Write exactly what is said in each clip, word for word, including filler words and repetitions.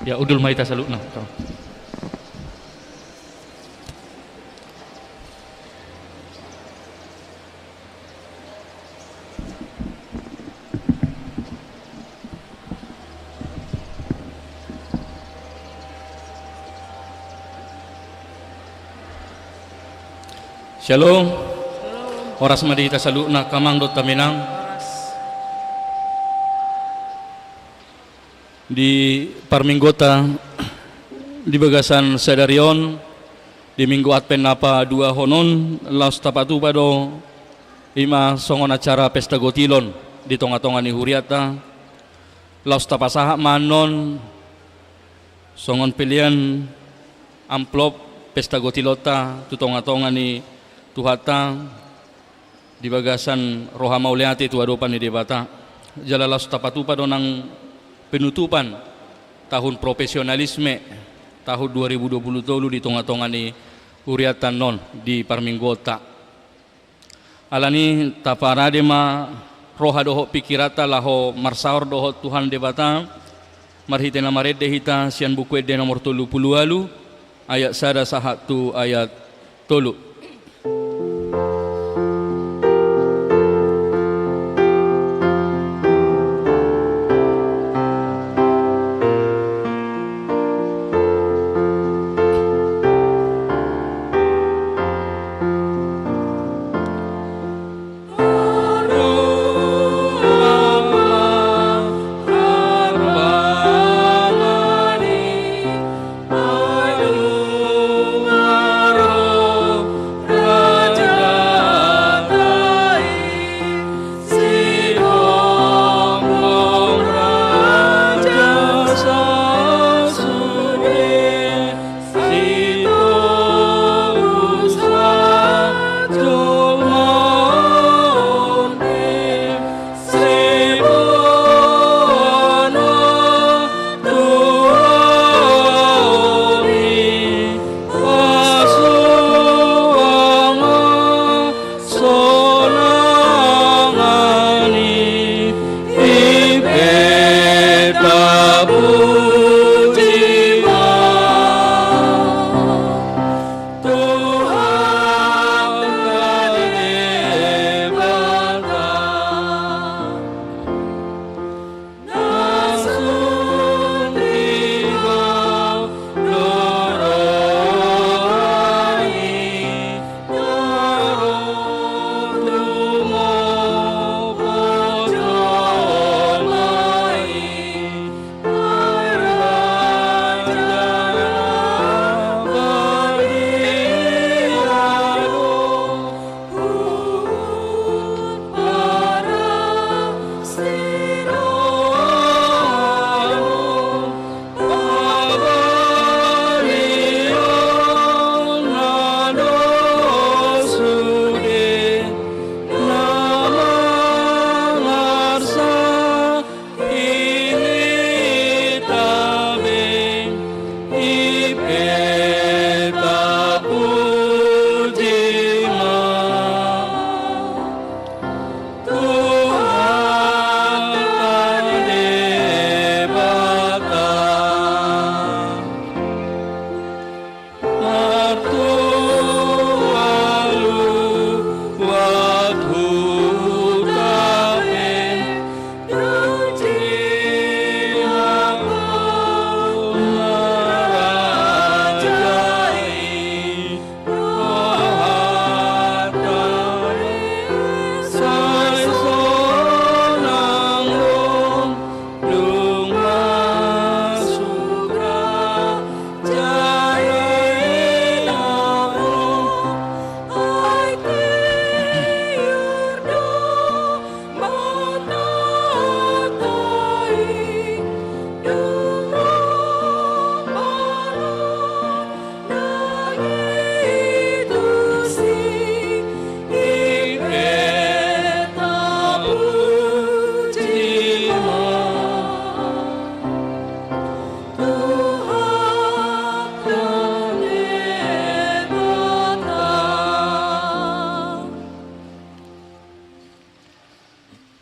Ya, hundul ma hita saluhutna. Syalom. Horas ma di hita saluhutna, amang dohot inang. Di parmingguonta di bagasan sadari on, di Minggu Advent na paduahon on, laos tapatupa do i ma songon acara pesta gotilon di tongatonga ni hurianta. Laos tapasahat ma annon songon pelean amplop pesta gotilonta tu tongatonga ni Tuhanta, di bagasan roha mauliate tu adopan ni Debata. Jala laos tapatupa do nang penutupan tahun profesionalisme, tahun dua ribu dua puluh tolu di tongatonga ni hurianta annon di parmingguonta. Alani i taparade ma roha dohot pingkiranta laho marsaor dohot Tuhan Debata, marhite na marende hita sian Buku Ende nomor tolu pulu ualu, ayat sada sahat tu ayat tolu.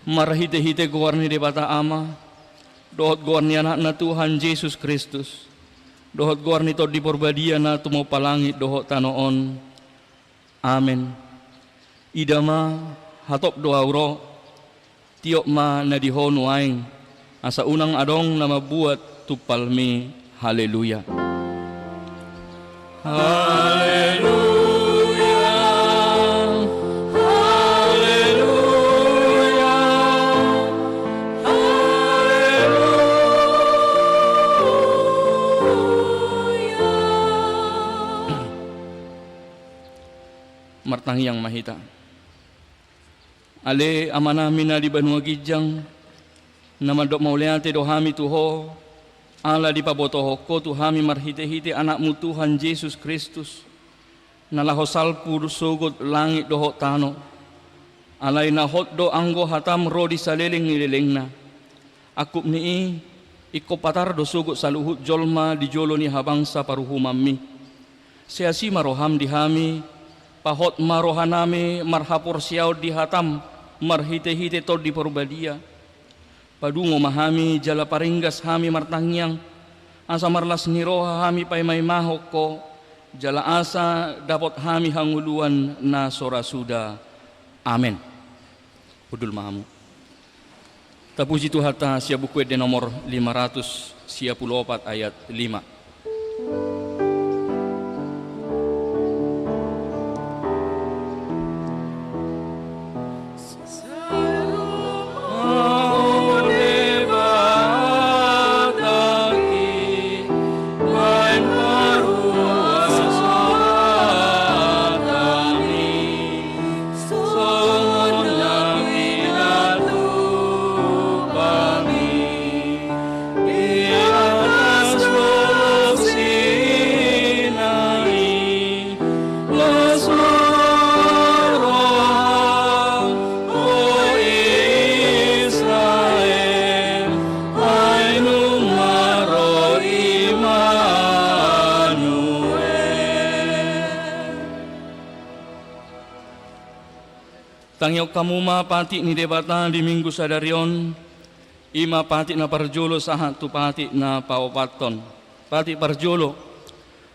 Marhitehite goar ni Debata Ama, dohot goar ni Anakna Tuhan Jesus Kristus, dohot goar ni Tondi Porbadia na tumompa langit dohot tano on. Amen. Ida ma, hatop do ahu ro, tiop ma na di ho nuaeng, asa unang adong na mambuat tumpalmi. Haleluya. Haleluya, haleluya, haleluya. Martangiang ma hita. Ale Amanami na di banua ginjang, na mandok mauliate do hami tu Ho, ala dipabotohon Ho tu hami marhitehite Anakmu Tuhan Jesus Kristus, na laho salpu sogot langit dohot tano. Alai na hot do anggo hataM ro di saleleng ni lelengna. Angkup ni i, ingkon patar do sogot saluhut jolma di jolo ni habangsa paruhumanMi. Sai asi ma rohaM di hami, pahot ma rohanami marhaporseaon di hataM marhitehite Tondi Porbadia. Padungo ma hami jala paringgas hami martangiang, asa marlas ni roha hami paimaimahon Ho, jala asa dapot hami hangoluan na so ra suda. Amen. Hundul ma hamu. Tapuji Tuhanta sian Buku Ende nomor lima ratus sia pulu opat ayat lima. Songon na pinatupa mi di atas Gunung Sinai, las ma roham, o Israel, ai nunga ro Immanuel. Tangihon hamu ma patik ni Debata di Minggu sadari on, i ma patik na parjolo sahat tu patik na paopathon. Patik parjolo,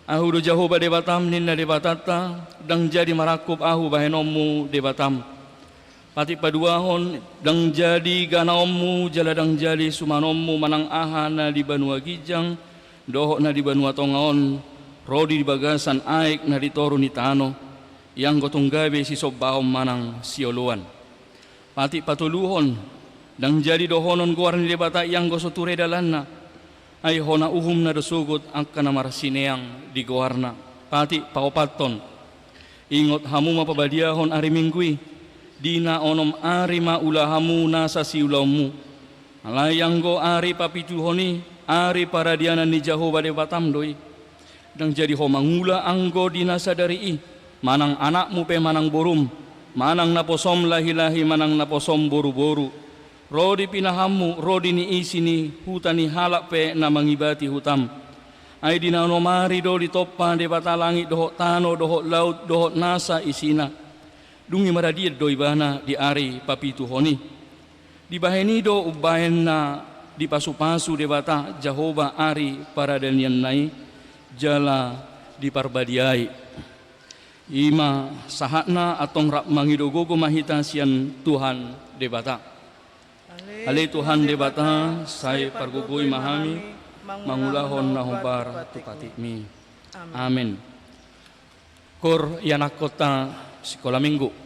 Ahu do Jahowa Debatam, ninna Debatanta, ndang jadi marangkup Ahu bahenonmu Debatam. Patik paduahon, ndang jadi ganaonmu jala ndang jadi sumanonmu manang aha na di banua ginjang dohot na di banua tonga on, ro di bagasan aek na di toru ni tano, ianggo tung gabe sisombahon manang sioloan. Patik patoluhon, ndang jadi dohonon goar ni Debata ianggo so ture dalanna, ai hona uhumna do sogot angka na marsineang di goarna. Patik paopathon, ingot hamu ma pabadiahon ari Minggu i, di na onom ari ma ula hamu nasa siulaonmu. Alai anggo ari papituhon i, ari paradianan ni Jahowa Debatam do i. Ndang jadi ho mangula anggo di na sadari i, manang anakmu pe manang borum, manang naposom lahilahi manang naposom boruboru, ro di pinahanmu, ro di niisi ni huta ni halak pe na mangibati hutam. Ai di na onom ari do ditompa Debata langit dohot tano dohot laut dohot nasa isina. Dung i maradian do ibana di ari papituhon i. Dibahen i do umbahen na dipasupasu Debata Jahowa ari paradiananna i, jala diparbadiai. I ma sahatna, antong rap mangido gogo ma hita sian Tuhan Debata. Ale Tuhan Debata, sai pargogoi ma hami mangulahon na hombar tu patikmi. Amen. Koor ianakkonta sikola Minggu.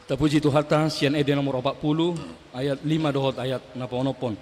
Tapuji Tuhanta, sian Ende nomor opat pulu, ayat lima dohot ayat na paonomhon.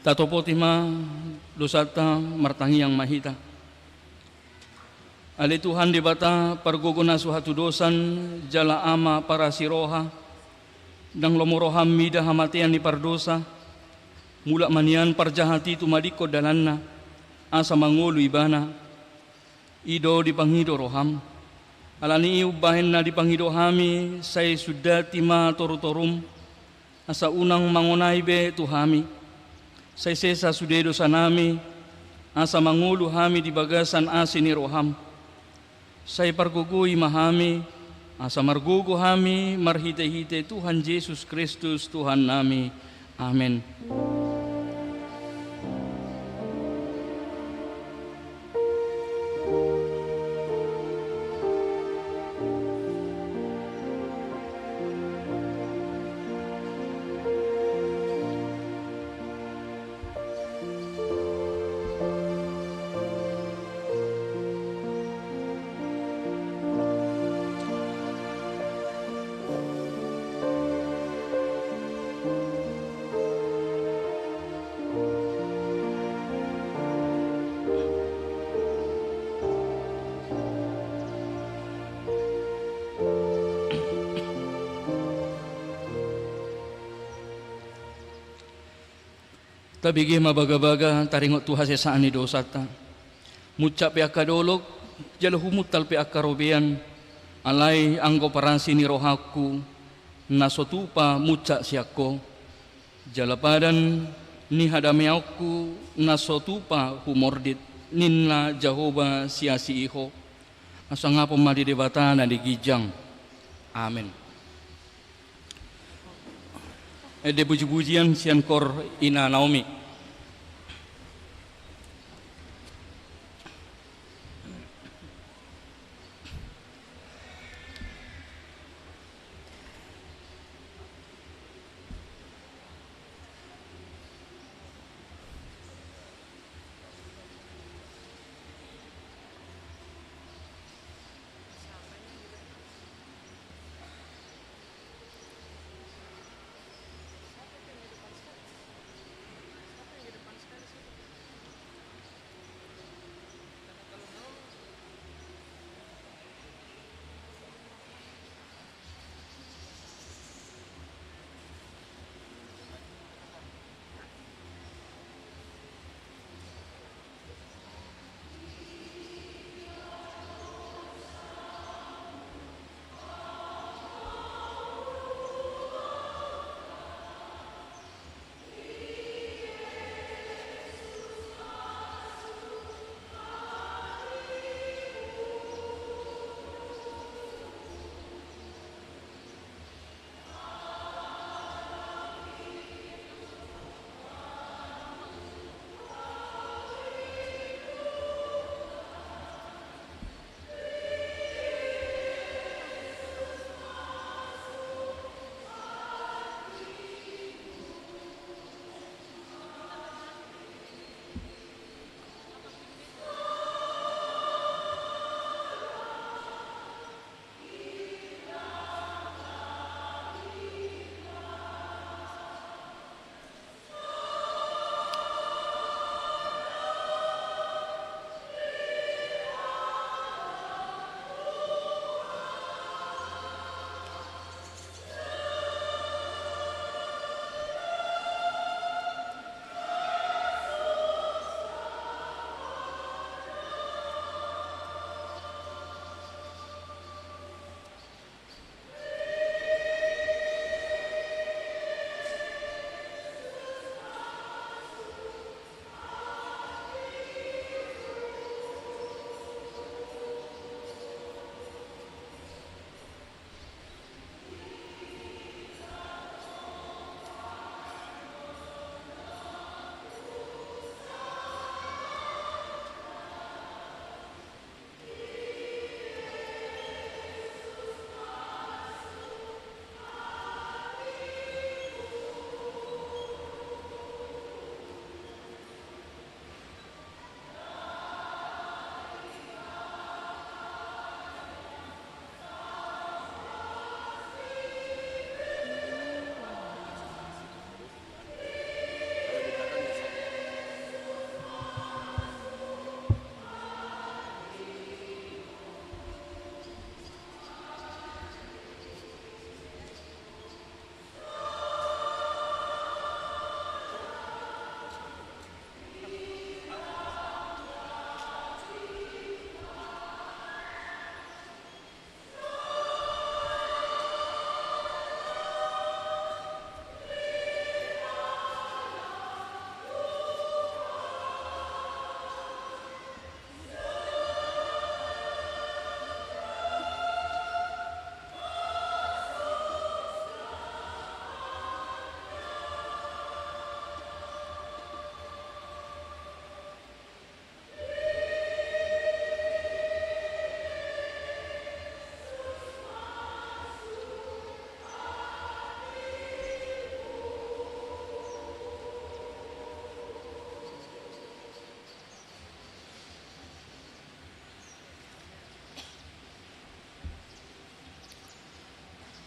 Tatopoti ma dosanta, martangiang ma hita. Ale Tuhan Debata, pargogo na so hatudosan, jala Ama parasi roha, ndang lomo roham mida hamatean ni pardosa, mulak ma nian parjahat i tumadingkon dalanna, asa mangolu ibana. I do dipangido roham. Ala ni i umbahen na dipangido hami, sai sundati ma torutorum, asa unang mangonai be tu hami. Sai sesa sude dosanami, asa mangolu hami di bagasan asi ni roham. Sai pargogoi ma hami, asa margogo hami marhitehite Tuhan Jesus Kristus Tuhannami. Amen. Tabege ma bagabaga taringot tu hasesaan ni dosanta. Muncak pe angka dolok, jala humuntal pe angka robean, alai anggo parasi ni rohangku, na so tupa muncak sian Ho. Jala padan ni hadameonku, na so tupa humordit, ninna Jahowa siasi i Ho. Hasangapon ma di Debata na di ginjang. Amen. Ende pujipujian sian Koor Ina Naomi.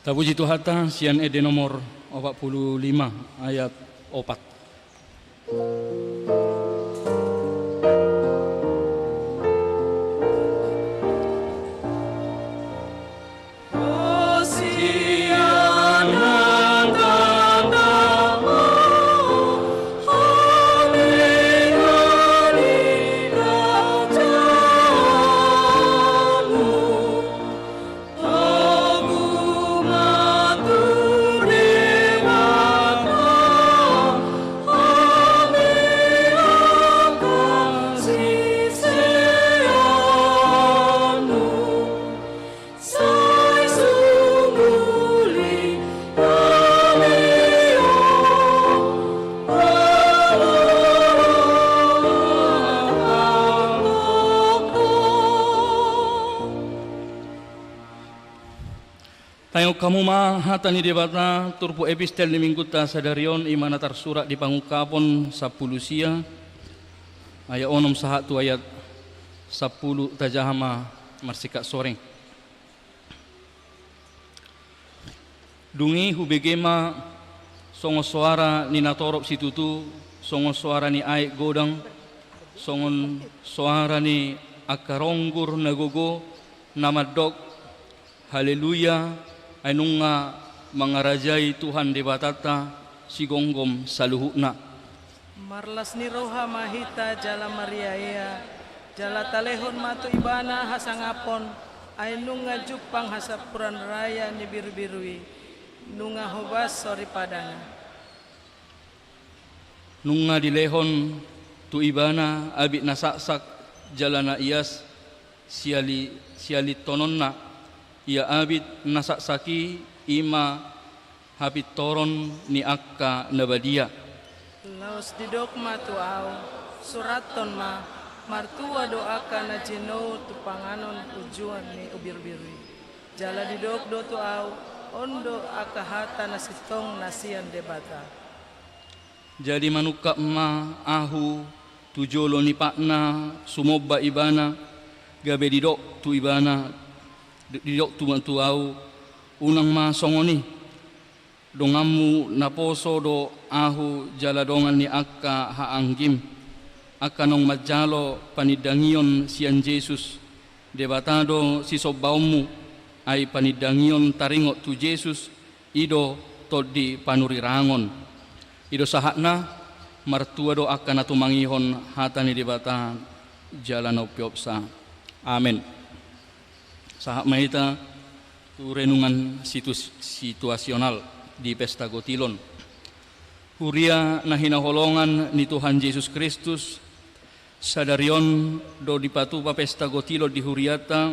Tapuji Tuhanta, sian ende nomor opat pulu lima ayat opat. Taingot hamu ma hata ni Debata, turpuk epistel ni Minggunta sadari on, i ma na tarsurat di Pangungkapon sampulu sia, ayat onom sahat tu ayat sampulu, tajaha ma marsingkat soreng. Dung i hubege ma songon soara ni natorop situtu, songon soara ni aek godang, songon soara ni angka ronggur na gogo, na mandok, Haleluya, ai nunga mangarajai Tuhan Debatanta sigomgom saluhutna. Marlas ni roha ma hita jala marriaria, jala talehon ma tu Ibana hasangapon, ai nunga jumpang hasampuran raya ni Birubiru i, nunga hobas soripadana. Nunga dilehon tu Ibana abit na saksak jala na ias, siali-, sialinhononna. Ia abit na saksak i, i ma hapintoron ni angka na badia. Laos didok ma tu ahu, surathon ma, martua do angka na jinou tu panganon unjuan ni Birubiru i. Jala didok do tu ahu, on do angka hata na sintong na sian Debata. Jadi manungkap ma ahu tu jolo ni patna sumomba Ibana, gabe didok tu Ibana, didok tu, tu ahu, unang ma songon i. Donganmu naposo do ahu jala dongan ni angka haanggim, angka naung manjalo panindangion sian Jesus. Debata do sisombaonmu, ai panindangion taringot tu Jesus, i do tondi panurirangon. I do sahatna, martua do angka na tumangihon hata ni Debata jala na umpeopsa. Amen. Sahat ma hita tu renungan situs-, situasional di Pesta Gotilon. Huria na hinaholongan ni Tuhan Jesus Kristus, sadari on do dipatupa Pesta Gotilon di hurianta,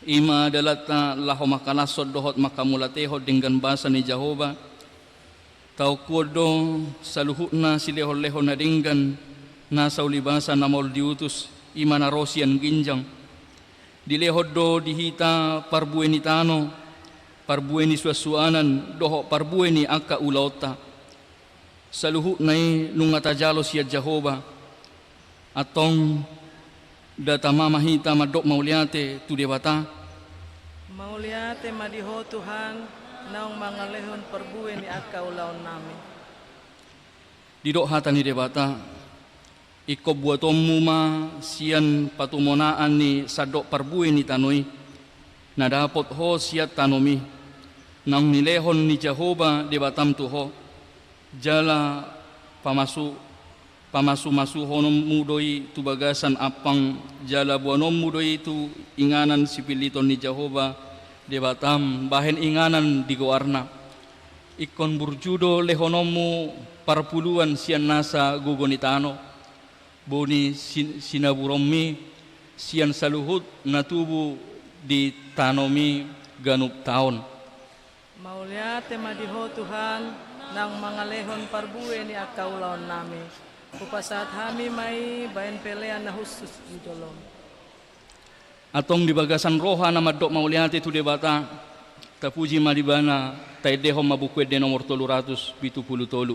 i ma dalanta laho mangkalashon dohot manghamauliatehon denggan basa ni Jahowa. Taungkuon do saluhutna silehonlehon na denggan, nasa ulibasa na maol di utus, i ma na ro sian ginjang. Dilehon do di hita parbue ni tano, parbue ni suansuanan, dohot parbue ni angka ulaonta. Saluhutna i nunga tajalo sian Jahowa. Antong, da tama ma hita mandok mauliate tu Debata. Mauliate ma di Ho Tuhan, naung mangalehon parbue ni angka ulaonnami. Didok hata ni Debata, ingkon buatonmu ma sian patumonaan ni sandok parbue ni tano i, na dapot ho sian tanomi, naung nilehon ni Jahowa Debatam tu ho, jala pamasu-, pamasumasuhononmu do i tu bagasan ampang, jala boanonmu do i tu inganan sipilliton ni Jahowa Debatam, bahen inganan di goarna. Ingkon burju do lehononmu parpuluan sian nasa gogo ni tano, boni sin-, sinaburonmi sian saluhut na tubu di tanomi ganup taon. Mauliate ma di Ho Tuhan, naung mangalehon parbue ni angka ulaonnami. Hupasahat hami ma i bahen pelean na hushus di jolom. Antong di bagasan roha na mandok mauliate tu Debata, tapuji ma Ibana, taendehon ma Buku Ende nomor tolu ratus pitu pulu tolu.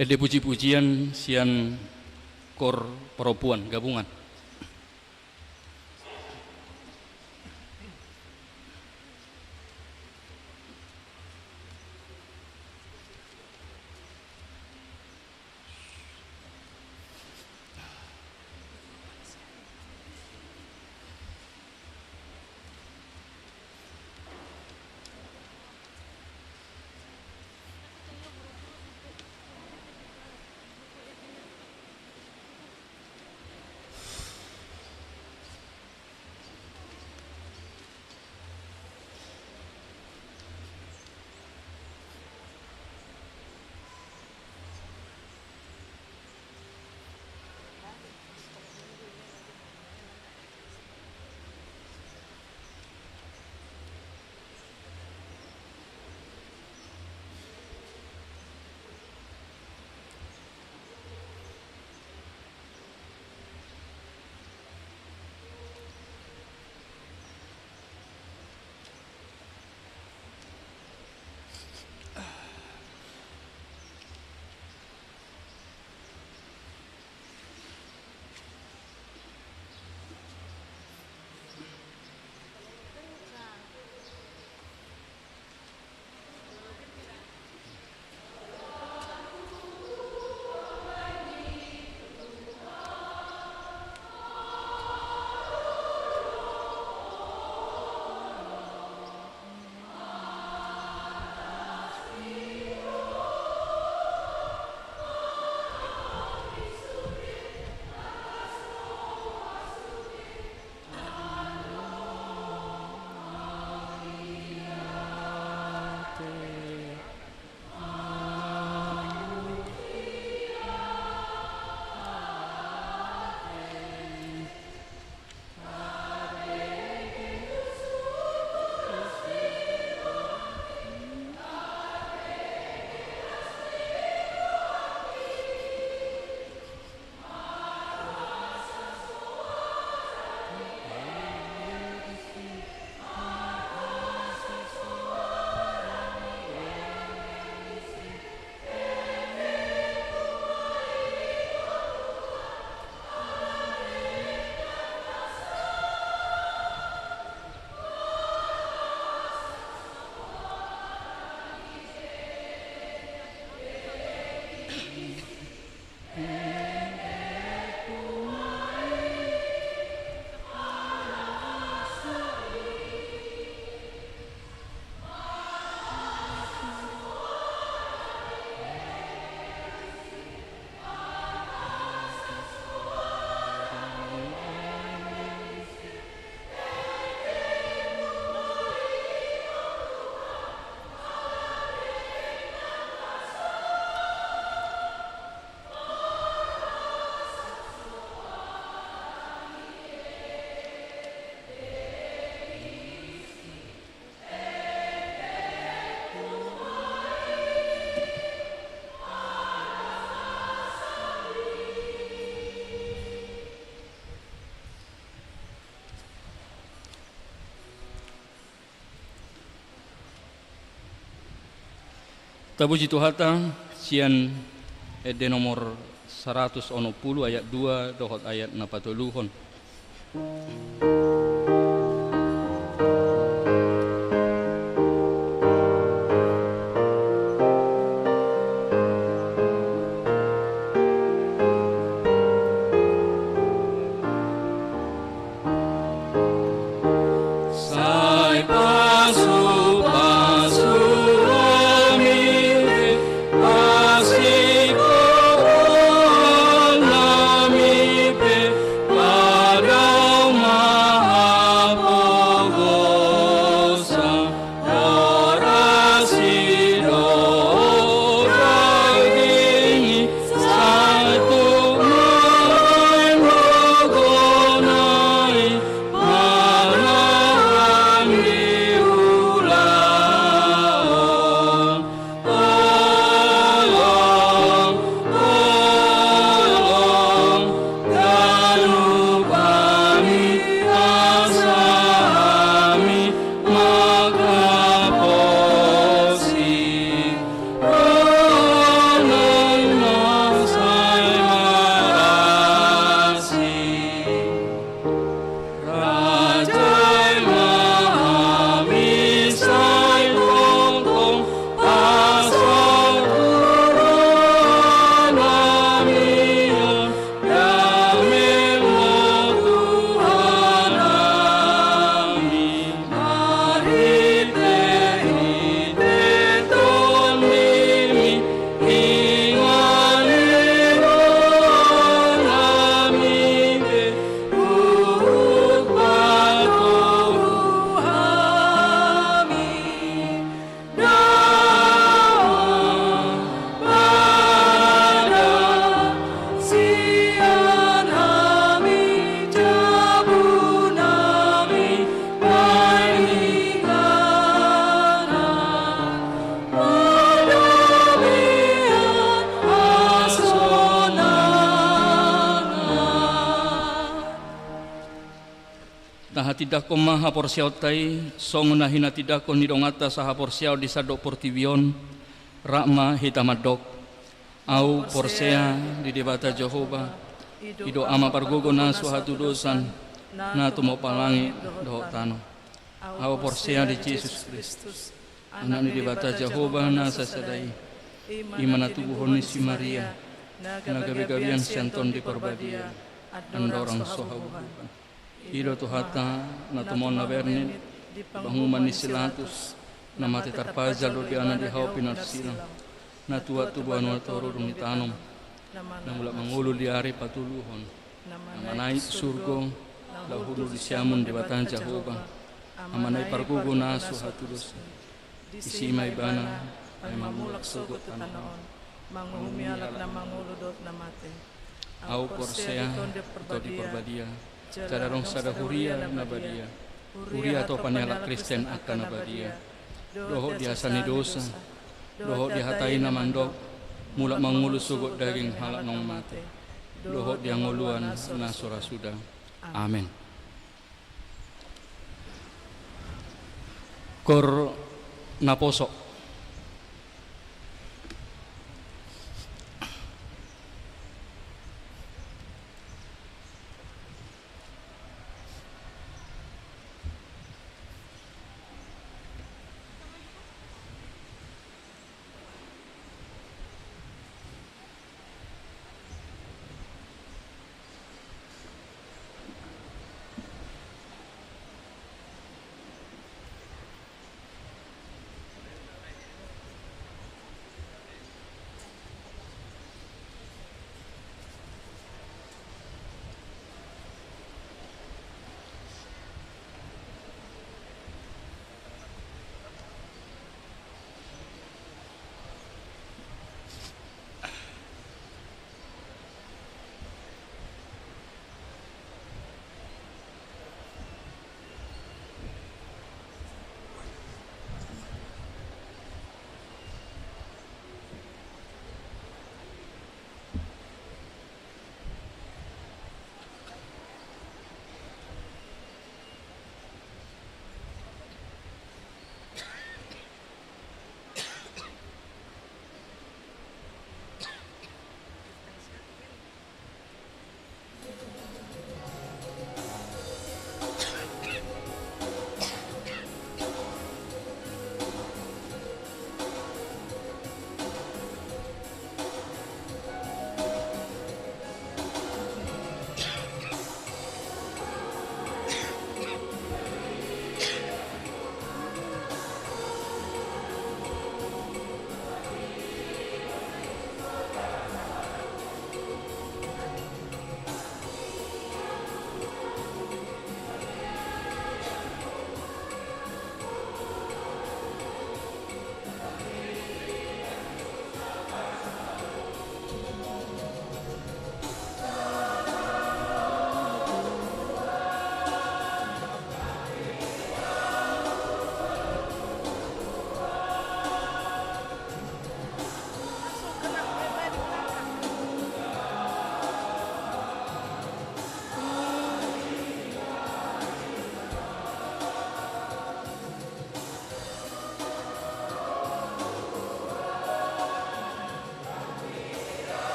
Ende puji-pujian sian kor parompuan gabungan. Tapuji Tuhanta, sian ende nomor saratus onom pulu ayat dua dohot ayat na patoluhon. Sai pasu-pasu hami pe, pasikkohon nami pe, padaon ma Tindangkon ma haporseaonta i, songon na hinatindangkon ni donganta sahaporseaon di sandok portibi on, rap ma hita mandok: Ahu porsea di Debata Jahowa, i do Ama pargogo na so hatudosan, na tumompa langit dohot tano. Ahu porsea di Jesus Kristus, Anak ni Debata Jahowa na sasada i, i ma na tubuhon ni si Maria, na gabegabean sian Tondi Parbadia, andorang so haudupan. I do Tuhanta, na tumon na bernit di panguhuman ni si Latus, na mate tarpajal dohot diana di hau pinarsilang, na tuat tu banua toru dung ditanom, na mulak mangolu di ari patoluhon, na manaek tu surgo, laho hundul di siamun Debata Jahowa, Ama na i pargogo na so hatudosan. Disi ma Ibana, paima mulak sogot tu tano on, manguhumi halak na mangolu dohot na mate. Ahu porsea di Tondi Parbadia, jala adong sada huria na badia, huria atopan ni halak Kristen angka na badia, dohot di hasa ni dosa, dohot di hata i na mandok, mulak mangolu sogot daging halak naung mate, dohot di hangoluan na so ra suda. Amen. Koor naposo.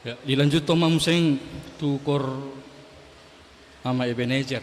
Ya, dilanjuthon ma muse tu koor Ama Ebenezer.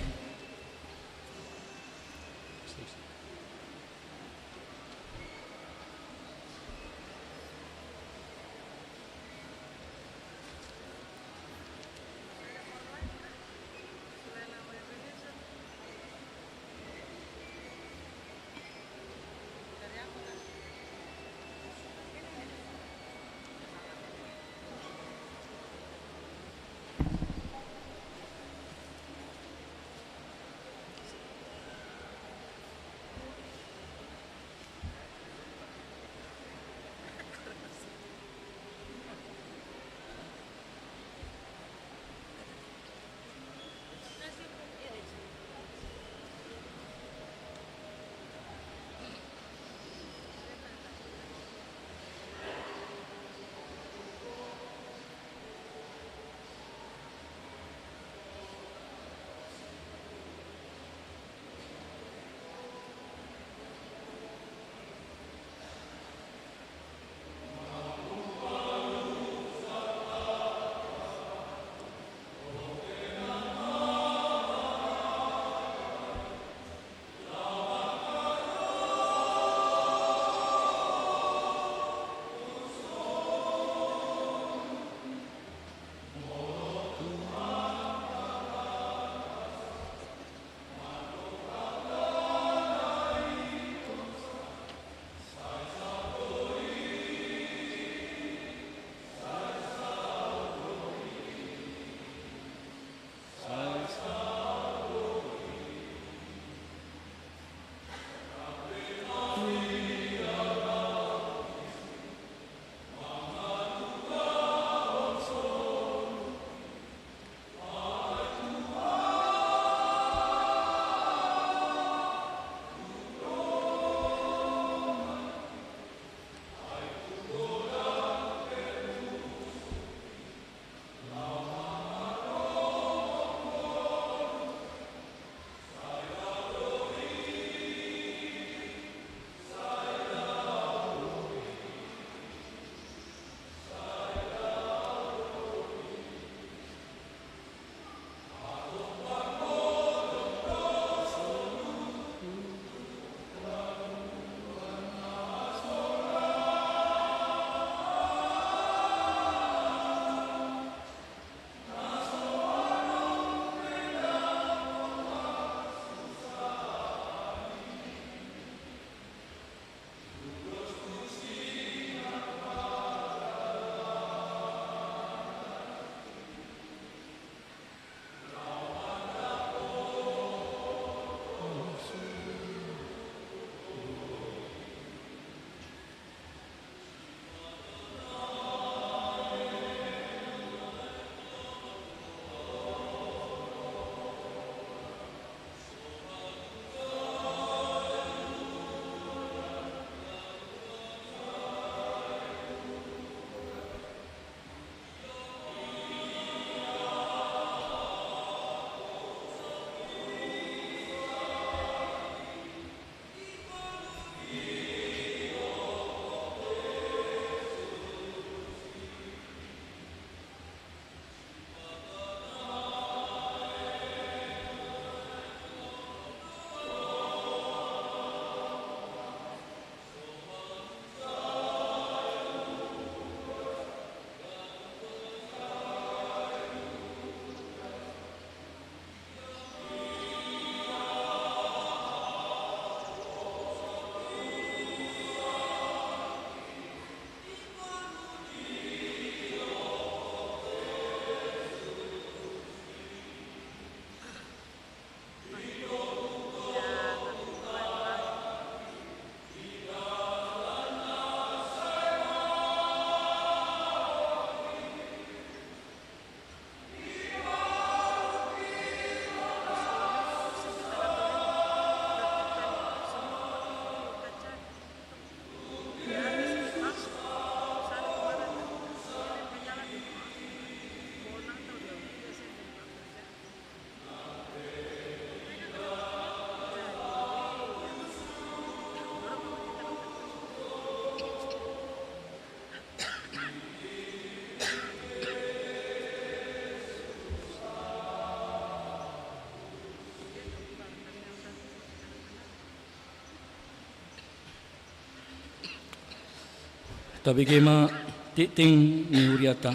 Tabege ma tingting ni huriata.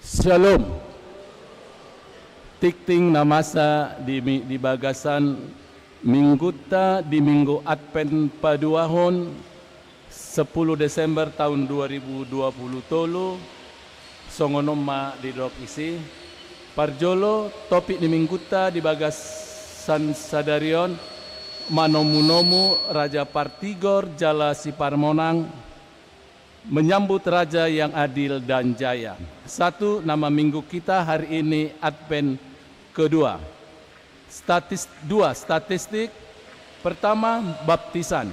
Syalom. Tingting na masa di mi-, di bagasan minggunta di Minggu Advent paduahon, sepuluh Desember taon dua ribu dua puluh tolu, songon on ma didok isi. Parjolo, topik ni minggunta di bagasan sadari on, manomu-nomu Raja Partigor jala Siparmonang, menyambut Raja yang adil dan jaya. Satu, nama minggu kita hari ini Advent kedua. Statis-, dua, statistik. Pertama, baptisan.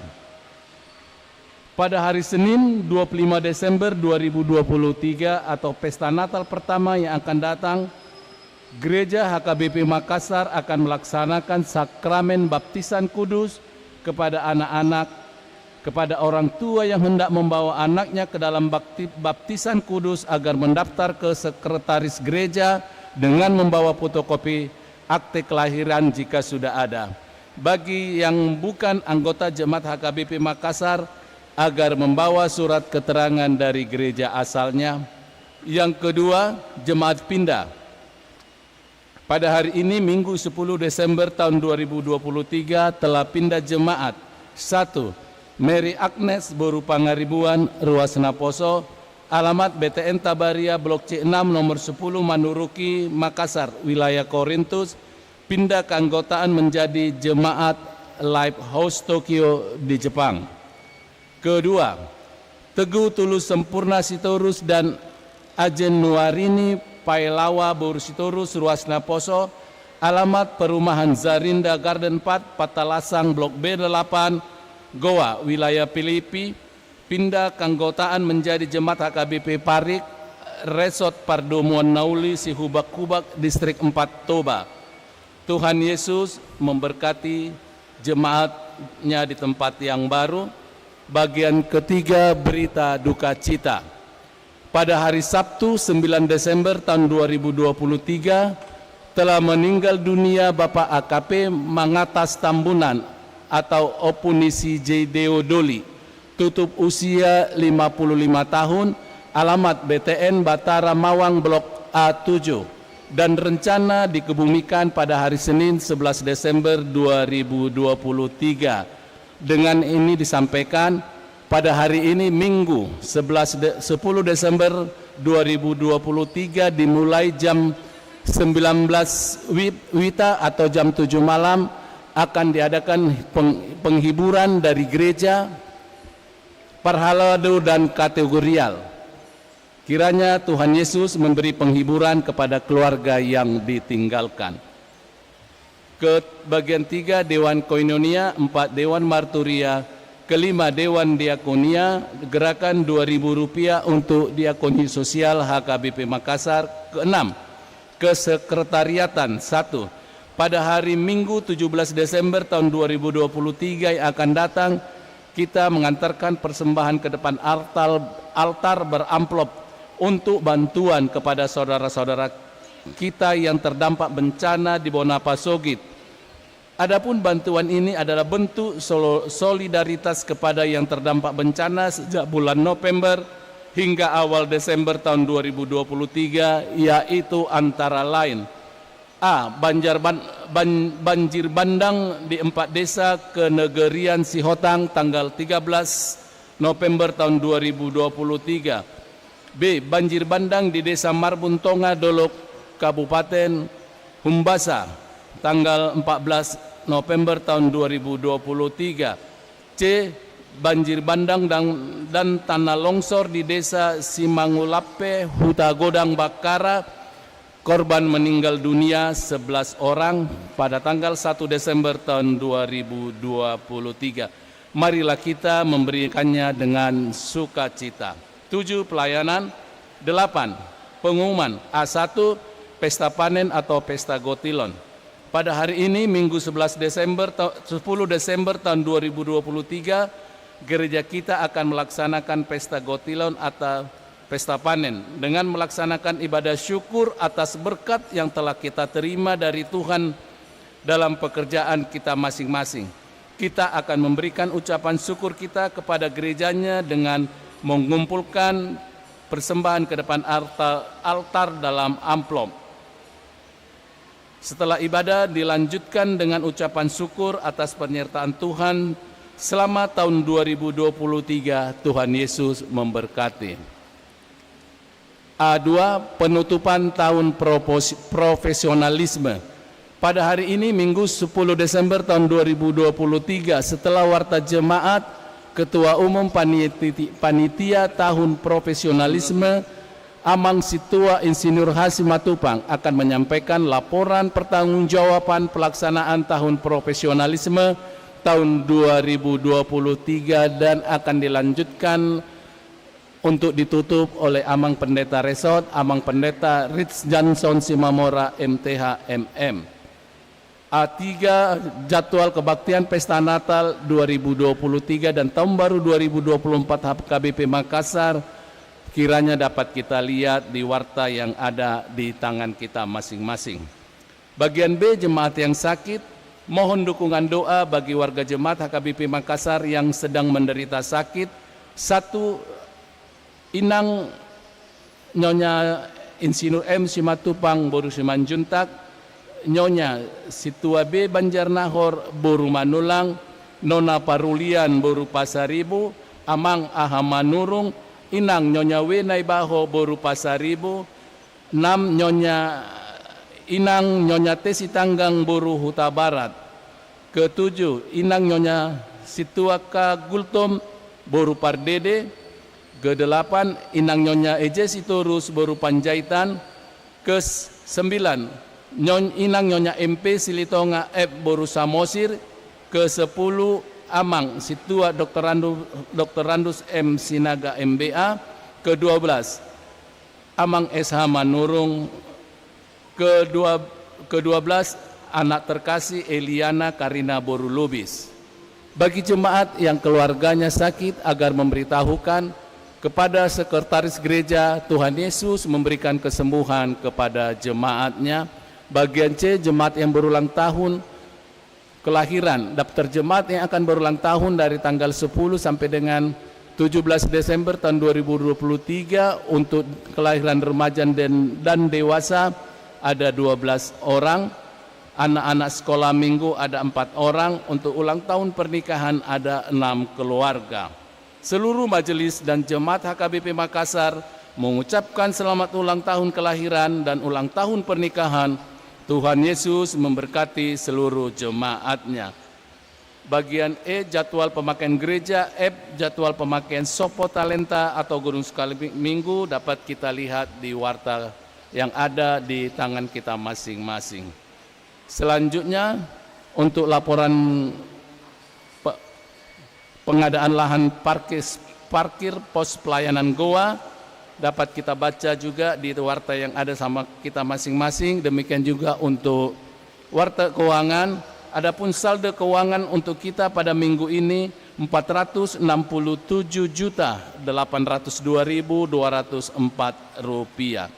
Pada hari Senin, dua puluh lima Desember dua ribu dua puluh tiga, atau pesta Natal pertama yang akan datang, Gereja H K B P Makassar akan melaksanakan sakramen baptisan kudus kepada anak-anak, kepada orang tua yang hendak membawa anaknya ke dalam bakti-, baptisan kudus agar mendaftar ke sekretaris gereja dengan membawa fotokopi akte kelahiran jika sudah ada. Bagi yang bukan anggota jemaat H K B P Makassar, agar membawa surat keterangan dari gereja asalnya. Yang kedua, jemaat pindah. Pada hari ini, Minggu sepuluh Desember tahun dua ribu dua puluh tiga, telah pindah jemaat. Satu, Mary Agnes boru Pangaribuan, ruas Naposo, alamat B T N Tabaria, Blok C enam, nomor sepuluh Manuruki, Makassar, wilayah Korintus, pindah keanggotaan menjadi jemaat Life House Tokyo di Jepang. Kedua, Teguh Tulus Sempurna Sitorus dan Ajen Nuarini Paelawa boru Sitorus, ruas Naposo, alamat perumahan Zarinda Garden empat, Patalasang, Blok B delapan, Goa, wilayah Pilipi, pindah keanggotaan menjadi jemaat H K B P Parik, Resort Pardomuan Nauli, Sihubak-hubak, Distrik empat, Toba. Tuhan Yesus memberkati jemaatnya di tempat yang baru. Bagian ketiga, berita duka cita. Pada hari Sabtu, sembilan Desember tahun dua ribu dua puluh tiga, telah meninggal dunia Bapak A K P Mangatas Tambunan atau Ompu Nisi Jedeo Doli, tutup usia lima puluh lima tahun, alamat B T N Batara Mawang, Blok A tujuh, dan rencana dikebumikan pada hari Senin, sebelas Desember dua ribu dua puluh tiga. Dengan ini disampaikan, pada hari ini, Minggu, sebelas De-, sepuluh Desember dua ribu dua puluh tiga, dimulai jam sembilan belas wi-, wita atau jam tujuh malam, akan diadakan peng-, penghiburan dari gereja, parhalado, dan kategorial. Kiranya Tuhan Yesus memberi penghiburan kepada keluarga yang ditinggalkan. Ke bagian tiga, Dewan Koinonia, empat, Dewan Marturia, kelima, Dewan Diakonia, gerakan dua ribu rupiah untuk diakoni sosial H K B P Makassar, keenam, kesekretariatan, satu. Pada hari Minggu, tujuh belas Desember tahun dua ribu dua puluh tiga yang akan datang, kita mengantarkan persembahan ke depan altar, altar beramplop untuk bantuan kepada saudara-saudara kita yang terdampak bencana di Bonapasogit. Adapun bantuan ini adalah bentuk solo-, solidaritas kepada yang terdampak bencana sejak bulan November hingga awal Desember tahun dua ribu dua puluh tiga, yaitu antara lain: A, banjar ban-, ban-, banjir bandang di empat desa Kenegerian Sihotang tanggal tiga belas November tahun dua ribu dua puluh tiga. B, banjir bandang di Desa Marbun Tonga, Dolok, Kabupaten Humbasa, tanggal empat belas November tahun dua ribu dua puluh tiga. C, banjir bandang dan, dan tanah longsor di Desa Simangulape, Hutagodang, Bakkara, korban meninggal dunia sebelas orang pada tanggal satu Desember tahun dua ribu dua puluh tiga. Marilah kita memberikannya dengan sukacita. Tujuh, pelayanan. Delapan, pengumuman. A satu, pesta panen atau pesta gotilon. Pada hari ini, Minggu sebelas Desember, ta-, sepuluh Desember tahun dua ribu dua puluh tiga, gereja kita akan melaksanakan pesta gotilon atau pesta panen dengan melaksanakan ibadah syukur atas berkat yang telah kita terima dari Tuhan dalam pekerjaan kita masing-masing. Kita akan memberikan ucapan syukur kita kepada gerejanya dengan mengumpulkan persembahan ke depan alta-, altar dalam amplop. Setelah ibadah dilanjutkan dengan ucapan syukur atas penyertaan Tuhan selama tahun dua ribu dua puluh tiga. Tuhan Yesus memberkati. A dua, penutupan tahun propos-, profesionalisme. Pada hari ini, Minggu sepuluh Desember tahun dua ribu dua puluh tiga, setelah warta jemaat, Ketua Umum Paniti-, Panitia Tahun Profesionalisme, Amang Sintua Insinyur H. Simatupang akan menyampaikan laporan pertanggungjawaban pelaksanaan tahun profesionalisme tahun dua ribu dua puluh tiga dan akan dilanjutkan untuk ditutup oleh Amang Pendeta Resort, Amang Pendeta Rich Johnson Simamora, M T H, M M. A tiga, jadwal kebaktian Pesta Natal dua ribu dua puluh tiga dan Tahun Baru dua ribu dua puluh empat H K B P Makassar, kiranya dapat kita lihat di warta yang ada di tangan kita masing-masing. Bagian B, jemaat yang sakit, mohon dukungan doa bagi warga jemaat H K B P Makassar yang sedang menderita sakit. Satu, Inang Nyonya Insinyur M. Simatupang boru Simanjuntak, Nyonya Sintua B. Banjarnahor boru Manulang, Nona Parulian boru Pasaribu, Amang Aha Manurung, Inang Nyonya W. Naibaho boru Pasaribu, enam, Nyonya, Inang Nyonya T. Sitanggang boru Hutabarat. Ketujuh, Inang Nyonya Sintua K. Gultom boru Pardede. Kedelapan, Inang Nyonya E J. Sitorus boru Panjaitan. Kesembilan, Nyon-, Inang Nyonya M P Silitonga F boru Samosir. Kesepuluh, Amang Sintua Doktorandu-, Doktorandus M. Sinaga M B A. Kedua belas, Amang S H Manurung. Kedua, kedua belas, anak terkasih Eliana Karina boru Lubis. Bagi jemaat yang keluarganya sakit, agar memberitahukan kepada sekretaris gereja, Tuhan Yesus memberikan kesembuhan kepada jemaatnya. Bagian C, jemaat yang berulang tahun kelahiran, daftar jemaat yang akan berulang tahun dari tanggal sepuluh sampai dengan tujuh belas Desember tahun dua ribu dua puluh tiga. Untuk kelahiran remaja dan, dan dewasa ada dua belas orang, anak-anak sekolah minggu ada empat orang, untuk ulang tahun pernikahan ada enam keluarga. Seluruh majelis dan jemaat H K B P Makassar mengucapkan selamat ulang tahun kelahiran dan ulang tahun pernikahan. Tuhan Yesus memberkati seluruh jemaatnya. Bagian E, jadwal pemakaian gereja. F, jadwal pemakaian sopo talenta atau gunung sekali mi-, minggu dapat kita lihat di warta yang ada di tangan kita masing-masing. Selanjutnya, untuk laporan pe-, pengadaan lahan parkis-, parkir pos pelayanan Goa dapat kita baca juga di warta yang ada sama kita masing-masing. Demikian juga untuk warta keuangan. Adapun saldo keuangan untuk kita pada minggu ini, empat ratus enam puluh tujuh juta delapan ratus dua ribu dua ratus empat rupiah.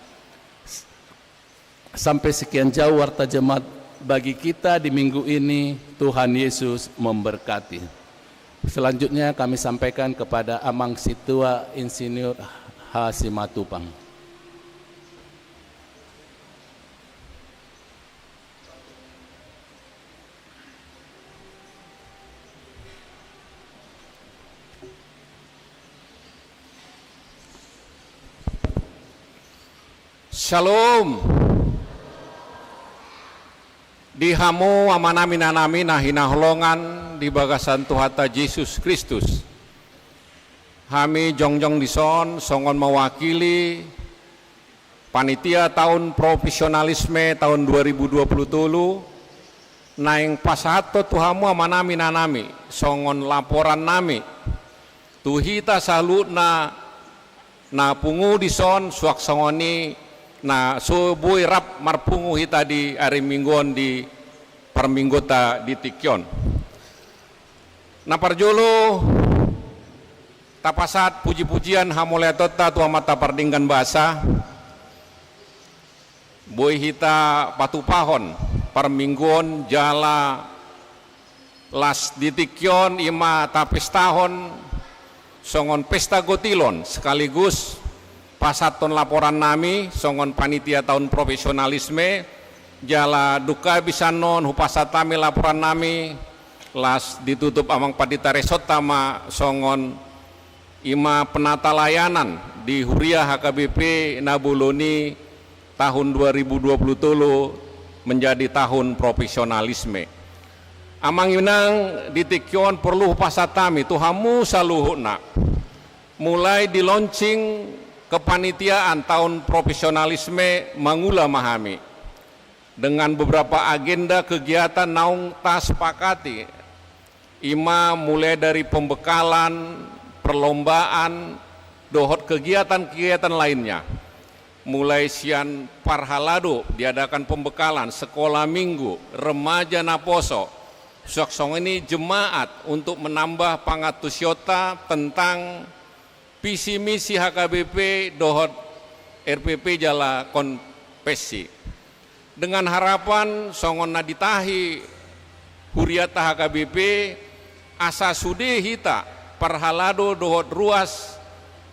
Sampai sekian jauh warta jemaat bagi kita di minggu ini. Tuhan Yesus memberkati. Selanjutnya kami sampaikan kepada Amang Sintua Insinyur H. Simatupang. Shalom. Di hamu amanami inanami na hinaholongan di bagasan Tuhanta Jesus Kristus. Hami jongjong dison songon mewakili panitia tahun profesionalisme tahun dua ribu dua puluh tolu, naeng pasahathon tu hamu amanami inanami songon laporannami tu hita saluhutna na pungu dison, suang songon i na so boi rap marpungu hita di ari Minggu on di parmingguonta di tingki on. Na parjolo, tapasahat puji-pujian hamuliateonta tu Amanta Pardenggan Basa, boi hita patupahon parmingguon jala las di tingki on i ma tapestahon songon pesta gotilon, sekaligus pasahathon laporan nami songon panitia taon profesionalisme, jala dung habis annon hupasahat hami laporan nami, las ditutup amang pandita resonta ma songon i ma penata layanan di huria H K B P na bolon i tahun dua ribu dua puluh tolu menjadi tahun profesionalisme. Amang inang, di tingki on porlu hupasahat hami tu hamu saluhutna. Mulai di launching kepanitiaan tahun profesionalisme mangula ma hami dengan beberapa agenda kegiatan naung tasepakati, i ma mulai dari pembekalan, perlombaan, dohot kegiatan-kegiatan lainnya. Mulai sian parhalado diadakan pembekalan, sekolah minggu, remaja naposo, suang songon i jemaat untuk menambah pangantusionta tentang visi misi H K B P dohot R P P jala konvensi. Dengan harapan songon na ditahi huriata H K B P, asa sude hita parhalado dohot ruas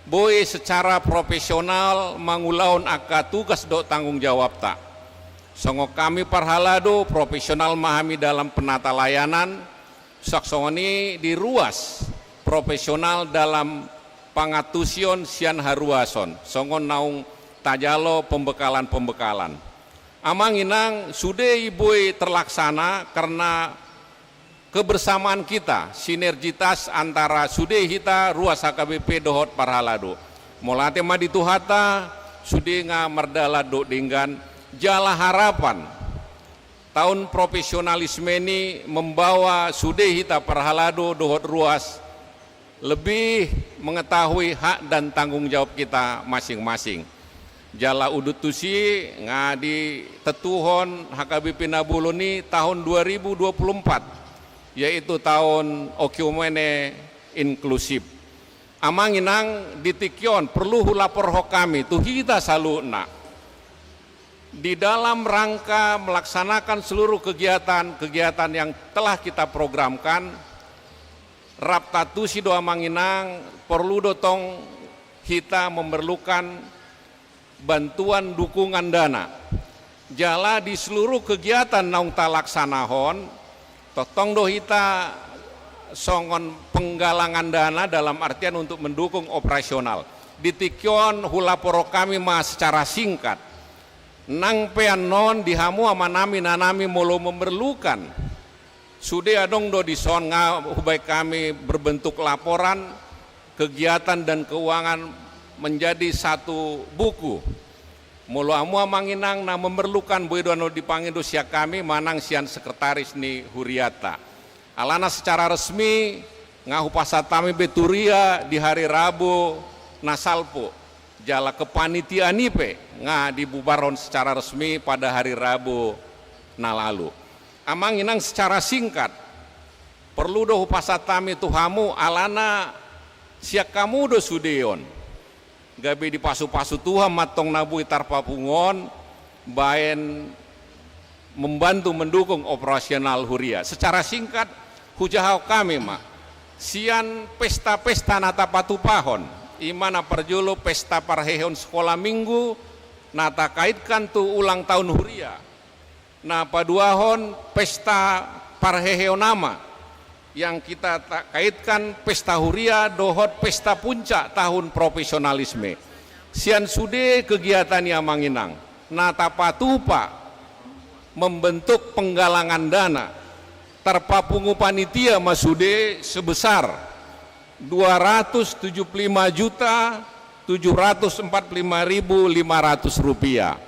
boi secara profesional mangulahon angka tugas dohot tanggung jawabta. Songon hami parhalado, profesional ma hami dalam penata layanan, suang songon i di ruas, profesional dalam pangantusion sian haruason, songon naung tajalo pembekalan-pembekalan. Amang inang, sude i boi terlaksana karena kebersamaan kita, sinergitas antara sude hita ruas H K B P dohot parhalado. Mauliate ma di Tuhanta, sude nga mardalan dohot denggan, jala harapan tahun profesionalisme ini membawa sude hita parhalado dohot ruas lebih mengetahui hak dan tanggung jawab kita masing-masing. Jala udut tusi nga ditentuhon H K B P na bolon i tahun dua ribu dua puluh empat, yaitu tahun oikumene inklusif. Amang inang, di tingki on porlu hulaporhon hami tu hita saluhutna. Di dalam rangka melaksanakan seluruh kegiatan-kegiatan yang telah kita programkan, rap tusi do amang inang, porlu do tong hita memerlukan bantuan dukungan dana. Jala di seluruh kegiatan naung talaksanahon, tongtong do hita songon penggalangan dana dalam artian untuk mendukung operasional. Di tingki on hulaporhon hami ma secara singkat. Nang pe annon di hamu amanami inanami molo memerlukan, sude adong do dison nga hubaen hami berbentuk laporan kegiatan dan keuangan menjadi satu buku. Molo hamu amang inang na memerlukan, boi do annon dipangido sian hami manang sian sekretaris ni huriata. Alana secara resmi nga hupasahat hami be tu huria di hari Rabu na salpu. Jala kepanitiaan i pe nga dibubarhon secara resmi pada hari Rabu na lalu. Amang inang, secara singkat, porlu do hupasahat hami tu hamu alana sian hamu do sude on. Gabe dipasu-pasu Tuhan ma antong na boi tarpapungu on baen membantu mendukung operasional huria. Secara singkat, hujahahon hami ma sian pesta-pesta na tapatupahon, i ma na parjolo pesta parheheon sekolah minggu na takaitkan tu ulang tahun huria. Na paduahon pesta parheheon ama yang kita ta-, kaitkan pesta huria dohot pesta puncak tahun profesionalisme. Sian sude kegiatan i amang inang, na tapatupa membentuk penggalangan dana, tarpapungu panitia ma sude sebesar dua ratus tujuh puluh lima juta tujuh ratus empat puluh lima ribu lima ratus rupiah.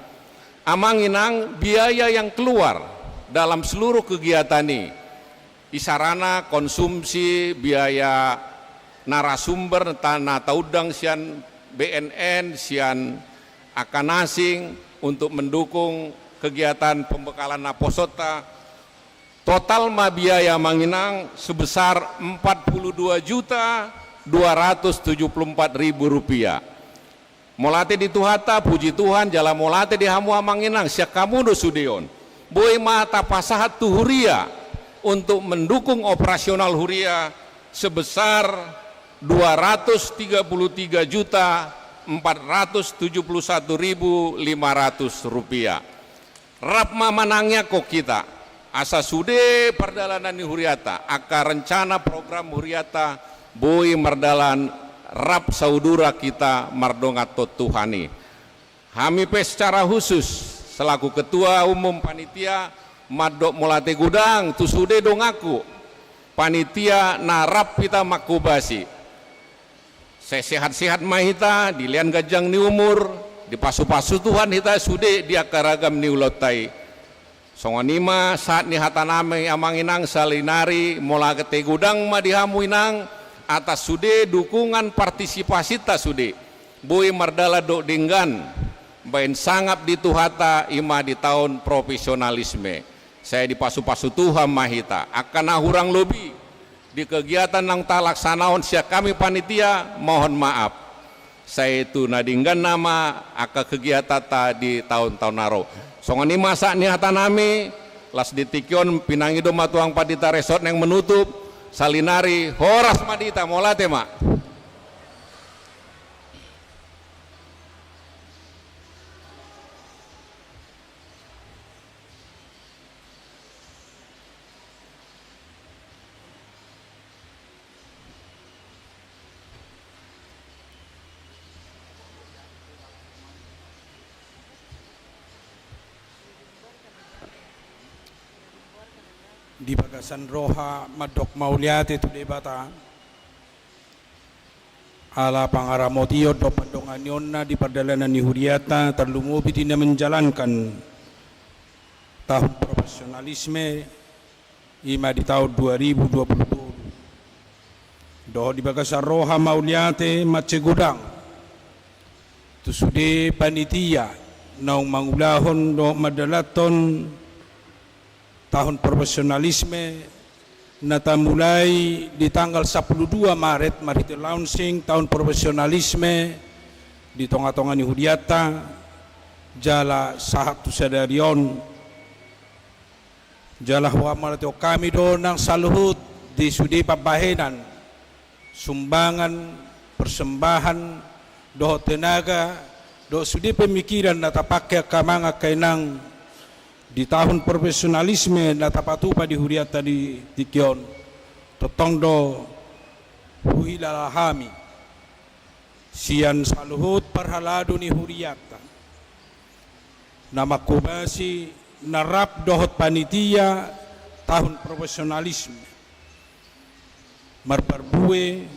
Amang inang, biaya yang keluar dalam seluruh kegiatan i, isarana konsumsi, biaya narasumber, ta-, na taundang sian B N N, sian angka na asing untuk mendukung kegiatan pembekalan naposonta, Total ma biaya, Amang Inang, sebesar empat puluh dua juta dua ratus tujuh puluh empat ribu rupiah. Mauliate di Tuhanta, puji Tuhan, jala mauliate di hamu, Amang Inang, sian hamu do sude on. Boi ma tapasahat tu huria untuk mendukung operasional huria sebesar dua ratus tiga puluh tiga juta empat ratus tujuh puluh satu ribu lima ratus rupiah. Rap ma manangiangkon hita, asa sude pardalanan ni hurianta, angka rencana program hurianta boi mardalan rap saudura hita mardongan tu Tuhan i. Hami pe secara khusus selaku ketua umum panitia mandok mauliate godang tu sude donganku, panitia na rap hita manghobasi. Sai sehat-sehat ma hita, dilehon ganjang ni umur, dipasupasu Tuhan hita sude di angka ragam ni ulaonta i. Songon i ma sahat ni hatanami, Amang Inang, saonari, mauliate godang ma di hamu, Inang, atas sude dukungan partisipasinta sude. Boi mardalan dohot denggan baen sangap di Tuhanta, i ma di taon profesionalisme. Sai dipasupasu Tuhan ma hita. Angka na hurang lobi di kegiatan naung talaksanahon sian hami panitia, mohon maaf. Sai tu na dengganna ma angka kegiatanta di taon-taon na ro. Songon i ma sahat ni hatanami, laos di tingki on pinangido ma tu Amang Pandita Resort naeng menutup, saonari horas ma di hita, mauliate ma. Di bagasan roha mandok mauliate tu Debata, ala pangaramotion dohot pandonganionna di pardalanan ni hurianta, tarlumobi di na menjalankan tahun profesionalisme, i ma di taon dua ribu dua puluh tolu. Dohot di bagasan roha mauliate mansai godang tu sude panitia naung mangulahon dohot mandalanhon tahun profesionalisme na tamulai di tanggal sampulu dua Maret marhite launching tahun profesionalisme di tonga-tonga ni hurianta, jala sahat tu sadari on. Jala huamauliatehon hami do nang saluhut di sude pambahenan, sumbangan, persembahan, dohot tenaga, dohot sude pemikiran na tapangke angka amang angka inang di tahun profesionalisme na tapatupa di hurianta di tingki on. Tongtong do huhilala hami sian saluhut parhalado ni hurianta na manghobasi na rap dohot panitia tahun profesionalisme. Marparbue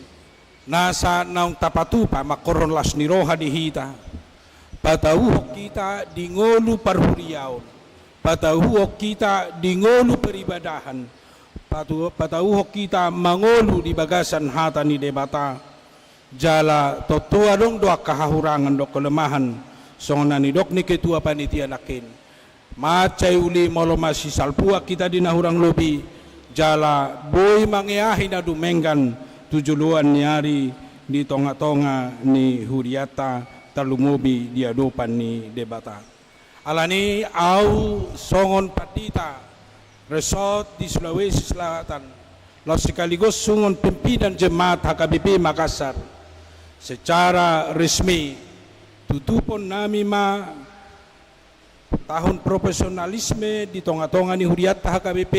nasa naung tapatupa mangkorhon las ni roha di hita, patauhon hita di ngolu parhuriaon, patauhon hita di ngolu peribadahan, patu-, patauhon hita mangolu di bagasan hata ni Debata. Jala tontu adong do angka hahurangan dohot kelemahan, songon na nidok ni ketua panitia nangkin. Mansai uli molo masisalpuan hita di na hurang lobi, jala boi mangeahi na dumenggan tu joloan ni ari di tonga-tonga ni hurianta, tarlumobi di adopan ni Debata. Alani i ahu songon pandita resort di Sulawesi Selatan, laos sekaligus songon pimpinan jemaat H K B P Makassar, secara resmi tutupon nami ma tahun profesionalisme di tonga-tonga ni hurianta H K B P,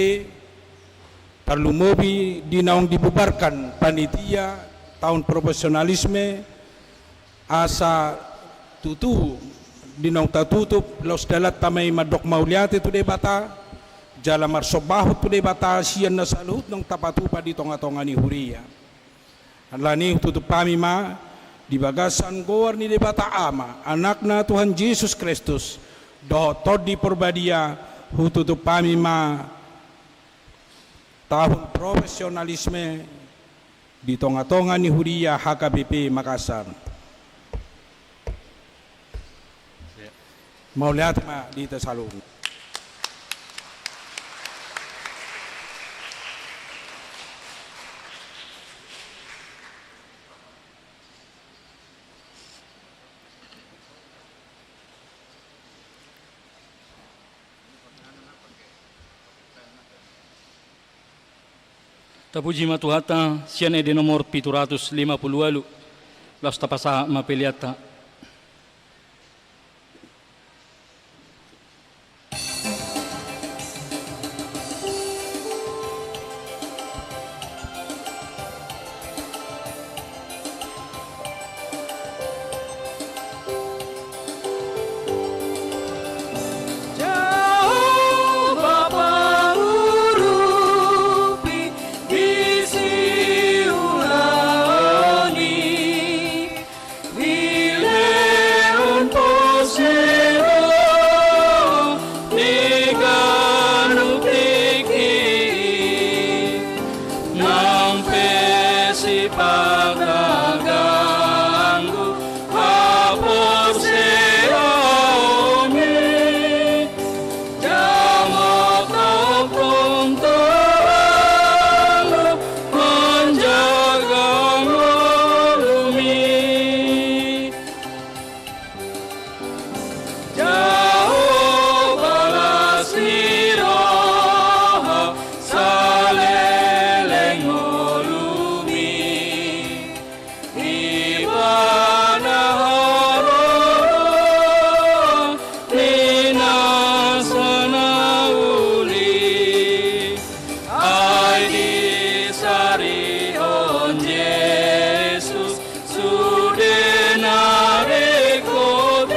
tarlumobi di naung dibubarkan panitia tahun profesionalisme, asa tutu di naung tatutup laos dalanta ma i mandok mauliate tu Debata, jala marsombahon tu Debata sian na saluhut naung tapatupa di tonga-tonga ni huria. Alani i hututup hami ma di bagasan goar ni Debata Ama, Anakna Tuhan Jesus Kristus, dohot Tondi Porbadia, hututup hami ma tahun profesionalisme di tonga-tonga ni huria H K B P Makassar. Mauliate ma di hita saluhut. Tapuji ma Tuhanta, sian ende nomor pitu ratus lima pulu ualu, laos tapasahat ma peleanta. Jahowa pangurupi di siulaon i, dilehon porsea di ganup tingki i, nang pe sipanggagang haporseaonmi, jamot tongtong torang manjaga ngolumi. Jahowa las ni roha, saleleng ngolumi. Ibana haroro ni nasa na uli, ai disarihon Jesus sude na ringkot i.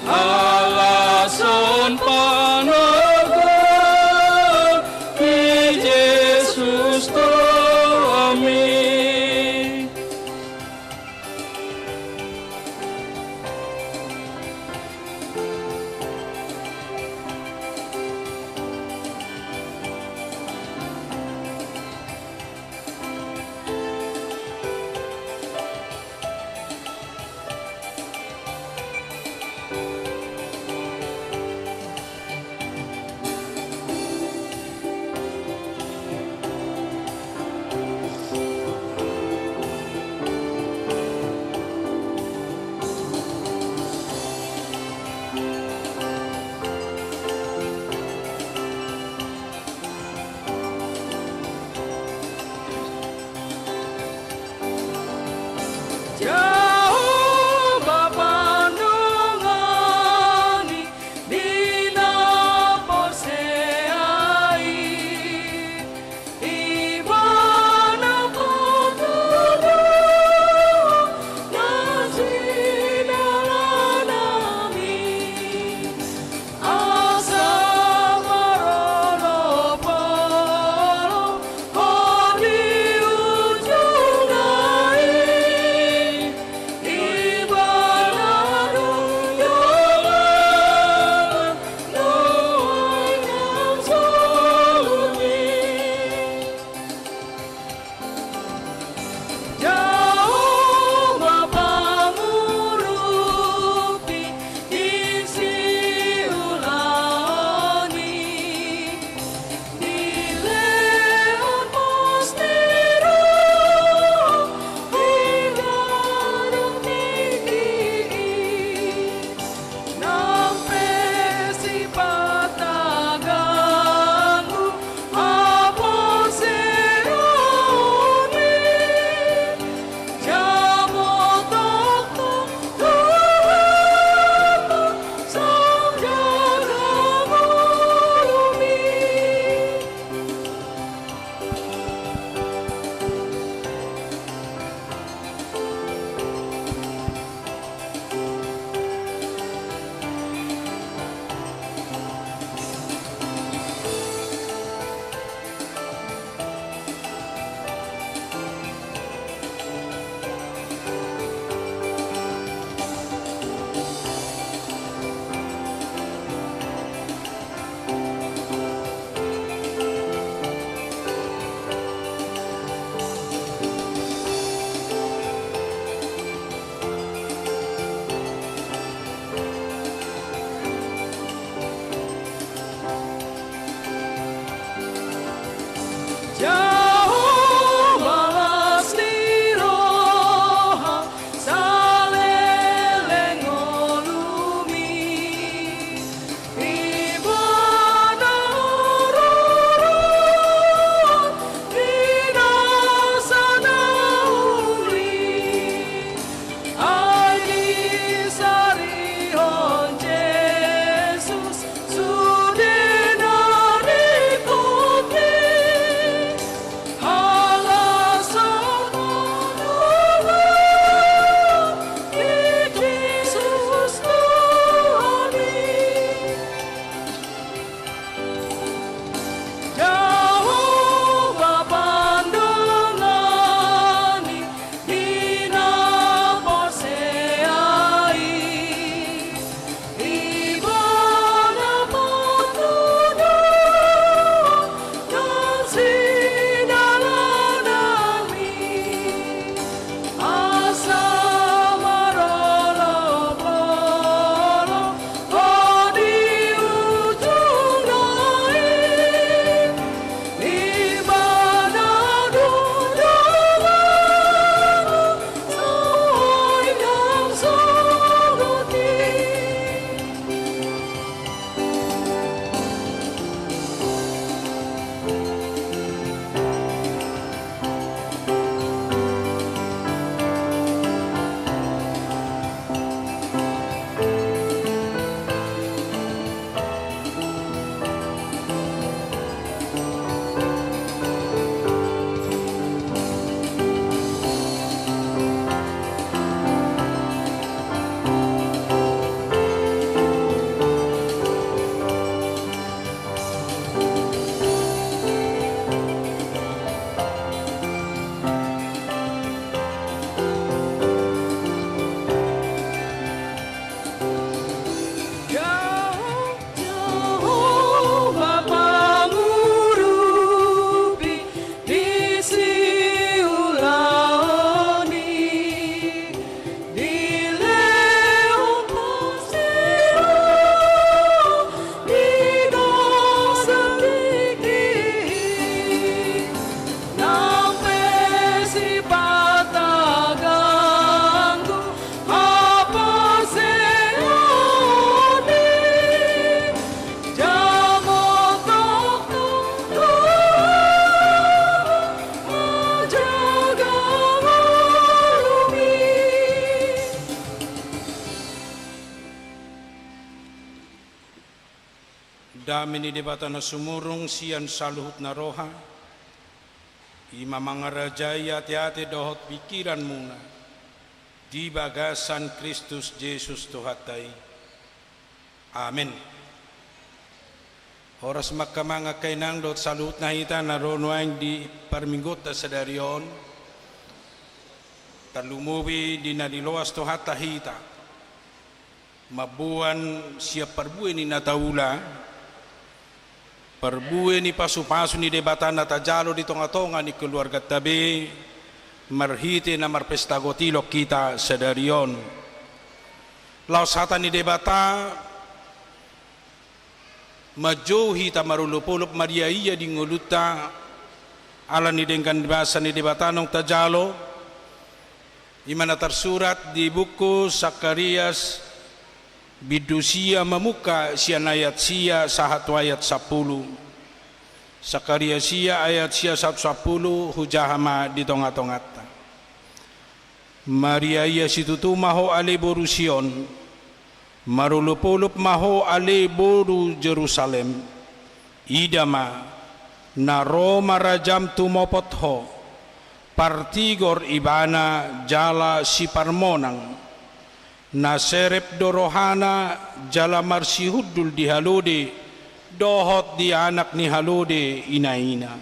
Halashon panogot ni Jesus do hami. Dame ni Debata na sumurung sian saluhutna roha, i ma mangarajai ateate dohot pingkiranmuna di bagasan Kristus Jesus Tuhanta i. Amen. Horas ma angka amang, angka inang dohot saluhutna hita na ro nuaeng di parmingguonta sadari on, tarlumobi di na niloas Tuhanta hita mamboan sian parbue ni na taula, parbue ni pasupasu ni Debata na tajalo di tongatonga ni keluarganta be, marhite na marpesta gotilon hita sadari on. Laos hata ni Debata, manjou hita marolopolop mariaia di ngolunta, ala ni denggan basa ni Debata naung tajalo, i ma na tarsurat di buku Sakarias, bindu sia mamungka sian ayat sia sahat tu ayat sampulu. Sakarias sia ayat sia sahat sampulu, hujaha ma di tongatonganta. Mariaia situtu ma ho ale boru Sion, marolopolop ma ho ale boru Jerusalem. Ida ma, na ro ma rajam tumopot ho, partigor ibana jala siparmonang. Na serep do rohana jala marsihundul di halode dohot di anak ni halode inaina.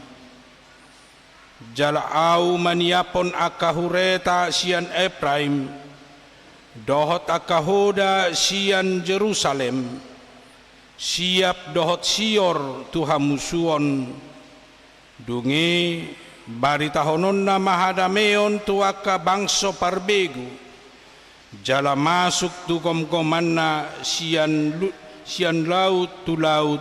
Jala Ahu maniaphon angka hureta sian Epraim, dohot angka hoda sian Jerusalem, siap dohot sior tu hamusuon. Dung i baritahononna ma hadameon tu angka bangso parbegu, jala masuk tu gomgomanna sian lu-, sian laut tu laut,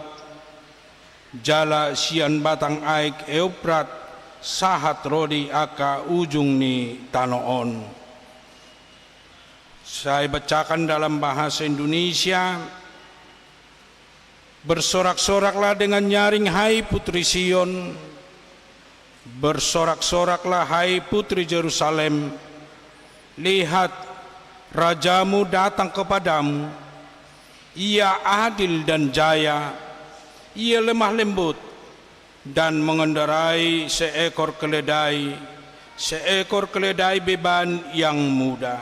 jala sian batang aek Euprat sahat ro di angka ujung ni tano on. Saya bacakan dalam bahasa Indonesia. Bersorak-soraklah dengan nyaring, hai Putri Sion. Bersorak-soraklah, hai Putri Jerusalem. Lihat, rajamu datang kepadamu. Ia adil dan jaya. Ia lemah lembut dan mengendarai seekor keledai, seekor keledai beban yang muda.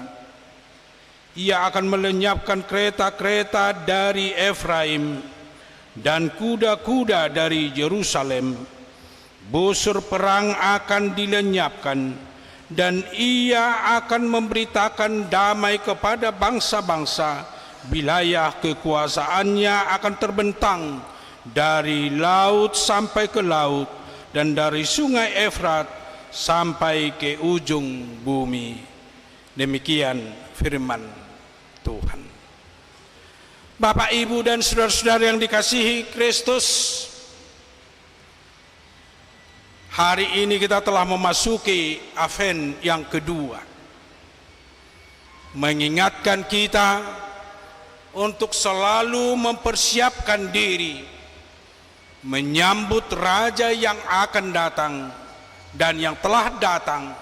Ia akan melenyapkan kereta-kereta dari Efraim dan kuda-kuda dari Jerusalem. Busur perang akan dilenyapkan, dan ia akan memberitakan damai kepada bangsa-bangsa. Wilayah kekuasaannya akan terbentang dari laut sampai ke laut, dan dari sungai Efrat sampai ke ujung bumi. Demikian firman Tuhan. Bapak, Ibu, dan saudara-saudara yang dikasihi Kristus, hari ini kita telah memasuki Advent yang kedua. Mengingatkan kita untuk selalu mempersiapkan diri menyambut Raja yang akan datang dan yang telah datang,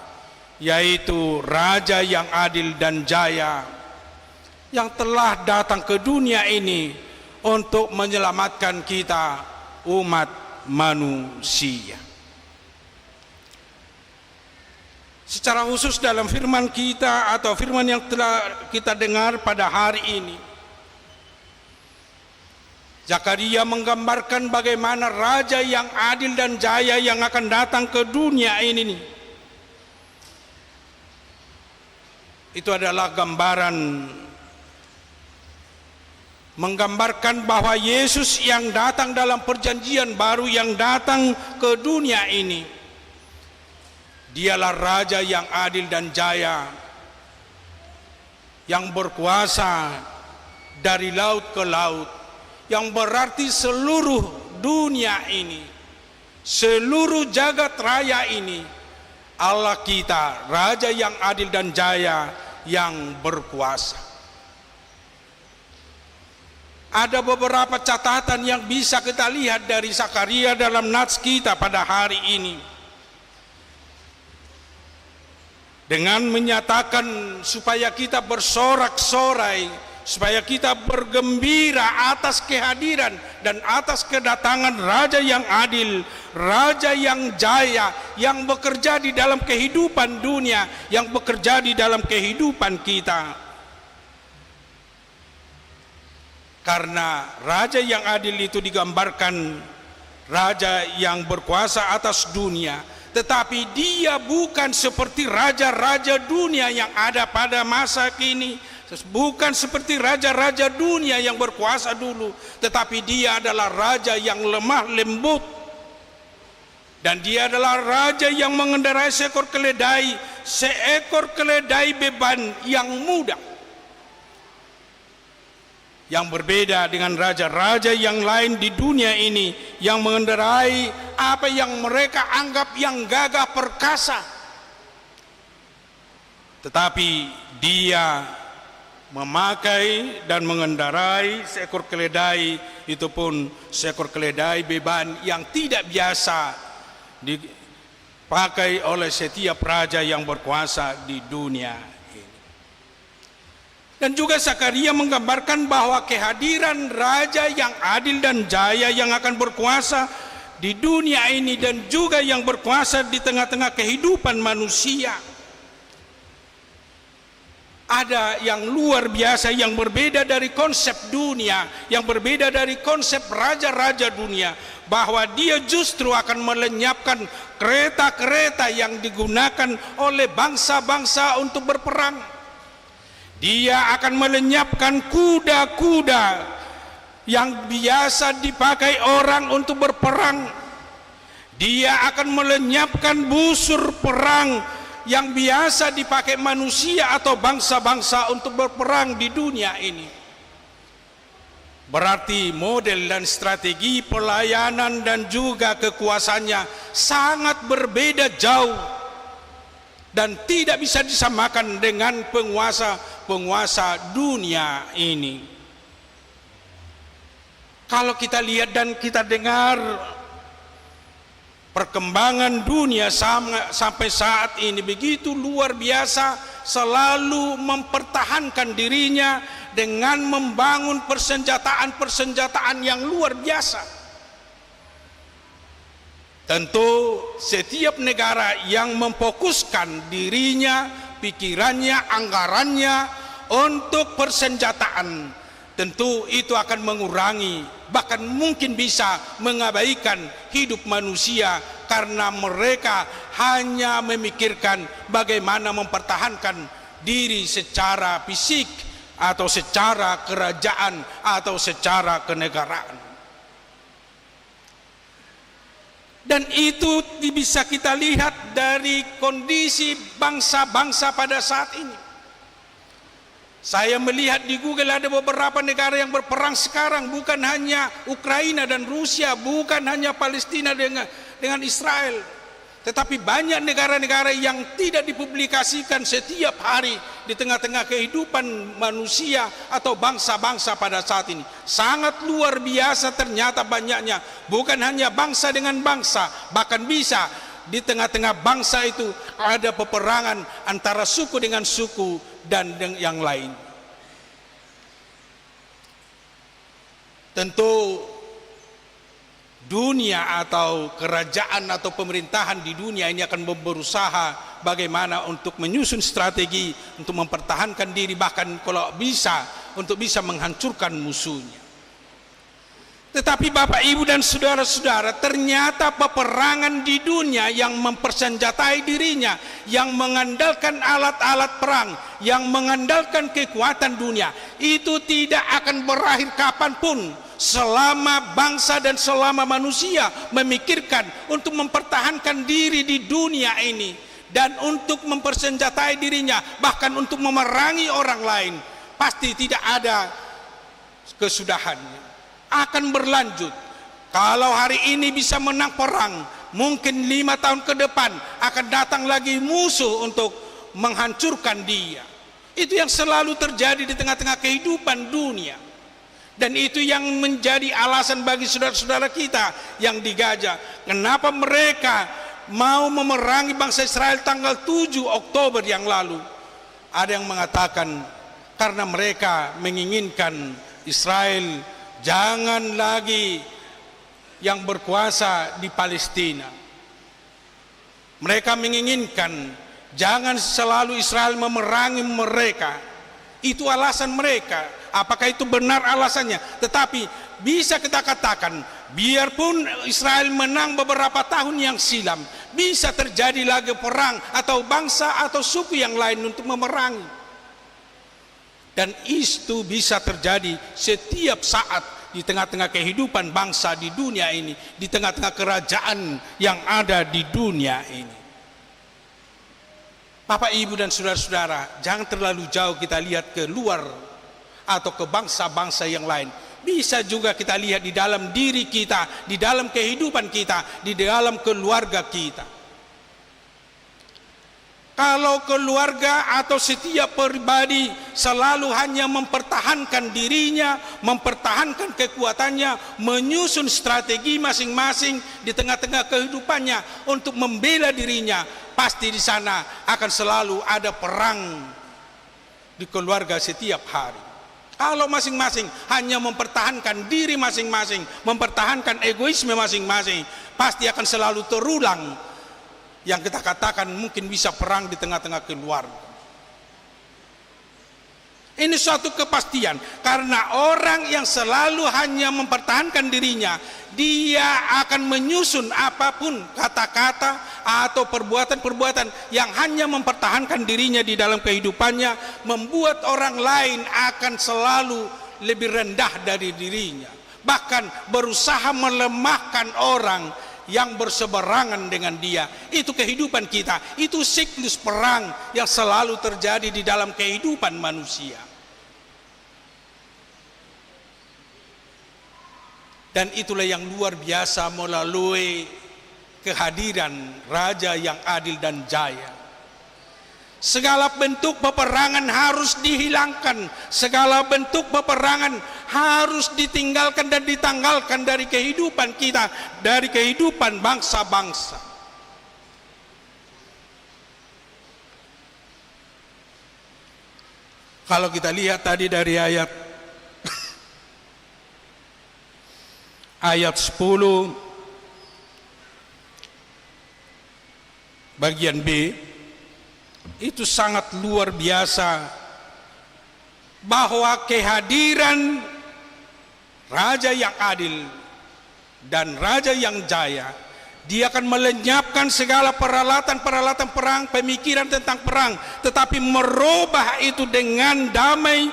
yaitu Raja yang adil dan jaya, yang telah datang ke dunia ini untuk menyelamatkan kita, umat manusia. Secara khusus dalam firman kita atau firman yang telah kita dengar pada hari ini, Zakaria menggambarkan bagaimana Raja yang adil dan jaya yang akan datang ke dunia ini. Itu adalah gambaran, menggambarkan bahwa Yesus yang datang dalam Perjanjian Baru, yang datang ke dunia ini, Dialah Raja yang adil dan jaya, yang berkuasa dari laut ke laut, yang berarti seluruh dunia ini, seluruh jagat raya ini, Allah kita, Raja yang adil dan jaya, yang berkuasa. Ada beberapa catatan yang bisa kita lihat dari Zakaria dalam nats kita pada hari ini. Dengan menyatakan supaya kita bersorak-sorai, supaya kita bergembira atas kehadiran dan atas kedatangan Raja yang adil, Raja yang jaya, yang bekerja di dalam kehidupan dunia, yang bekerja di dalam kehidupan kita. Karena Raja yang adil itu digambarkan Raja yang berkuasa atas dunia, tetapi Dia bukan seperti raja-raja dunia yang ada pada masa kini, bukan seperti raja-raja dunia yang berkuasa dulu, tetapi Dia adalah Raja yang lemah lembut. Dan Dia adalah Raja yang mengendarai seekor keledai, seekor keledai beban yang mudah. Yang berbeda dengan raja-raja yang lain di dunia ini yang mengendarai apa yang mereka anggap yang gagah perkasa. Tetapi Dia memakai dan mengendarai seekor keledai, itu pun seekor keledai beban yang tidak biasa dipakai oleh setiap raja yang berkuasa di dunia ini. Dan juga Zakaria menggambarkan bahwa kehadiran raja yang adil dan jaya yang akan berkuasa di dunia ini dan juga yang berkuasa di tengah-tengah kehidupan manusia. Ada yang luar biasa, yang berbeda dari konsep dunia, yang berbeda dari konsep raja-raja dunia, bahwa Dia justru akan melenyapkan kereta-kereta yang digunakan oleh bangsa-bangsa untuk berperang. Dia akan melenyapkan kuda-kuda yang biasa dipakai orang untuk berperang. Dia akan melenyapkan busur perang yang biasa dipakai manusia atau bangsa-bangsa untuk berperang di dunia ini. Berarti model dan strategi pelayanan dan juga kekuasaannya sangat berbeda jauh dan tidak bisa disamakan dengan penguasa-penguasa dunia ini. Kalau kita lihat dan kita dengar, perkembangan dunia sam-, sampai saat ini begitu luar biasa, selalu mempertahankan dirinya dengan membangun persenjataan-persenjataan yang luar biasa. Tentu, setiap negara yang memfokuskan dirinya, pikirannya, anggarannya untuk persenjataan, tentu itu akan mengurangi, bahkan mungkin bisa mengabaikan hidup manusia, karena mereka hanya memikirkan bagaimana mempertahankan diri secara fisik atau secara kerajaan atau secara kenegaraan. Dan itu di-, bisa kita lihat dari kondisi bangsa-bangsa pada saat ini. Saya melihat di Google ada beberapa negara yang berperang sekarang, bukan hanya Ukraina dan Rusia, bukan hanya Palestina dengan, dengan Israel. Tetapi banyak negara-negara yang tidak dipublikasikan setiap hari di tengah-tengah kehidupan manusia atau bangsa-bangsa pada saat ini. Sangat luar biasa ternyata banyaknya. Bukan hanya bangsa dengan bangsa, bahkan bisa di tengah-tengah bangsa itu ada peperangan antara suku dengan suku dan deng-, yang lain. Tentu dunia atau kerajaan atau pemerintahan di dunia ini akan berusaha bagaimana untuk menyusun strategi untuk mempertahankan diri, bahkan kalau bisa, untuk bisa menghancurkan musuhnya. Tetapi Bapak, Ibu, dan saudara-saudara, ternyata peperangan di dunia yang mempersenjatai dirinya, yang mengandalkan alat-alat perang, yang mengandalkan kekuatan dunia, itu tidak akan berakhir kapanpun selama bangsa dan selama manusia memikirkan untuk mempertahankan diri di dunia ini dan untuk mempersenjatai dirinya, bahkan untuk memerangi orang lain. Pasti tidak ada kesudahannya. Akan berlanjut. Kalau hari ini bisa menang perang, mungkin lima tahun ke depan akan datang lagi musuh untuk menghancurkan dia. Itu yang selalu terjadi di tengah-tengah kehidupan dunia. Dan itu yang menjadi alasan bagi saudara-saudara kita yang di Gaza, kenapa mereka mau memerangi bangsa Israel tanggal tujuh Oktober yang lalu. Ada yang mengatakan, Karena mereka menginginkan Israel jangan lagi yang berkuasa di Palestina. Mereka menginginkan jangan selalu Israel memerangi mereka. Itu alasan mereka. Apakah itu benar alasannya? Tetapi bisa kita katakan, biarpun Israel menang beberapa tahun yang silam, bisa terjadi lagi perang atau bangsa atau suku yang lain untuk memerangi. Dan itu bisa terjadi setiap saat di tengah-tengah kehidupan bangsa di dunia ini, di tengah-tengah kerajaan yang ada di dunia ini. Bapak, Ibu, dan saudara-saudara, jangan terlalu jauh kita lihat ke luar atau ke bangsa-bangsa yang lain. Bisa juga kita lihat di dalam diri kita, di dalam kehidupan kita, di dalam keluarga kita. Kalau keluarga atau setiap pribadi selalu hanya mempertahankan dirinya, mempertahankan kekuatannya, menyusun strategi masing-masing di tengah-tengah kehidupannya untuk membela dirinya, pasti di sana akan selalu ada perang di keluarga setiap hari. Kalau masing-masing hanya mempertahankan diri masing-masing, mempertahankan egoisme masing-masing, pasti akan selalu terulang yang kita katakan mungkin bisa perang di tengah-tengah keluarga. Ini suatu kepastian, karena orang yang selalu hanya mempertahankan dirinya, dia akan menyusun apapun kata-kata atau perbuatan-perbuatan yang hanya mempertahankan dirinya di dalam kehidupannya, membuat orang lain akan selalu lebih rendah dari dirinya, bahkan berusaha melemahkan orang yang berseberangan dengan dia. Itu kehidupan kita, itu siklus perang yang selalu terjadi di dalam kehidupan manusia. Dan itulah yang luar biasa melalui kehadiran Raja yang adil dan jaya. Segala bentuk peperangan harus dihilangkan, segala bentuk peperangan harus ditinggalkan dan ditanggalkan dari kehidupan kita, dari kehidupan bangsa-bangsa. Kalau kita lihat tadi dari ayat, ayat sepuluh bagian B, itu sangat luar biasa bahwa kehadiran Raja yang adil dan Raja yang jaya, dia akan melenyapkan segala peralatan-peralatan perang, pemikiran tentang perang, tetapi merubah itu dengan damai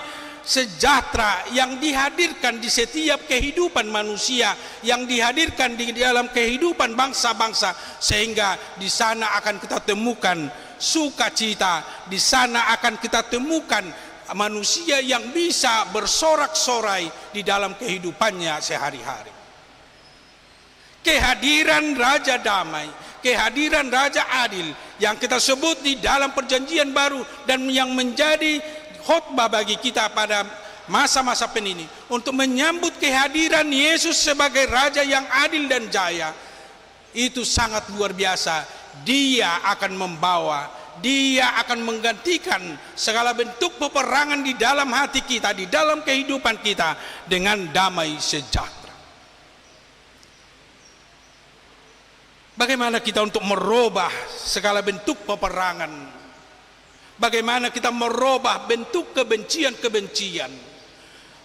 sejahtera yang dihadirkan di setiap kehidupan manusia, yang dihadirkan di dalam kehidupan bangsa-bangsa, sehingga di sana akan kita temukan sukacita, di sana akan kita temukan manusia yang bisa bersorak-sorai di dalam kehidupannya sehari-hari. Kehadiran Raja Damai, kehadiran Raja Adil yang kita sebut di dalam Perjanjian Baru dan yang menjadi khotbah bagi kita pada masa-masa penini untuk menyambut kehadiran Yesus sebagai Raja yang adil dan jaya, itu sangat luar biasa. Dia akan membawa, dia akan menggantikan segala bentuk peperangan di dalam hati kita, di dalam kehidupan kita dengan damai sejahtera. Bagaimana kita untuk merubah segala bentuk peperangan? Bagaimana kita merubah bentuk kebencian-kebencian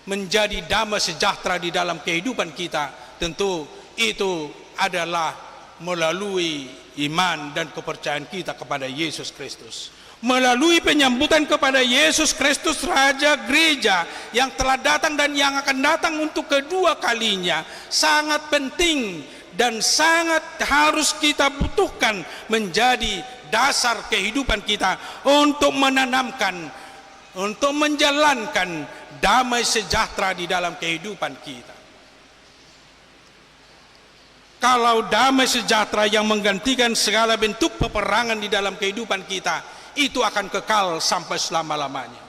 menjadi damai sejahtera di dalam kehidupan kita? Tentu itu adalah melalui iman dan kepercayaan kita kepada Yesus Kristus. Melalui penyambutan kepada Yesus Kristus, Raja Gereja yang telah datang dan yang akan datang untuk kedua kalinya, sangat penting dan sangat harus kita butuhkan menjadi dasar kehidupan kita untuk menanamkan, untuk menjalankan damai sejahtera di dalam kehidupan kita. Kalau damai sejahtera yang menggantikan segala bentuk peperangan di dalam kehidupan kita, itu akan kekal sampai selama-lamanya.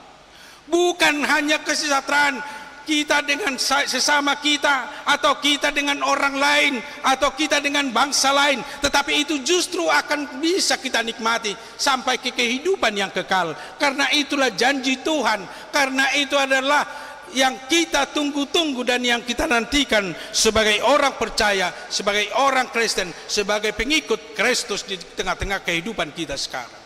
Bukan hanya kesejahteraan kita dengan sa-, sesama kita, atau kita dengan orang lain, atau kita dengan bangsa lain, tetapi itu justru akan bisa kita nikmati sampai ke kehidupan yang kekal. Karena itulah janji Tuhan, karena itu adalah yang kita tunggu-tunggu dan yang kita nantikan sebagai orang percaya, sebagai orang Kristen, sebagai pengikut Kristus di tengah-tengah kehidupan kita sekarang.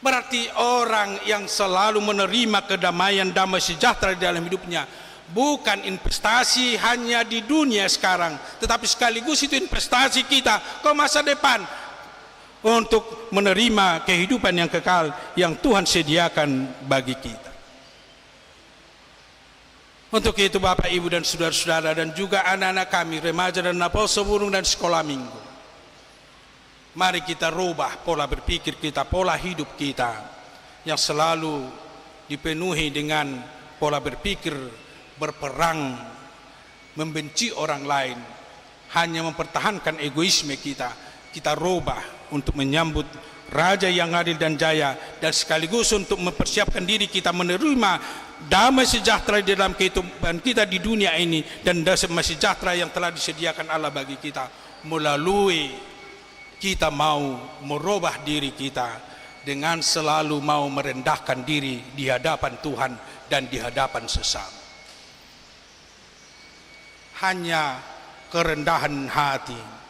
Berarti orang yang selalu menerima kedamaian, damai sejahtera di dalam hidupnya, bukan investasi hanya di dunia sekarang, tetapi sekaligus itu investasi kita ke masa depan untuk menerima kehidupan yang kekal yang Tuhan sediakan bagi kita. Untuk itu, Bapak, Ibu, dan saudara-saudara, dan juga anak-anak kami, remaja dan naposo burung dan sekolah minggu, mari kita rubah pola berpikir kita, pola hidup kita yang selalu dipenuhi dengan pola berpikir berperang, membenci orang lain, hanya mempertahankan egoisme kita, kita rubah untuk menyambut Raja yang adil dan jaya, dan sekaligus untuk mempersiapkan diri kita menerima damai sejahtera di dalam kehidupan kita di dunia ini, dan damai sejahtera yang telah disediakan Allah bagi kita melalui kita mau merubah diri kita dengan selalu mau merendahkan diri di hadapan Tuhan dan di hadapan sesama. Hanya kerendahan hati,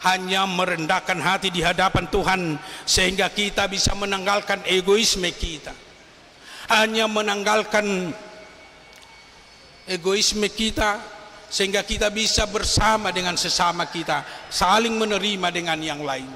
hanya merendahkan hati di hadapan Tuhan, sehingga kita bisa menanggalkan egoisme kita. Hanya menanggalkan egoisme kita, sehingga kita bisa bersama dengan sesama kita, saling menerima dengan yang lain.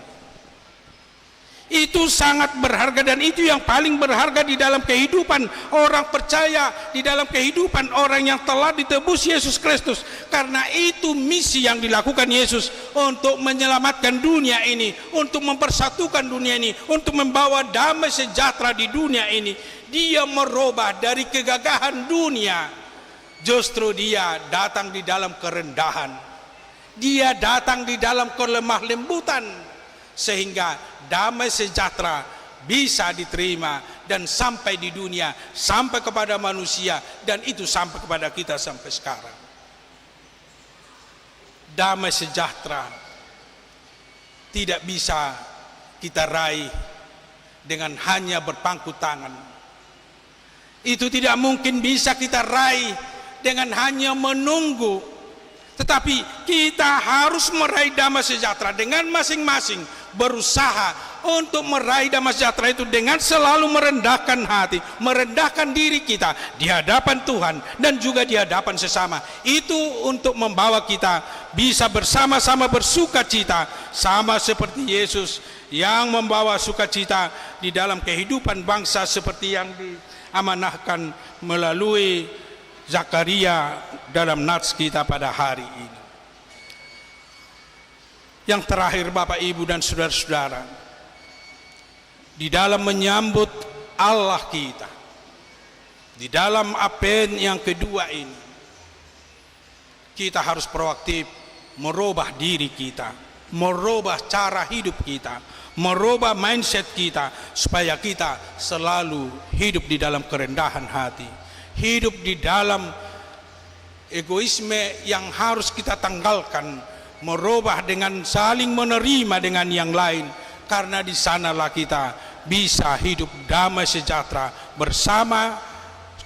Itu sangat berharga dan itu yang paling berharga di dalam kehidupan orang percaya, di dalam kehidupan orang yang telah ditebus Yesus Kristus. Karena itu misi yang dilakukan Yesus untuk menyelamatkan dunia ini, untuk mempersatukan dunia ini, untuk membawa damai sejahtera di dunia ini. Dia merubah dari kegagahan dunia. Justru dia datang di dalam kerendahan. Dia datang di dalam kelemah lembutan, sehingga damai sejahtera bisa diterima dan sampai di dunia, sampai kepada manusia, dan itu sampai kepada kita sampai sekarang. Damai sejahtera tidak bisa kita raih dengan hanya berpangku tangan. Itu tidak mungkin bisa kita raih dengan hanya menunggu. Tetapi kita harus meraih damai sejahtera dengan masing-masing berusaha untuk meraih damai sejahtera itu dengan selalu merendahkan hati, merendahkan diri kita di hadapan Tuhan dan juga di hadapan sesama. Itu untuk membawa kita bisa bersama-sama bersukacita, sama seperti Yesus yang membawa sukacita di dalam kehidupan bangsa seperti yang diamanahkan melalui Zakaria dalam nats kita pada hari ini. Yang terakhir, Bapak, Ibu, dan saudara-saudara, di dalam menyambut Allah kita, di dalam Advent yang kedua ini, kita harus proaktif merubah diri kita, merubah cara hidup kita, merubah mindset kita, supaya kita selalu hidup di dalam kerendahan hati, hidup di dalam egoisme yang harus kita tanggalkan, merubah dengan saling menerima dengan yang lain, karena di sanalah kita bisa hidup damai sejahtera bersama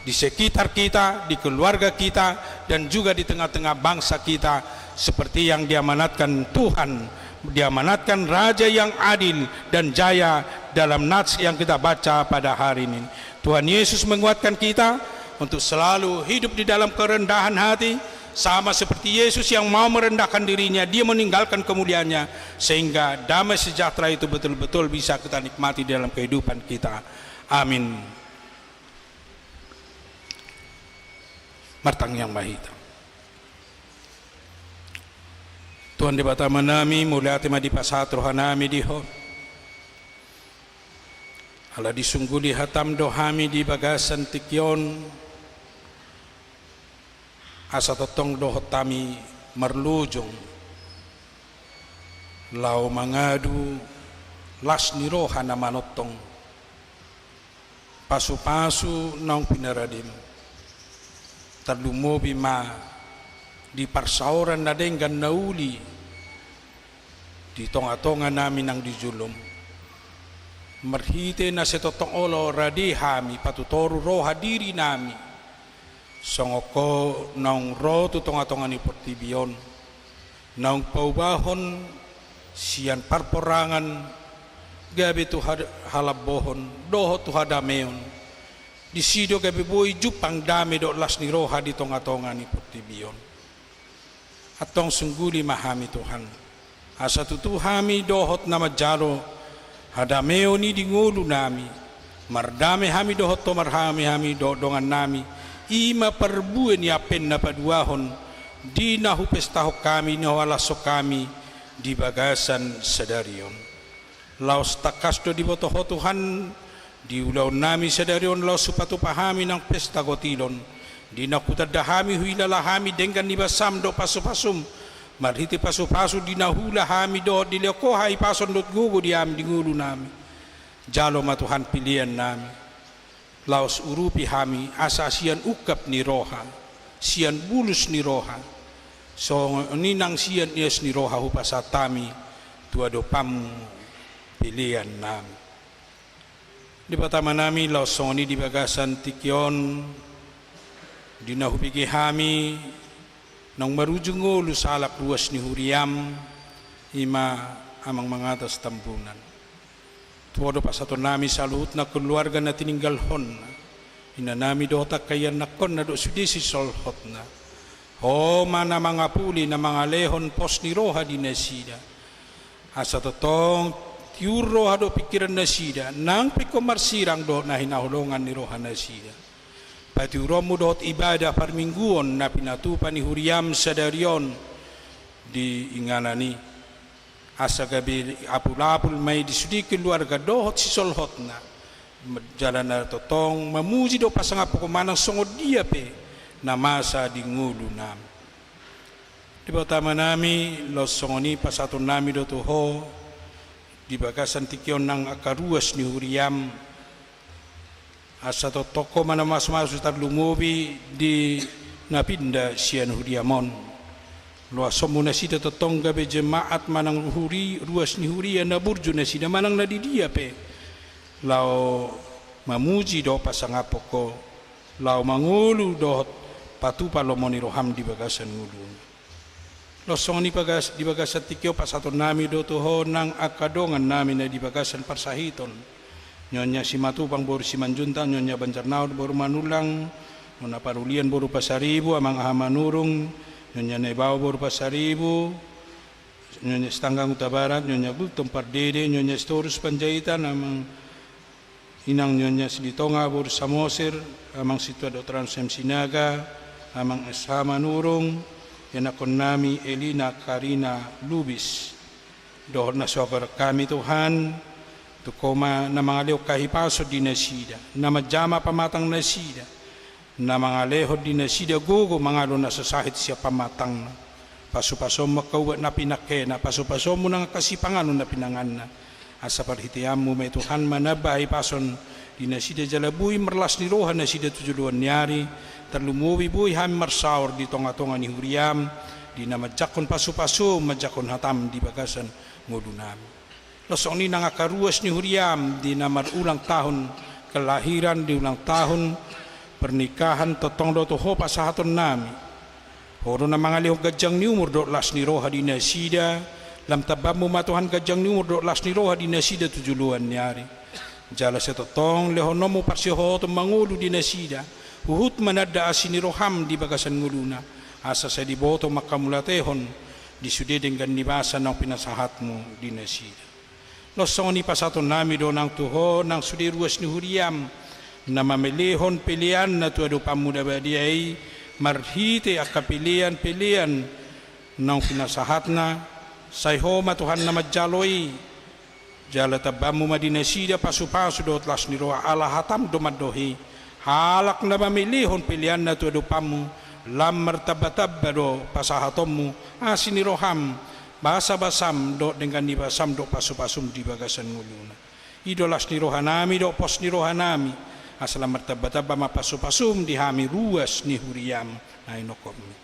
di sekitar kita, di keluarga kita, dan juga di tengah-tengah bangsa kita, seperti yang diamanatkan Tuhan, diamanatkan Raja yang adil dan jaya dalam nats yang kita baca pada hari ini. Tuhan Yesus menguatkan kita untuk selalu hidup di dalam kerendahan hati, sama seperti Yesus yang mau merendahkan dirinya, dia meninggalkan kemuliaannya, sehingga damai sejahtera itu betul-betul bisa kita nikmati di dalam kehidupan kita. Amin. Martangiang ma hita. Tuhan Debata Amanami, mauliate ma dipasahat rohanami di Ho. Ala disungguli hataM do hami di bagasan tingki on, asa tongtong dohot hami marlujung laho mangadu las ni roha na manongtong, pasu-pasu naung pinaradeM. Tarlumobi ma di parsaoran na denggan na uli di tongatonganami nang di jolom. Marhite na sai tongtong olo rade hami patutoru roha dirinami, songon ho naung ro tu tongatonga ni portibi on, naung paubahon sian parporangan gabe tu ha-, halambohon dohot tu hadameon. Disi do gabe boi jumpang dame dohot las ni roha di tongatonga ni portibi on. Antong sungguli ma hami, Tuhan, asa tutu hami dohot na manjalo hadameon i di ngolunami, mardame hami dohot hombar hami, hami dohot dongannami. I ma parbue ni ampen na paduahon di na hupestahon hami, na hualashon hami di bagasan sadari on. Laos tangkas do diboto Ho, Tuhan, di ulaonnami sadari on laos hupatupa hami nang pesta gotilon, di na hutanda hami, huilala hami denggan ni basam dohot pasupasum, marhite pasupasu di na huula hami dohot dilehon Ho hahipason dohot gogo di hami di ngolunami. Jalo ma, Tuhan, peleannami. Laos urupi hami asa sian ungkap ni roha, sian bulus ni roha, songon i nang sian ias ni roha hupasahat hami tu adopanmu peleannami. Debata Amanami, laos songon i di bagasan tingki on, di na hubege hami naung marujung ngolu sahalak ruas ni huriam, i ma amang mangatas Tambunan. Tu Ho do pasahatonnami saluhutna keluarga na tininggalhonna, inanami dohot angka ianakkonna dohot sude sisolhotna. Ho ma na mangapuli, na mangalehon pos ni roha di nasida, asa tongtong tiur roha dohot pingkiran nasida, nang pe ingkon marsirang dohot na hinaholongan ni roha nasida. Patiuronmu dohot ibadah parmingguon na pinatupa ni huriam sadari on di inganan i, asa gabe apulapul ma i di sude keluarga dohot sisolhotna, jala na tongtong mamuji dohot pasangaphon Ho manang songon dia pe na masa di ngolunami. Debata Amanami, laos songon i pasahatonnami do tu Ho di bagasan tingki on nang angka ruas ni huriam, asa tongtong Ho ma na mamasumasu, tarlumobi di na pinda sian huriam on. Loasonmu nasida tongtong gabe jemaat manang huri-, ruas ni huria na burju nasida manang na di dia pe, laho mamuji dohot pasangaphon Ho, laho mangolu dohot patupa lomo ni roham di bagasan ngoluna. Laos songon i bagas-, di bagasan tingki on pasahatonnami do tu Ho nang angka dongannami na di bagasan parsahiton. Nyonya Simatupang boru Simanjuntak, Nyonya Banjarnaut boru Manullang, Nona Parulian boru Pasaribu, Amang Aha Manurung, Nyonya Naibao boru Pasaribu, Nyonya Sitanggang Hutabarat, Nyonya Gultom Pardede, Nyonya Sitorus Panjaitan, Amang Inang Nyonya Silitonga boru Samosir, Amang Situan Doktor Anselm Sinaga, Amang S H Manurung, ianakkonnami Elina Karina Lubis. Dohot na so hualusi hami, Tuhan, tung Ho ma na mangalehon hahipason di nasida, na manjama pamatang nasida, na mangalehon di nasida gogo mangalo na so sahit sian pamatangna. Pasupasonmu angka ubat na pinangkena, pasupasonmu nang angka sipanganon na pinanganna. Asa parhiteanmu ma i, Tuhan, manamba hahipason di nasida jala boi marlas ni roha nasida tu joloan ni ari, tarlumobi boi hami marsaor di tongatonga ni huriam, di na manjangkon pasupasu, manjangkon hatam di bagasan ngolunami. Laos songon i nang angka ruas ni huriam di na marulang tahun kelahiran, di ulang tahun pernikahan, tongtong do tu Ho pasahatonnami. Ho do na mangalehon ganjang ni umur dohot las ni roha di nasida, lam tambanmu ma Tuhan ganjang ni umur dohot las ni roha di nasida tu joloan ni ari. Jala sai tongtong lehononmu parsihohoton mangolu di nasida, huhut mananda asi ni roham di bagasan ngoluna, asa sai diboto manghamauliatehon di sude denggan ni basa naung pinasahatmu di nasida. Laos songon i pasahatonnami do nang tu Ho nang sude ruas ni huriam, na mamelehon peleanna tu adopanmu na badia i, marhite angka pelean-pelean naung pinasahatna, sai Ho ma Tuhan na manjalo i, jala tambanmu ma di nasida pasupasu dohot las ni roha ala hatam do mandok i, halak na mamelehon peleanna tu adopanmu, lam martambatamba do pasahatonmu, asi ni roham, basabasam dohot denggan ni basam dohot pasupasum di bagasan ngoluna. I do las ni rohanami dohot pos ni rohanami, Asa lam martamba-tamba ma pasu-pasum di hami ruas ni huriam na hinophopmi.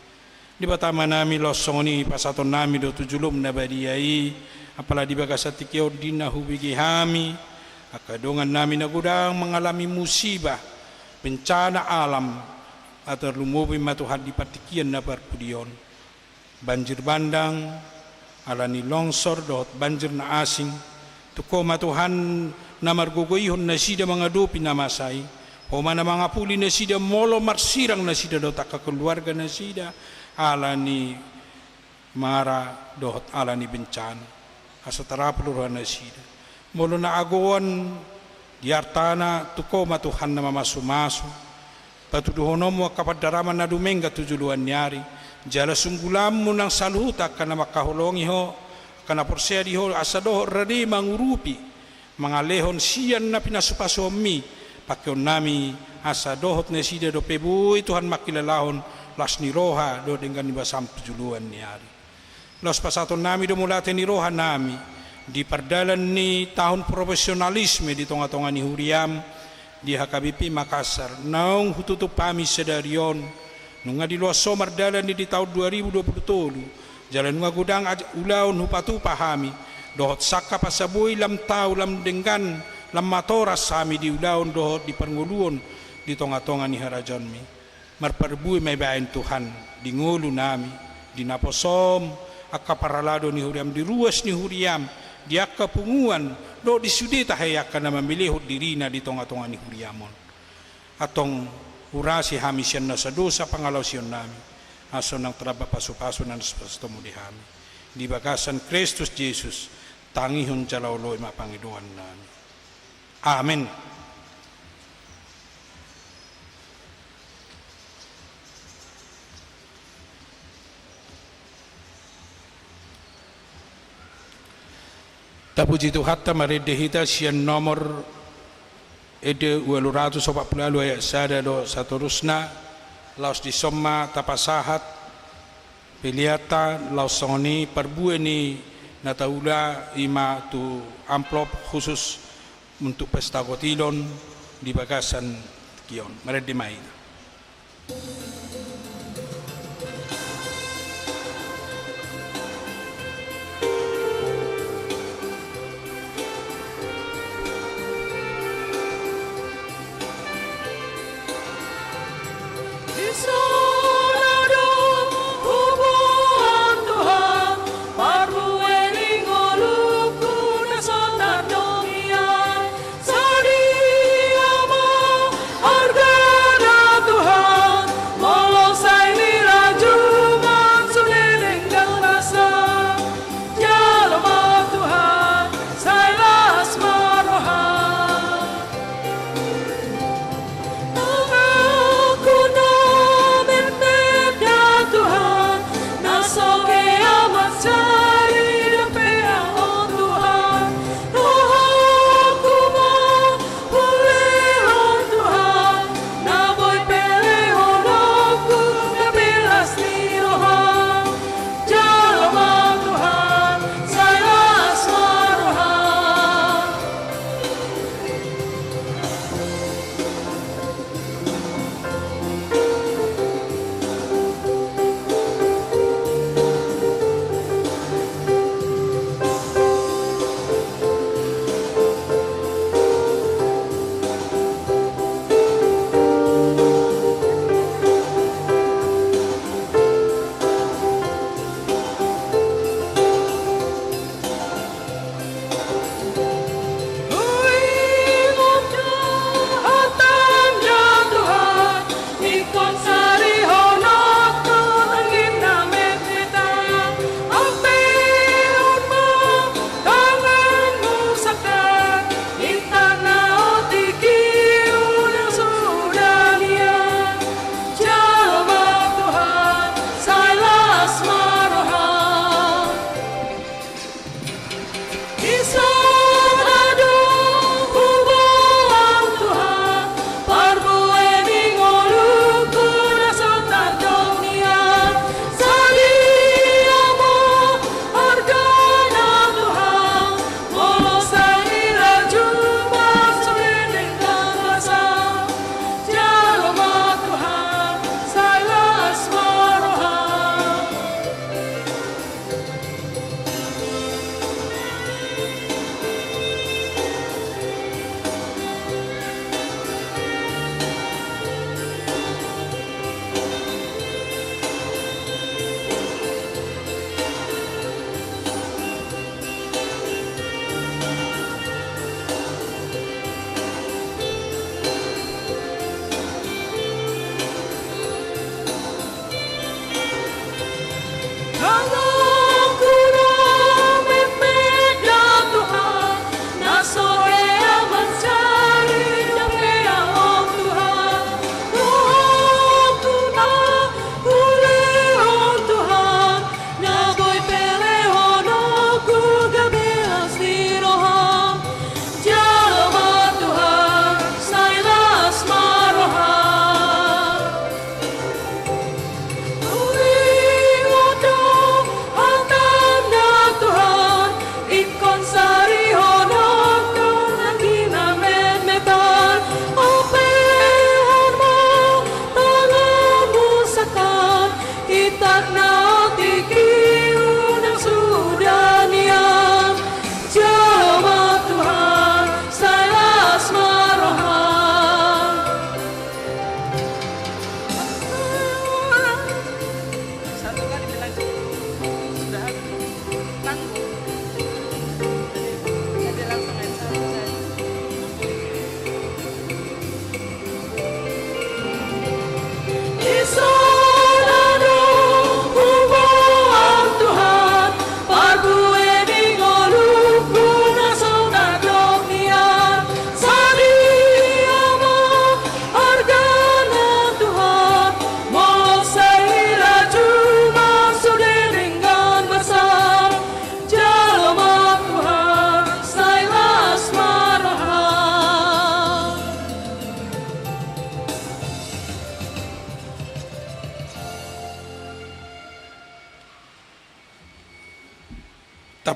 Debata Amanami, laos songon i pasahatonnami do tu jolom na badia i, apala di bagasan tingki on di na hubege hami, angka dongannami na godang mangalami musiba, bencana alam, asa tarlumobi ma Tuhan di partingkian na parpudi on. Banjir bandang, ala ni longsor dohot banjir na asing, tung Ho ma Tuhan na margogoihon nasida mangadopi na masa i. Ho ma na mangapuli nasida molo marsirang nasida dohot angka keluarga nasida, ala ni mara dohot ala ni bencana. Asa tarapul roha nasida. Molo na agoan di artana, tung Ho ma Tuhan na mamasu-masu. Patuduhononmu angka pandaraman na dumenggan tu joloan ni ari, jala sunggulanmu nang saluhut angka na mangkaholongi Ho, angka na porsea di Ho, asa dohot rade mangurupi, mangalehon sian na pinasu-pasuonmi, pangkeonnami, asa dohot nasida dope boi Tuhan mangkilalahon las ni roha dohot denggan ni basam tu joloan ni ari. Laos pasahatonnami do mauliate ni rohanami di pardalan ni tahun profesionalisme di tonga-tonga ni huriam di H K B P Makassar, naung hututup hami sadari on, nunga diloas Ho mardalan i di tahun dua ribu dua puluh tolu, jala nunga godang aj-, ulaon hupatupa hami, dohot sangkap asa boi lam tau, lam denggan, lam matoras hami di ulaon dohot di parngoluon di tonga-tonga ni harajaonmi. Marparbue ma ibaen Tuhan, di ngolunami, di naposom, angka parhalado ni huriam, di ruas ni huriam, di angka punguan, dohot di sude tahe angka na mamelehon dirina di tonga-tonga ni huriam on. Antong urasi hami sian nasa dosa pangalaosionnami, asa unang tarlambat pasu-pasu na nasa pasahatonmu di hami. Di bagasan Kristus Jesus, tangihon jala oloi ma pangidoannami. Amen. Tapuji Tuhanta, marende hita sian nomor ende ualu ratus opat pulu ualu ayat sada dohot satorusna, laos dison ma tapasahat peleanta, laos songon i parbue ni na taula i ma tu amplop khusus untuk pesta kotilon di bagasan tingki on. Marende ma hita.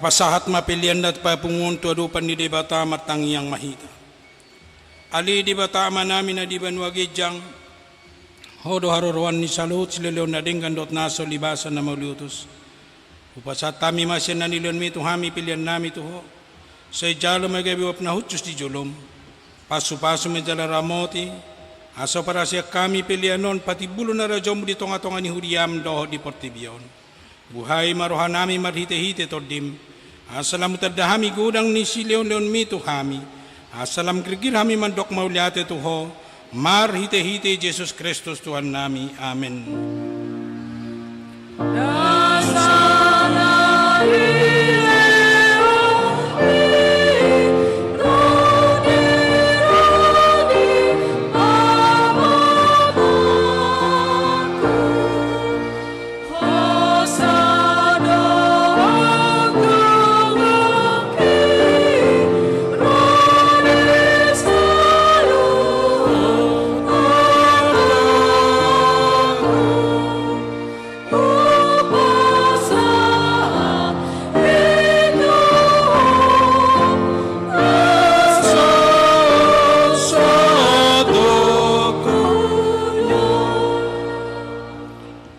Pasahat ma pelean na tapapungu on tu adopan ni Debata. Martangiang ma hita. Ale Debata Amanami na di banua ginjang, Ho do haroroan ni saluhut silehonlehon na denggan dohot na so libasan na mauliutus. Hupasahat hami ma sian na nilehonmi tu hami peleannami tu Ho. Sai jalo ma gabe uap na hushus di jolom. Pasupasu ma jala ramoti, asa huparhaseang hami pelean on patimbulhon harajaonmu di tongatonga ni huriam dohot di portibi on. Buhai ma rohanami marhitehite Tondim, asa lam hutanda hami godang ni silehonlehonmi tu hami, asa lam girgir hami mandok mauliate tu Ho, marhitehite Jesus Kristus Tuhannami. Amen.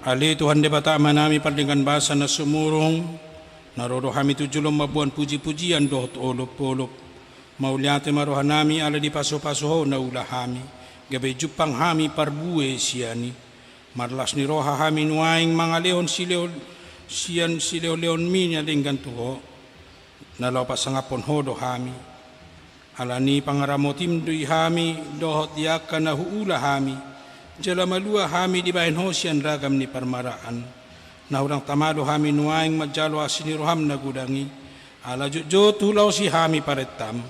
Ale Tuhan Debata Amanami pardenggan basa na sumurung, na ro do hami tu jolom mamboan pujipujian dohot olopolop. Mauliate ma rohanami ala dipasupasu Ho na ula hami, gabe jumpang hami parbue sian i. Marlas ni roha hami nuaeng mangalehon silehon, sian silehonlehonmi na denggan tu Ho. Na laho pasangaphon Ho do hami. Alani pangaramotim do i hami dohot di angka na huula hami, jala malua hami dibahen Ho sian ragam ni parmaraan. Na hurang tama do hami nuaeng manjalo asi ni roham na godang i, ala jotjot hulaosi hami parentam.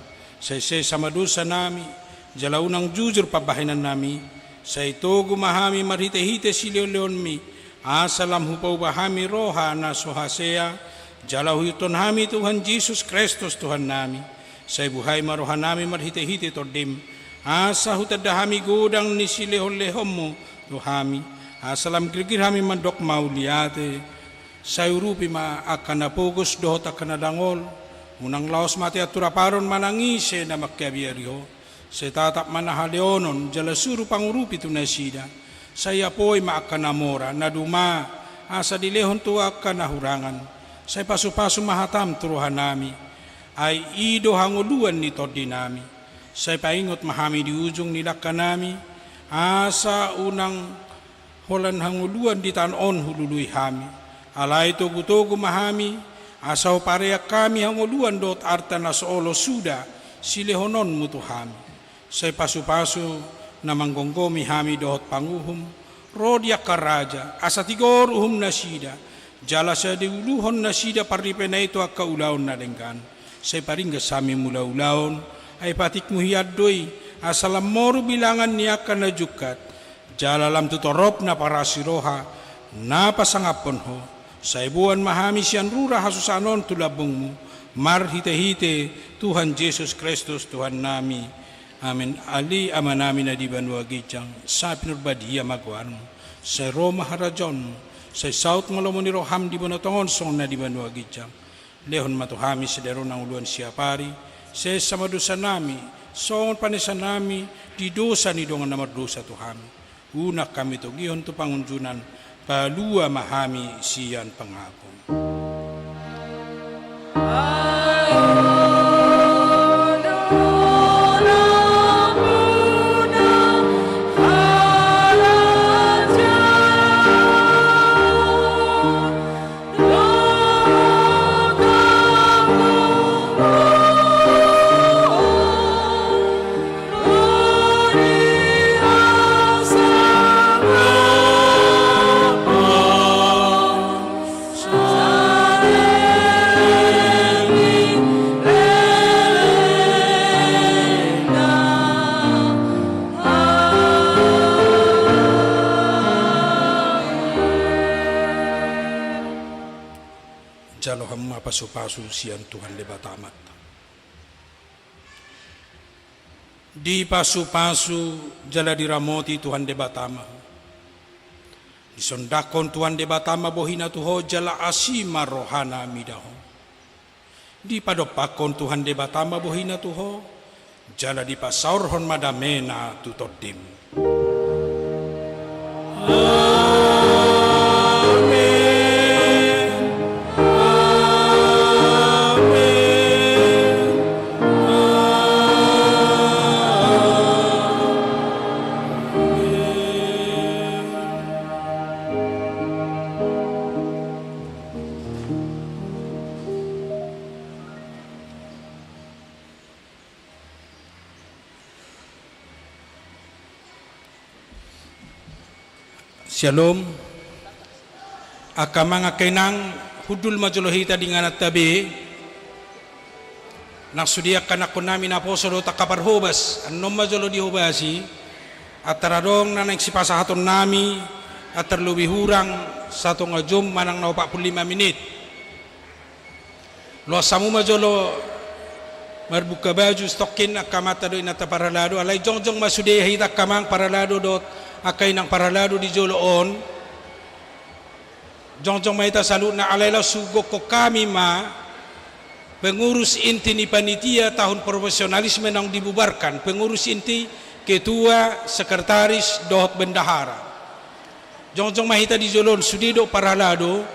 Sai sesa ma dosanami, jala unang jujur pambahenannami. Sai togu ma hami marhitehite silehonlehonmi, asa lam hupauba hami roha na so hasea, jala huihuthon hami Tuhan Jesus Kristus Tuhannami. Sai buhai ma rohanami marhitehite Tondim, asa hutanda hami godang ni silehonlehonmu tu hami, asa lam girgir hami mandok mauliate. Sai urupi ma angka na pogos dohot angka na dangol, unang laos mate anturaparon manang ise na mangkabiari Ho. Sai tatap ma na haleonon jala suru pangurupi tu nasida. Sai apoi ma angka na mora, na duma, asa dilehon tu angka na hurangan. Sai pasupasu ma hatam tu rohanami, ai i do hangoluan ni tondinami. Sai paingot ma hami di ujung ni langkanami, asa unang holan hangoluan di tano on hulului hami. Alai togutogu ma hami, asa hupareang hami hangoluan dohot arta na so olo suda silehononmu tu hami. Sai pasupasu na manggomgomi hami dohot panguhum, ro di angka raja, asa tigor uhum nasida, jala sai diuluhon nasida parripena i tu angka ulaon na denggan. Sai paringgas hami mulaulaon, ai patikmu hian do i, asa lam moru bilangan ni angka na jungkat, jala lam tu torop na parasi roha na pasangaphon Ho. Sai boan ma hami sian rura hasusaan on tu lambungmu, marhitehite Tuhan Jesus Kristus Tuhannami. Amen. Ale Amanami na di banua ginjang, sai pinarbadia ma goarmu. Sai ro ma harajaonmu. Sai saut ma lomo ni roham di banua tonga on songon na di banua ginjang. Lehon ma tu hami sadari on hangoluan siapari. Sesa ma dosanami songon panesanami di dosa ni dongan na mardosa tu hami. Unang hami togihon tu pangunjunan, palua ma hami sian pangago. Jalo hamu ma pasupasu sian Tuhan Debata Amanta. Dipasupasu jala diramoti Tuhan Debata ma ho. Disondangkon Tuhan Debata ma bohina tu ho jala asi ma rohana mida ho. Dipadompakkon Tuhan Debata ma bohina tu ho, jala dipasaorhon ma damena tu tondim. Syalom. Angka amang, angka inang, hundul ma jolo hita di ingananta be. Nang sude angka anakkonnami naposo dohot angka parhobas, annon ma jolo dihobasi. Antar adong na naeng sipasahatonnami, antar lobi hurang satonga jom manang na opat pulu lima menit. Loas hamu ma jolo marbuka baju, stokkin, angka amanta dohot inanta parhalado, alai jongjong ma sude hita angka amang parhalado dohot angka inang parhalado di jolo on. Jongjong ma hita saluhutna, alai laos hugokhon hami ma pengurus inti ni panitia tahun profesionalisme naung dibubarkan, pengurus inti, ketua, sekretaris dohot bendahara. Jongjong ma hita di jolo on, sude do parhalado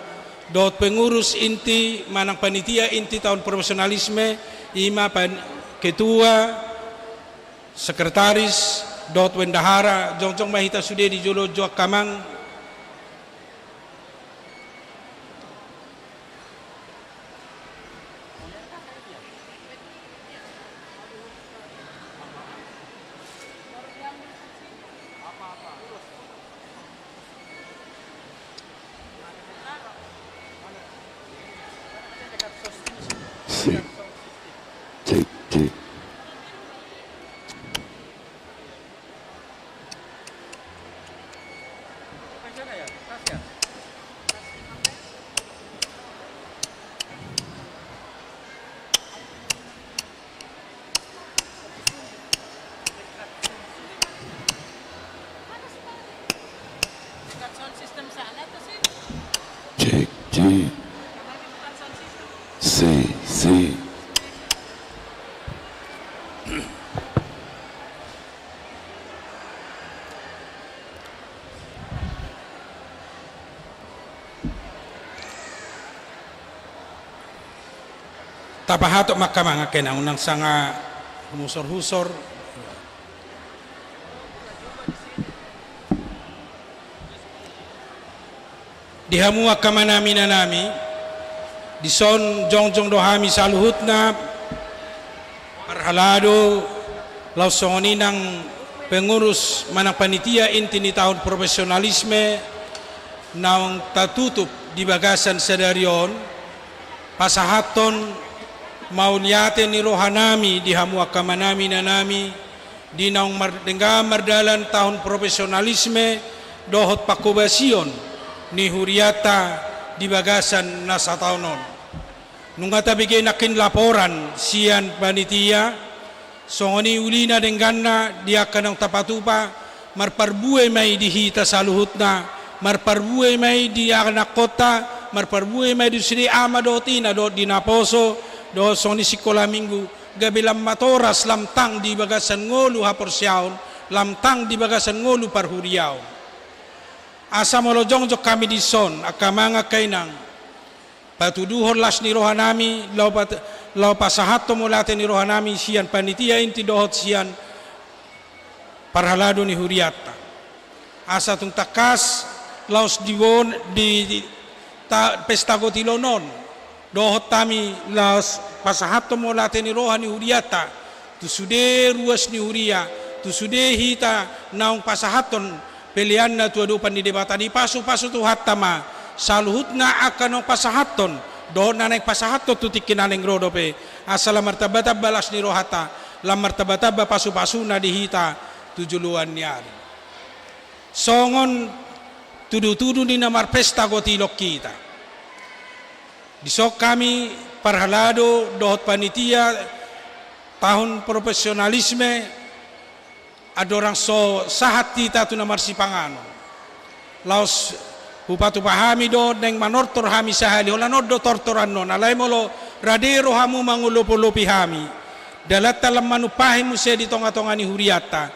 dohot pengurus inti manang panitia inti tahun profesionalisme, i ma pan-, ketua, sekretaris dohot bendahara, jongjong ma hita sude di jolo on jo angka amang. Cek, cek, cek. Cek, cek. Si, si. Tapahatop ma angka amang, angka inang, unang sanga humorhumor. Di hamu angka amanami, inanami, dison jongjong do hami saluhutna parhalado, laos songon i nang pengurus manang panitia inti ni tahun profesionalisme naung tatutup di bagasan sadari on, pasahathon mauliate ni rohanami di hamu angka amanami, inanami, di naung mar-, denggan mardalan tahun profesionalisme dohot panghobasion ni hurianta di bagasan na sataon on. Nunga tabege nangkin laporan sian panitia, songon i ulina dengganna di angka naung tapatupa, marparbue ma i di hita saluhutna, marparbue ma i di anakkonta, marparbue ma i di sude ama dohot ina dohot di naposo, dohot songon i sikola minggu, gabe lam matoras, lam tang di bagasan ngolu haporseaon, lam tang di bagasan ngolu parhuriaon. Asa molo jongjong hami dison, angka amang, angka inang, patuduhon las ni rohanami, laho pat-, laho pasahathon mauliate ni rohanami sian panitia inti dohot sian parhalado ni hurianta. Asa tung tangkas laos di bon-, di, di ta-, pesta gotilon on, dohot hami laos pasahathon mauliate ni roha ni hurianta, tu sude ruas ni huria, tu sude hita naung pasahathon peleanna tu adopan ni Debata, dipasupasu Tuhanta ma saluhutna angka naung pasahathon, dohot na naeng pasahathon tu tingki na naeng ro dope, asa lam martambatamba las ni rohanta, lam martambatamba pasupasuna di hita tu joloan ni ari. Songon tudutudu ni na marpesta gotilon hita. Dison hami parhalado dohot panitia tahun profesionalisme, andorang so sahat hita tu na marsipanganon. Laos hupatupa hami do naeng manortor hami sahali, holan on do tortoran on. Alai molo Rade rohamu mangolopolopi hami. Dalanta lam manumpahi muse di tongatonga ni hurianta.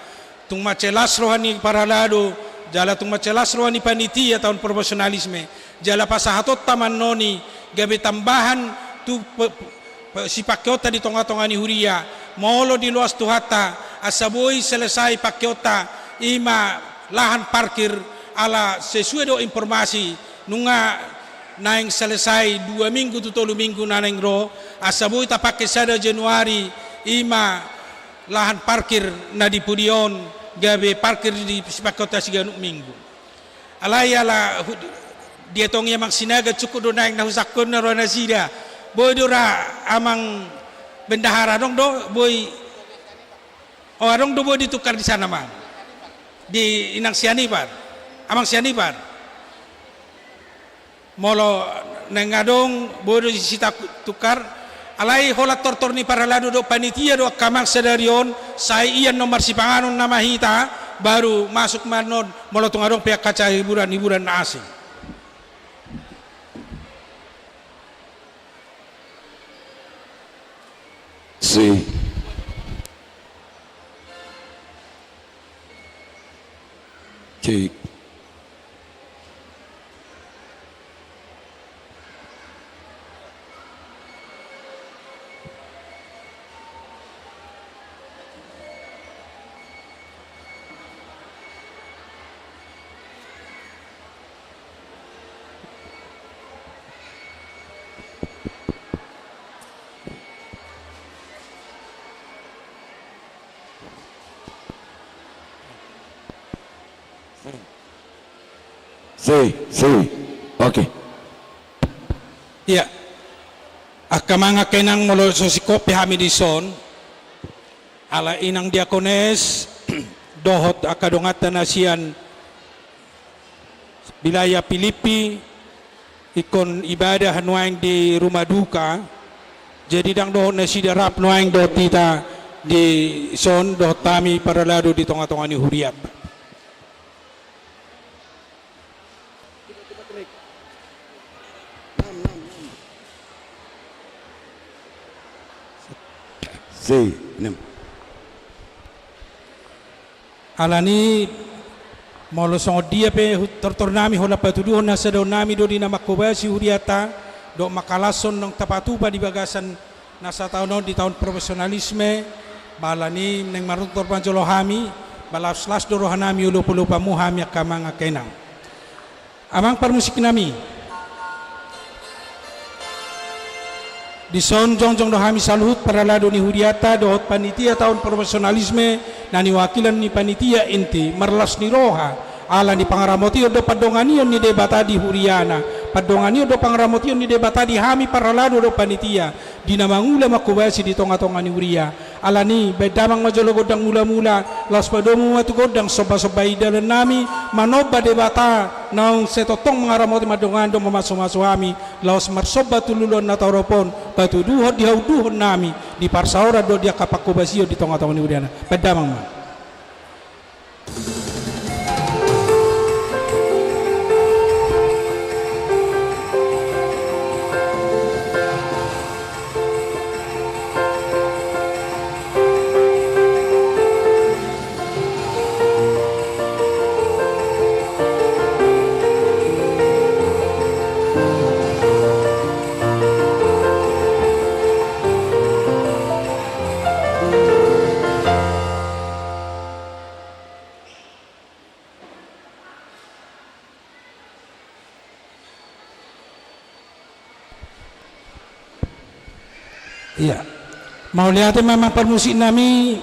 Tung mansai las roha ni parhalado, jala tung mansai las roha ni panitia taon profesionalisme. Jala pasahatonta ma annon i gabe tambahan tu pe-, pe-, sipangkeonta di tongatonga ni huria. Molo diloas Tuhanta, asa boi selesai pangkeonta, i ma lahan parkir, ala sesuai do informasi, nunga naeng selesai dua minggu tu tolu minggu na naeng ro, asa boi tapangke sada Januari, i ma lahan parkir na di pudi on, gabe parkir di sipangkeonta siganup minggu. Alai ala hu-, dietong i Amang Sinaga, cukup do naeng na husangkon na roha nasida. Boi do ra Amang Bendahara, adong do, boi. O, adong do boi ditukar di sana, Amang. Di Inang Sianipar. Amang Sianipar. Molo naeng adong, boi do disi tatukar. Alai holan tortor ni parhalado dohot panitia do angka Amang sadari on, sai ia annon marsipanganon nama hita, baru masuk ma annon, molo tung adong pe angka acara hiburan-hiburan na asing. Si. Cek. Si, si. Oke. Ia. Angka Amang, angka Inang, molo so singkop pe hami dison, ala Inang Diakones dohot angka donganta na sian Wilayah Pilipi, ingkon ibadah nuaeng di rumah duka. Jadi ndang dohot nasida rap nuaeng dohot hita dison, dohot hami parhalado di tongatonga ni hurianta. Si, nem. Alani, molo songon dia pe hu-, tortor nami holan patuduhon hasadaon nami do di na manghobasi hurianta, dohot mangkalashon naung tapatupa di bagasan na sataon on di taon profesionalisme, ba alani naeng martortor ma jolo hami, ba las-las do roha nami olopolopanmu hami angka Amang, angka Inang. Amang parmusik nami. Dison jongjong do hami saluhut parhalado ni hurianta dohot panitia taon profesionalisme na niwakilan ni panitia inti, marlas ni roha, ala ni pangaramotion dohot pandonganion ni Debata di huriana, pandonganion dohot pangaramotion ni Debata di hami parhalado dohot panitia, di na mangula manghobasi di tongatonga ni huria. Alani, baen damang ma jolo gondang mulamula, laos padomu ma tu gondang sombasomba i dalan nami, manomba Debata, naung sai tongtong mangaramoti, mandongani dohot mamasumasu hami, laos marsomba tu joloan na torop on, patuduhon di haunduhon nami, di parsaoran dohot di angka panghobasion di tongatonga ni huriana. Baen damang ma. Ia. Mauliate ma Amang parmusik nami,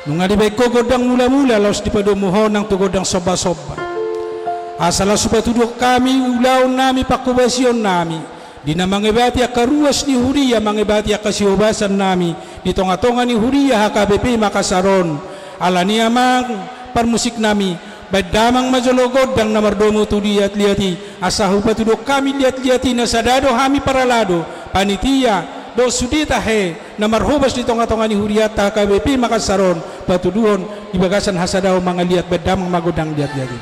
nunga dibaen ho gondang mulamula, laos dipadomu ho nang tu gondang sombasomba. Asa laos hupatuduhon hami ulaon nami, panghobasion nami, di na mangebati angka ruas ni huria, mangebati angka sihobasan nami di tongatonga ni huria H K B P Makassar on. Alani Amang parmusik nami, baen damang ma jolo gondang na mardomu tu liatliat i, asa hupatuduhon hami liatliat i na sada do hami parhalado, panitia, dohot sude tahe na marhobas di tongatonga ni hurianta H K B P Makassar on, patuduhon di bagasan hasadaon mangaliat. Baen damang ma gondang liatliat i.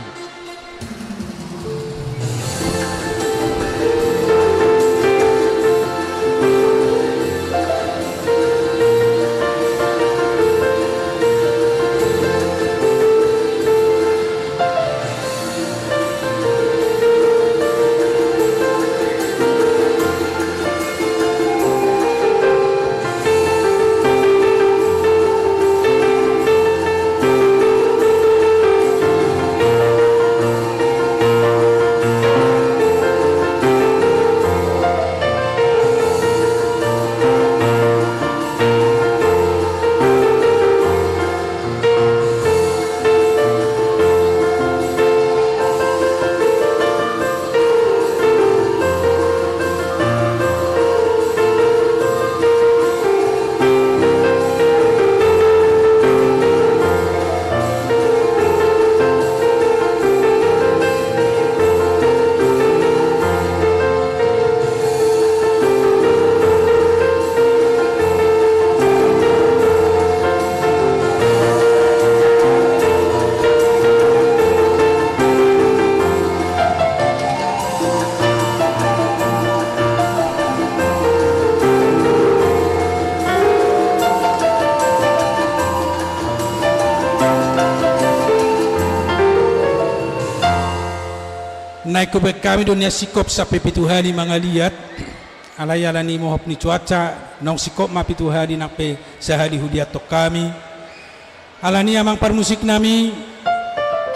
Naeng hubaen hami do nian singkop sampe pitu hali mangaliat. Alai ala ni mohop ni cuaca, naung singkop ma pitu hali nang pe sahali huliathon hami. Ala ni i amang parmusik nami,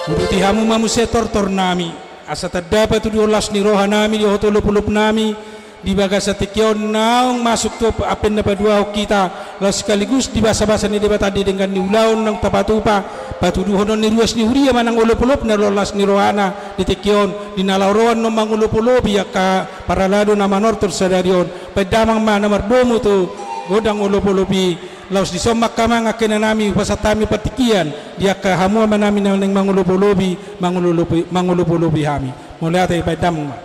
uduti hamu ma muse tortor nami. Asa tanda patuduhon laos ni roha nami dohot olopolop nami, di bagasan tingki on naung masuk tu ampen na paduahon hita, laos sekaligus di basabasa ni Debata di denggan ni ulaon naung tapatupa, patuduhonon ni ruas ni huria manang olopolop na laos ni rohana di tingki on, di na laho ro annon mangolopolopi angka parhalado na manortor sadari on. Baen damang ma na mardomu tu gondang olopolop i. Laos dison ma angka amang angka inang nami, hupasahat hami partingkian di angka hamu ama nami na naeng mangolopolopi, mangololopi, mangolopolopi hami. Mauliate, baen damang ma.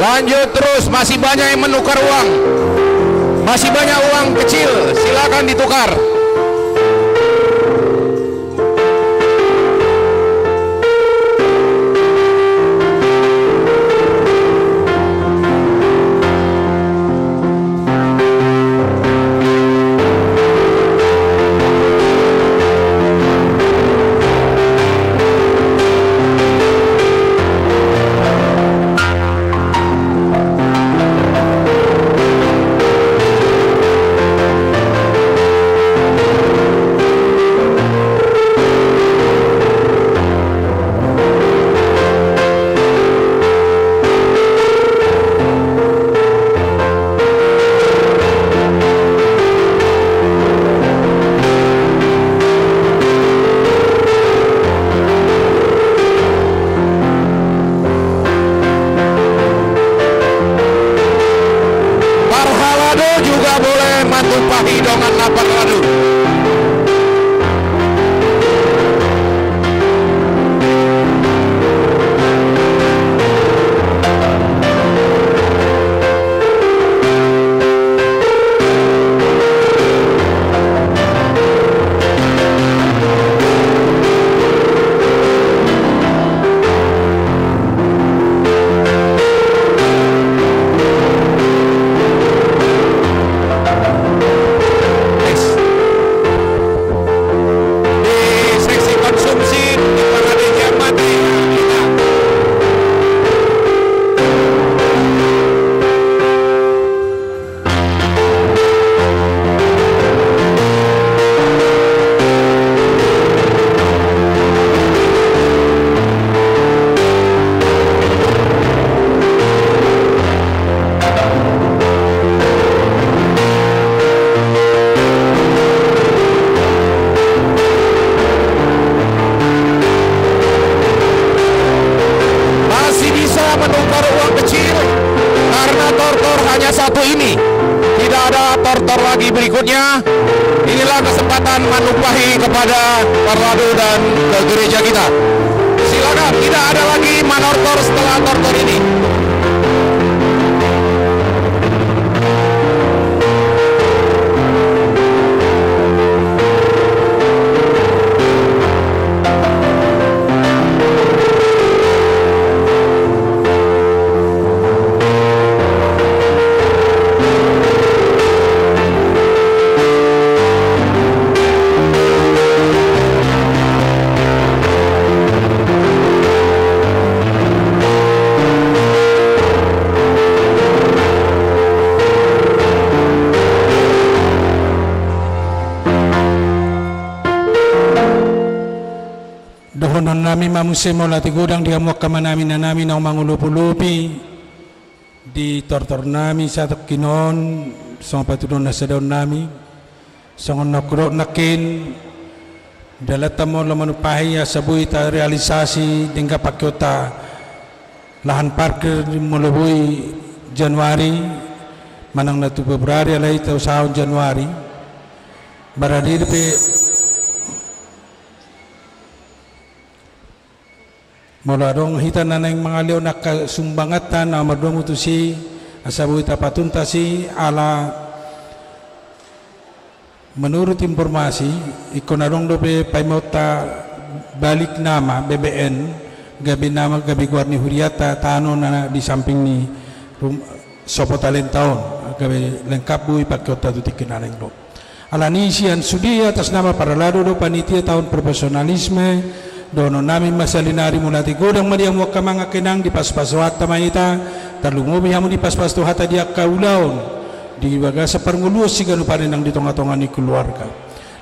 Lanjut terus, masih banyak yang menukar uang. Masih banyak uang kecil, silakan ditukar. Parhalado juga boleh mantumpahi dongan na parhalado. Di seksi konsumsi, di Parade Kiamat, ya, kita. Masih bisa menukar uang kecil karena tortor hanya satu ini. Tidak ada tortor lagi berikutnya. Inilah kesempatan manumpahi kepada parhalado dan ke gereja kita. Silakan, tidak ada lagi manortor setelah tortor ini. Dohonon nami ma muse mauliate godang di hamu angka amanami, inanami naung mangolopolopi di tortor nami satongkin on, songon patuduhon na sadaon nami, songon na hudok nangkin, dalanta ma on laho manumpahi asa boi tarealisasi denggan pangkeonta lahan parkir molo boi Januari, manang na tu Februari alai tausahon Januari. Barang i dope molo adong hita na naeng mangalehon angka sumbanganta na mardomu tusi, asa boi tapatuntas i, ala menurut informasi, ingkon adong dope paimaonta Balik Nama, B B N, gabe nama, gabe goar ni hurianta, tano na di samping ni rum-, sopo talenta on, gabe lengkap boi pangkeonta tu tingki na naeng ro. Alani i sian sude atas nama parhalado dohot panitia taon profesionalisme, dohonon nami ma saonari, mauliate godang ma di hamu angka amang angka inang, dipaspas Tuhanta ma hita, tarlumobi hamu dipaspas Tuhanta di angka ulaon, di bagasan parngoluon siganup ari nang di tongatonga ni keluarga.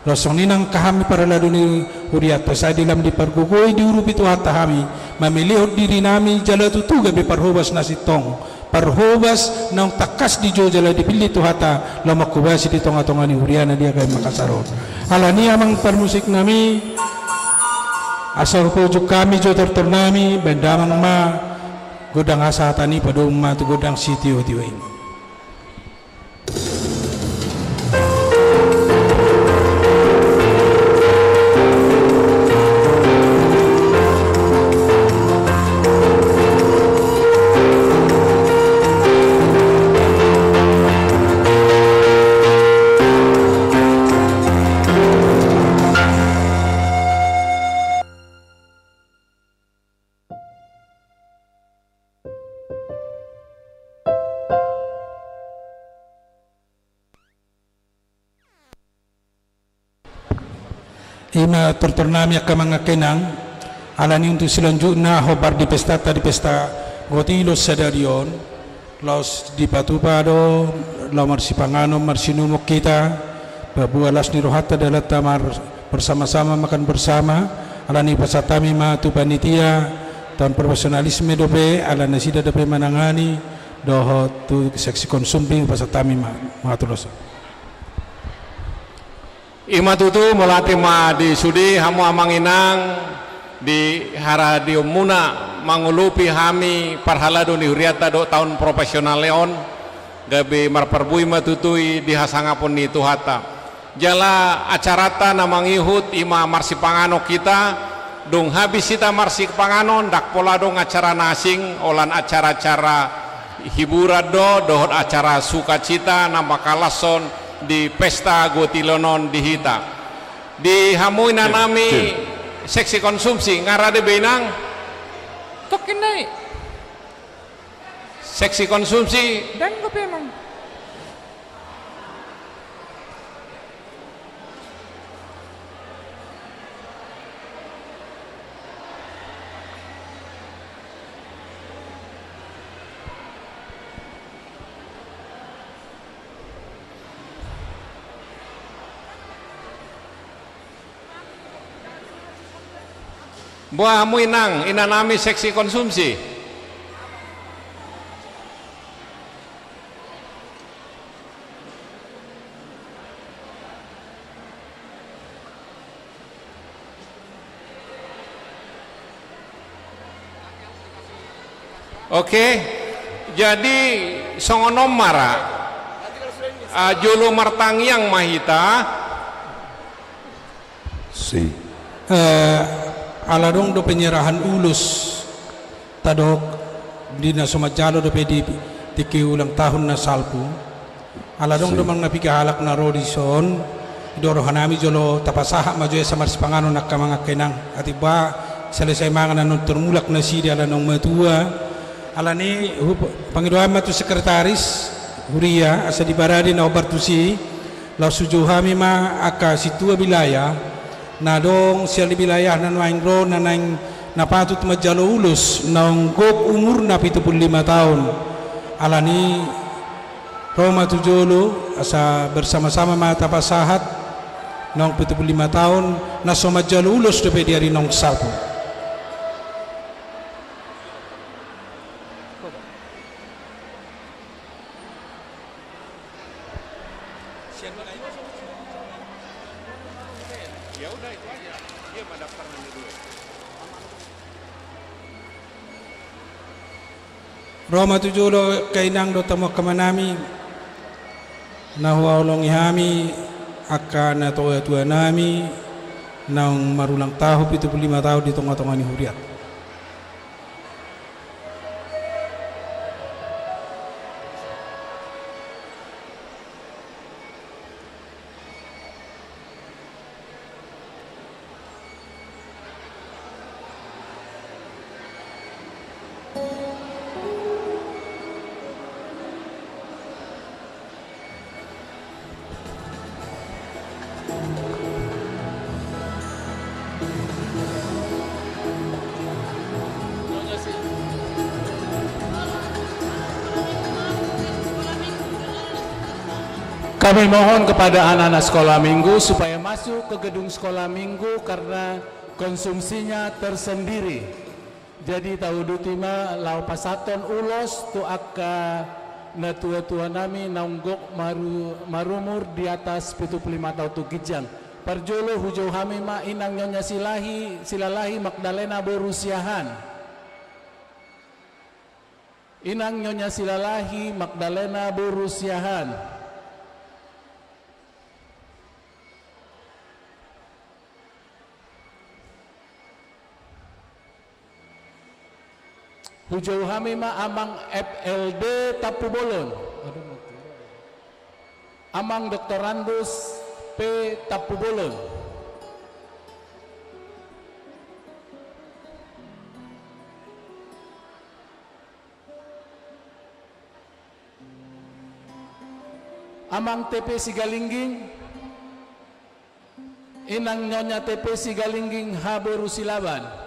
Laos songon i nang angka hami parhalado ni hurianta, sai di lam dipargogoi diurupi Tuhanta hami, mamelehon diri nami jala tutu gabe parhobas na sintong, parhobas naung tangkas dijou jala dipillit Tuhanta laho manghobasi di tongatonga ni huriana di Agayan Makassar on. Alani i amang parmusik nami, asa hupaujung hami jo tortor nami, baen damang ma gondang hasahatan i, padomu ma tu gondang sitiotio i. Ima tortor nami angka amang angka inang, alani untung silanjutna hombar di pestanta di pesta Gotilos sadari on, laos dipatupa do laho marsipanganon marsinumuk hita, paboa las ni rohanta dalanta mar-, bersama-sama makan bersama, alani pasahat hami ma tu panitia, tu profesionalisme dope, ala nasida dope manangani, dohot tu seksi konsumsi pasahat hami ma, mauliate. Ima tutu, mauliate ma di sude hamu amang inang di haradeonmuna mangolopi hami parhalado ni hurianta dohot taon profesional on, gabe marparbue ma tutu i di hasangapon ni Tuhanta. Jala acaranta na mangihut ima marsipanganon hita, dung habis hita marsipanganon, ndang pola adong acara na asing, holan acara-acara hiburan do, dohot acara sukacita na mangkalashon di pesta Gotilos on di hita. Di hamu inanami, seksi konsumsi, nga rade be inang? Tokkin nai. Seksi konsumsi. Dang dope mang. Boha hamu inang, inanami seksi konsumsi. Oke, jadi songon on ma ra. Ah, jolo martangiang ma hita. Si. Eh, ala adong do penyerahan ulos tadok di na so manjalo dope di tingki ulang tahun na salpu. Ala adong do mang na piga halak na ro dison, di rohanami jolo tapasahat ma jo asa marsipanganon angka amang angka inang. Atik ba selesai mangan annon tarmulak nasida ala naung matua. Alani i pangidoan ma tu sekretaris huria asa dibaradi na hombar tusi. Laos hujou hami ma angka sintua wilayah na adong sian wilayah na naeng ro na naeng na patut manjalo ulos naung gok umurna pitu pulu lima taon. Alani i ro ma tu jolo asa bersama-sama ma tapasahat naung pitu pulu lima taon na so manjalo ulos dope di ari naung salpu. Ro ma tu jolo angka inang dohot hamu angka amanami na huhaholongi hami angka natuatuanami naung marulang tahun pitu pulu lima tahun di tongatonga ni hurianta. Kami mohon kepada anak-anak sekolah minggu supaya masuk ke gedung sekolah minggu karena konsumsinya tersendiri. Jadi tauduti ma laho pasahathon ulos tu angka natuatuanami naung gok maru-, marumur di atas pitu pulu lima taon tu ginjang. Parjolo hujou hami ma inang Nyonya Silahi, Silalahi Magdalena boru Siahaan. Inang Nyonya Silalahi Magdalena boru Siahaan. Hujou hami ma amang F L D Tampubolon. Amang doktorandus P Tampubolon. Amang T P Sigalingging. Inang Nyonya T P Sigalingging, Haboru Silaban.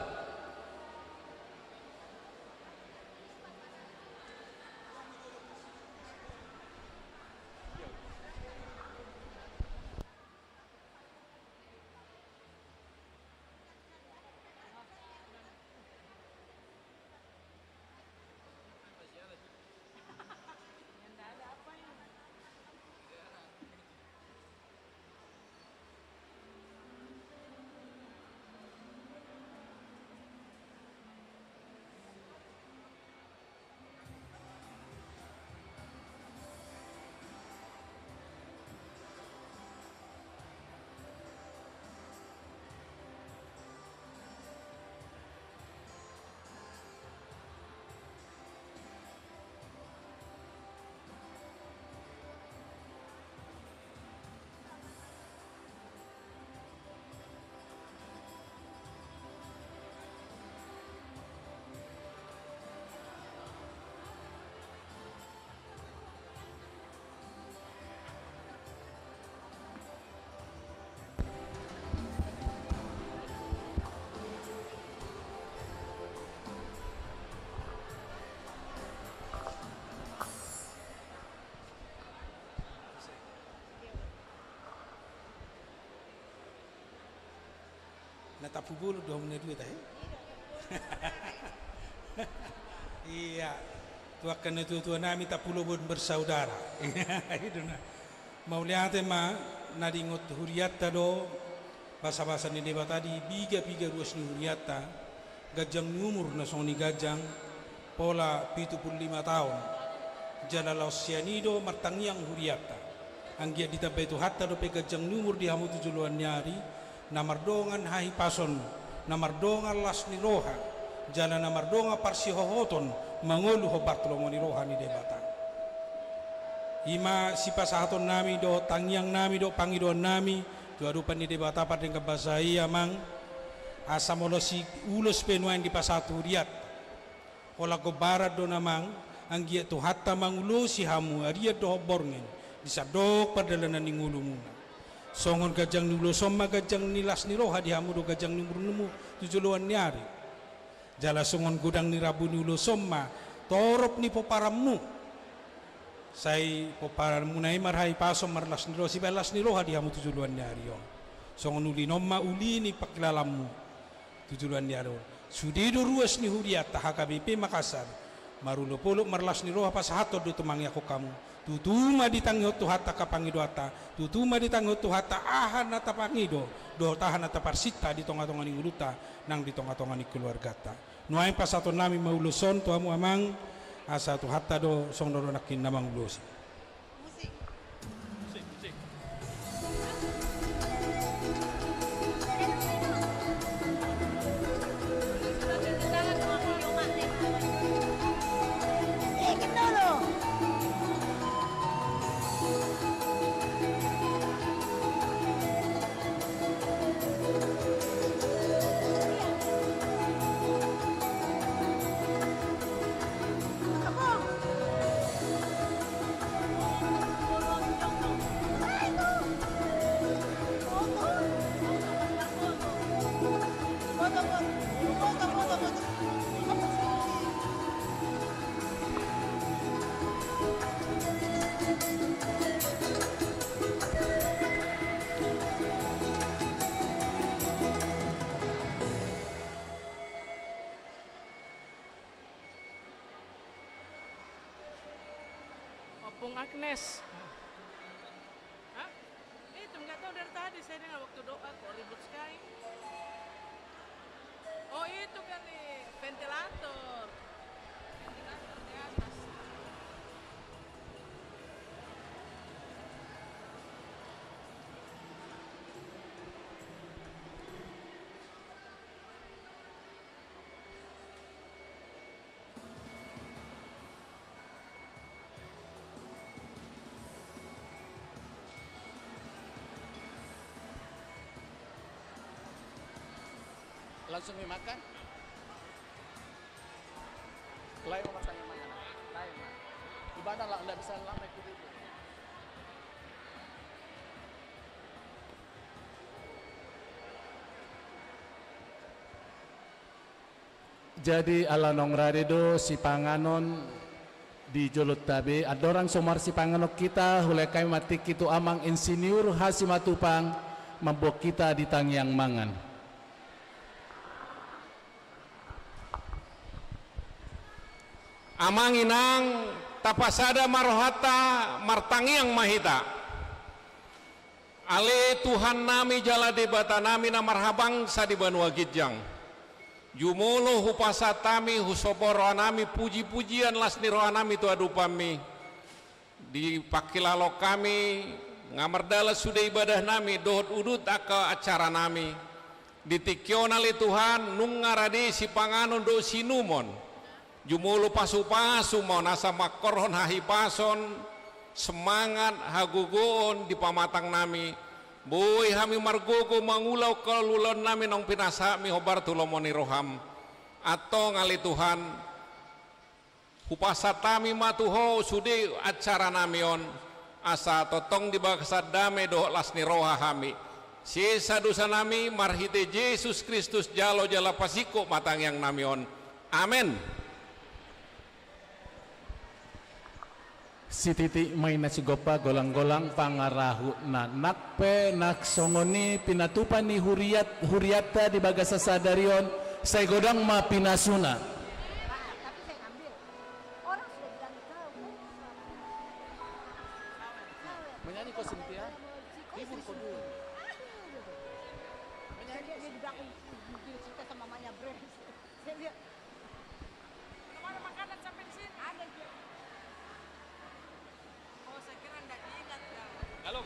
Na tampubolon do hamu na dua tahe? Ia, tu angka na tuatua nami, tampubolon bersaudara. I do na. Mauliate ma, na diingot hurianta do basabasa ni Debata di pigapiga ruas ni hurianta, ganjang ni umur na songon i ganjang, pola pitu pulu lima taon. Jala laos sian i do martangiang hurianta. Anggiat ditambai Tuhanta dope ganjang ni umur di hamu tu joloan ni ari, na mardongan hahipason, na mardongan las ni roha, jala na mardongan parsihohoton mangolu hombar tu lomo ni roha ni Debata. I ma sipasahatonnami dohot tangiangnami dohot pangidoannami tu adopan ni Debata pardenggan basa i, Amang, asa molo siulos pe nuaeng dipasahat hurianta, holan gombaran do na, Amang, anggiat Tuhanta mangulosi hamu arian dohot borngin di sandok pardalanan ni ngolumuna. Songon ganjang ni ulos on ma ganjang ni las ni roha di hamu dohot ganjang ni umurmu tu joloan ni ari. Jala songon godang ni rambu ni ulos on ma torop ni pomparanmu. Sai pomparanmuna i marhahipason, marlas ni roha, sibaen las ni roha di hamu tu joloan ni ari on. Songon uli on ma uli ni pangkilalanmu tu joloan ni ari on. Sude do ruas ni hurianta H K B P Makassar, marolopolop marlas ni roha pasahathon do tumangiangkon hamu. Tutu ma ditangihon Tuhanta angka pangidoanta, tutu ma ditangihon Tuhanta aha na tapangido dohot aha na taparsinta di tongatonga ni ngolunta nang di tongatonga ni keluarganta. Nuaeng pasahatonnami ma ulos on tu hamu, Amang, asa Tuhanta do songon na ro nangkin na mangulosi. Ompung Agnes. Hah? Itu nggak tahu dari tadi, saya dengar waktu doa kok ribut sekali. Oh, itu kali ventilator. Ventilator di atas. Langsung dimakan? Lain mau makan yang mana? Lain, Mak. Di badan lah, nggak bisa lama ikut itu. Jadi ala naung rade do sipanganon di jolonta be, andorang so marsipanganon hita, hulehon hami ma tingki tu amang insinyur H. Simatupang mamboan hita di tangiang mangan. Amang inang, tapasada ma rohanta, martangiang ma hita. Ale Tuhannami jala Debatanami na marhabangsa di banua ginjang. Jumolo hupasahat hami, husomba rohanami, puji-pujian las ni rohanami tu adopanMi. Dipangkilalo hami, nga mardalan sude ibadahnami, dohot udut angka acaranami. Di tingki on ale Tuhan, nunga rade sipanganon dohot siinumon. Jumolo pasu-pasu ma on asa mangkorhon hahipason, semangat, hagogoon di pamatangnami. Boi hami margogo mangula angka ulaonnami naung pinasahatMi hombar tu lomo ni rohaM. Antong ale Tuhan, hupasahat hami ma tu Ho sude acaranami on, asa tongtong di bagasan dame dohot las ni roha hami. Sesa dosanami, marhite Jesus Kristus jalo jala pasingkop ma tangiangnami on. Amen. Sititi ma i na sigompa, golang-golang pangarahutna. Nang pe nang songon i pinatupa ni huriat, hurianta di bagasan sadari on, sai godang ma pinasuna. Menyanyi ko, Cynthia? Hibur ko dulu. Menyanyi ko, Cynthia? Belum ada makanan sampai di sini. Ada, Cik. Oh, saya kira nggak diingat, Kang. Halo.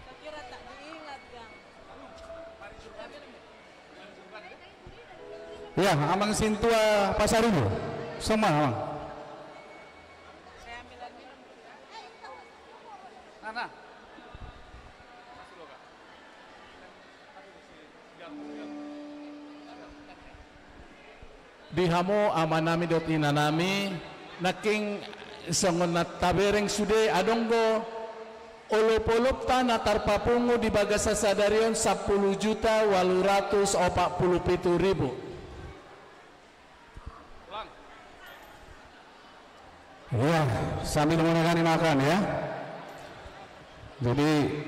Saya kira tak diingat, Kang. Ya, Amang Sintua Pasaribu. Sama, Amang. Saya ambil air minum dulu, ya. Nah, nah. Di hamu amanami dohot inanami, nangkin songon na tabereng sude, adong do olop-olopta na tarpapungu di bagasan sadari on, sampulu juta ualu ratus opat pulu pitu ribu. Iya, sambil mengenalkan makan ya. Jadi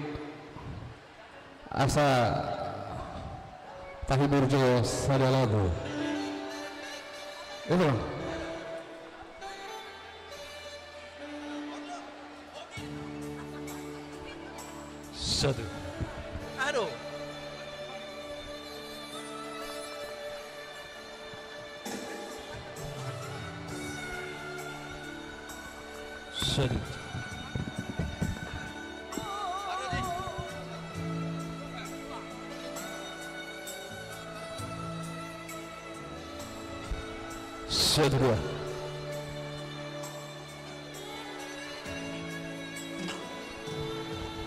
asa tahibur jo sada lagu. Itu. Satu. Aduh. Satu. Satu, dua.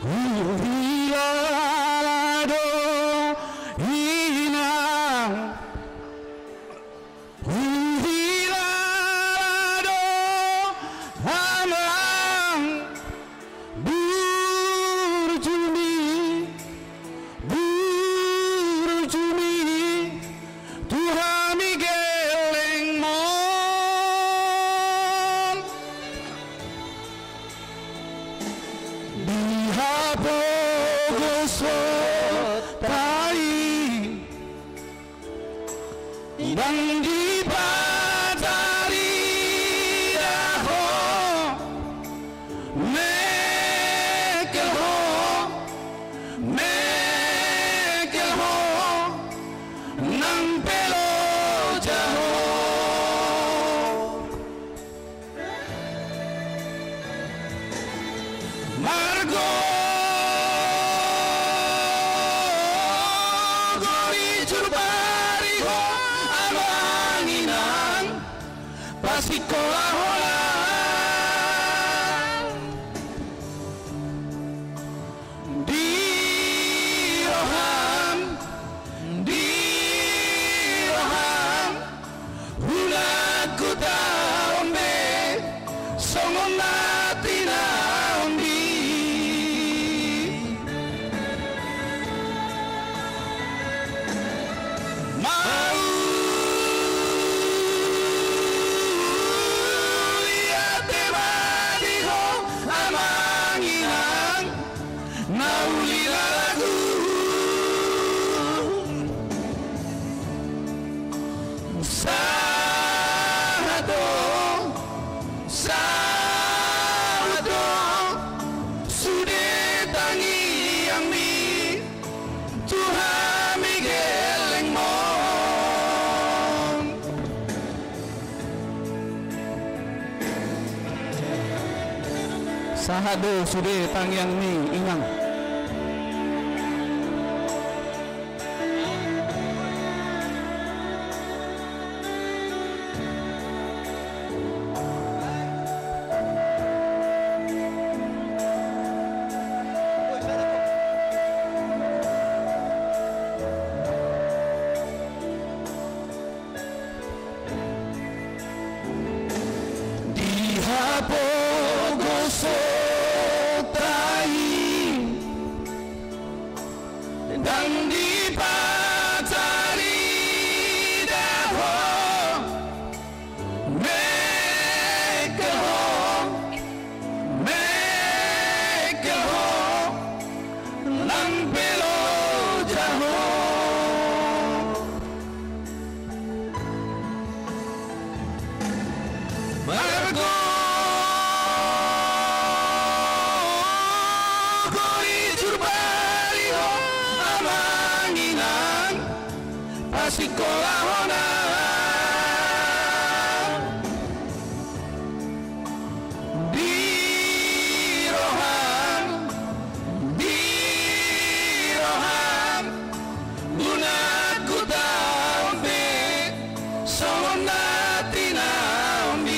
Huhilala do inang, huhilala do amang, burju ni, burju ni tu hami gellengmon. Di hapogoson ta i, ndang dipatarida ho, mengkel ho, mengkel ho, nang pe loja ho. Margogo ni juru pari ho, amang inang, pasikola holan. Di roham, di roham, unang hutaon be songon na tinaon di. Mau Sahat do sude tangiang ni inang. Di hapogoson ta i ndang dipatarida ho, mengkel ho, mengkel ho, nang pe loja ho. Margogo ni jur bali ho amang inang, pasingkolahon di roham, di roham, unang hutaon be songon na tinaon i.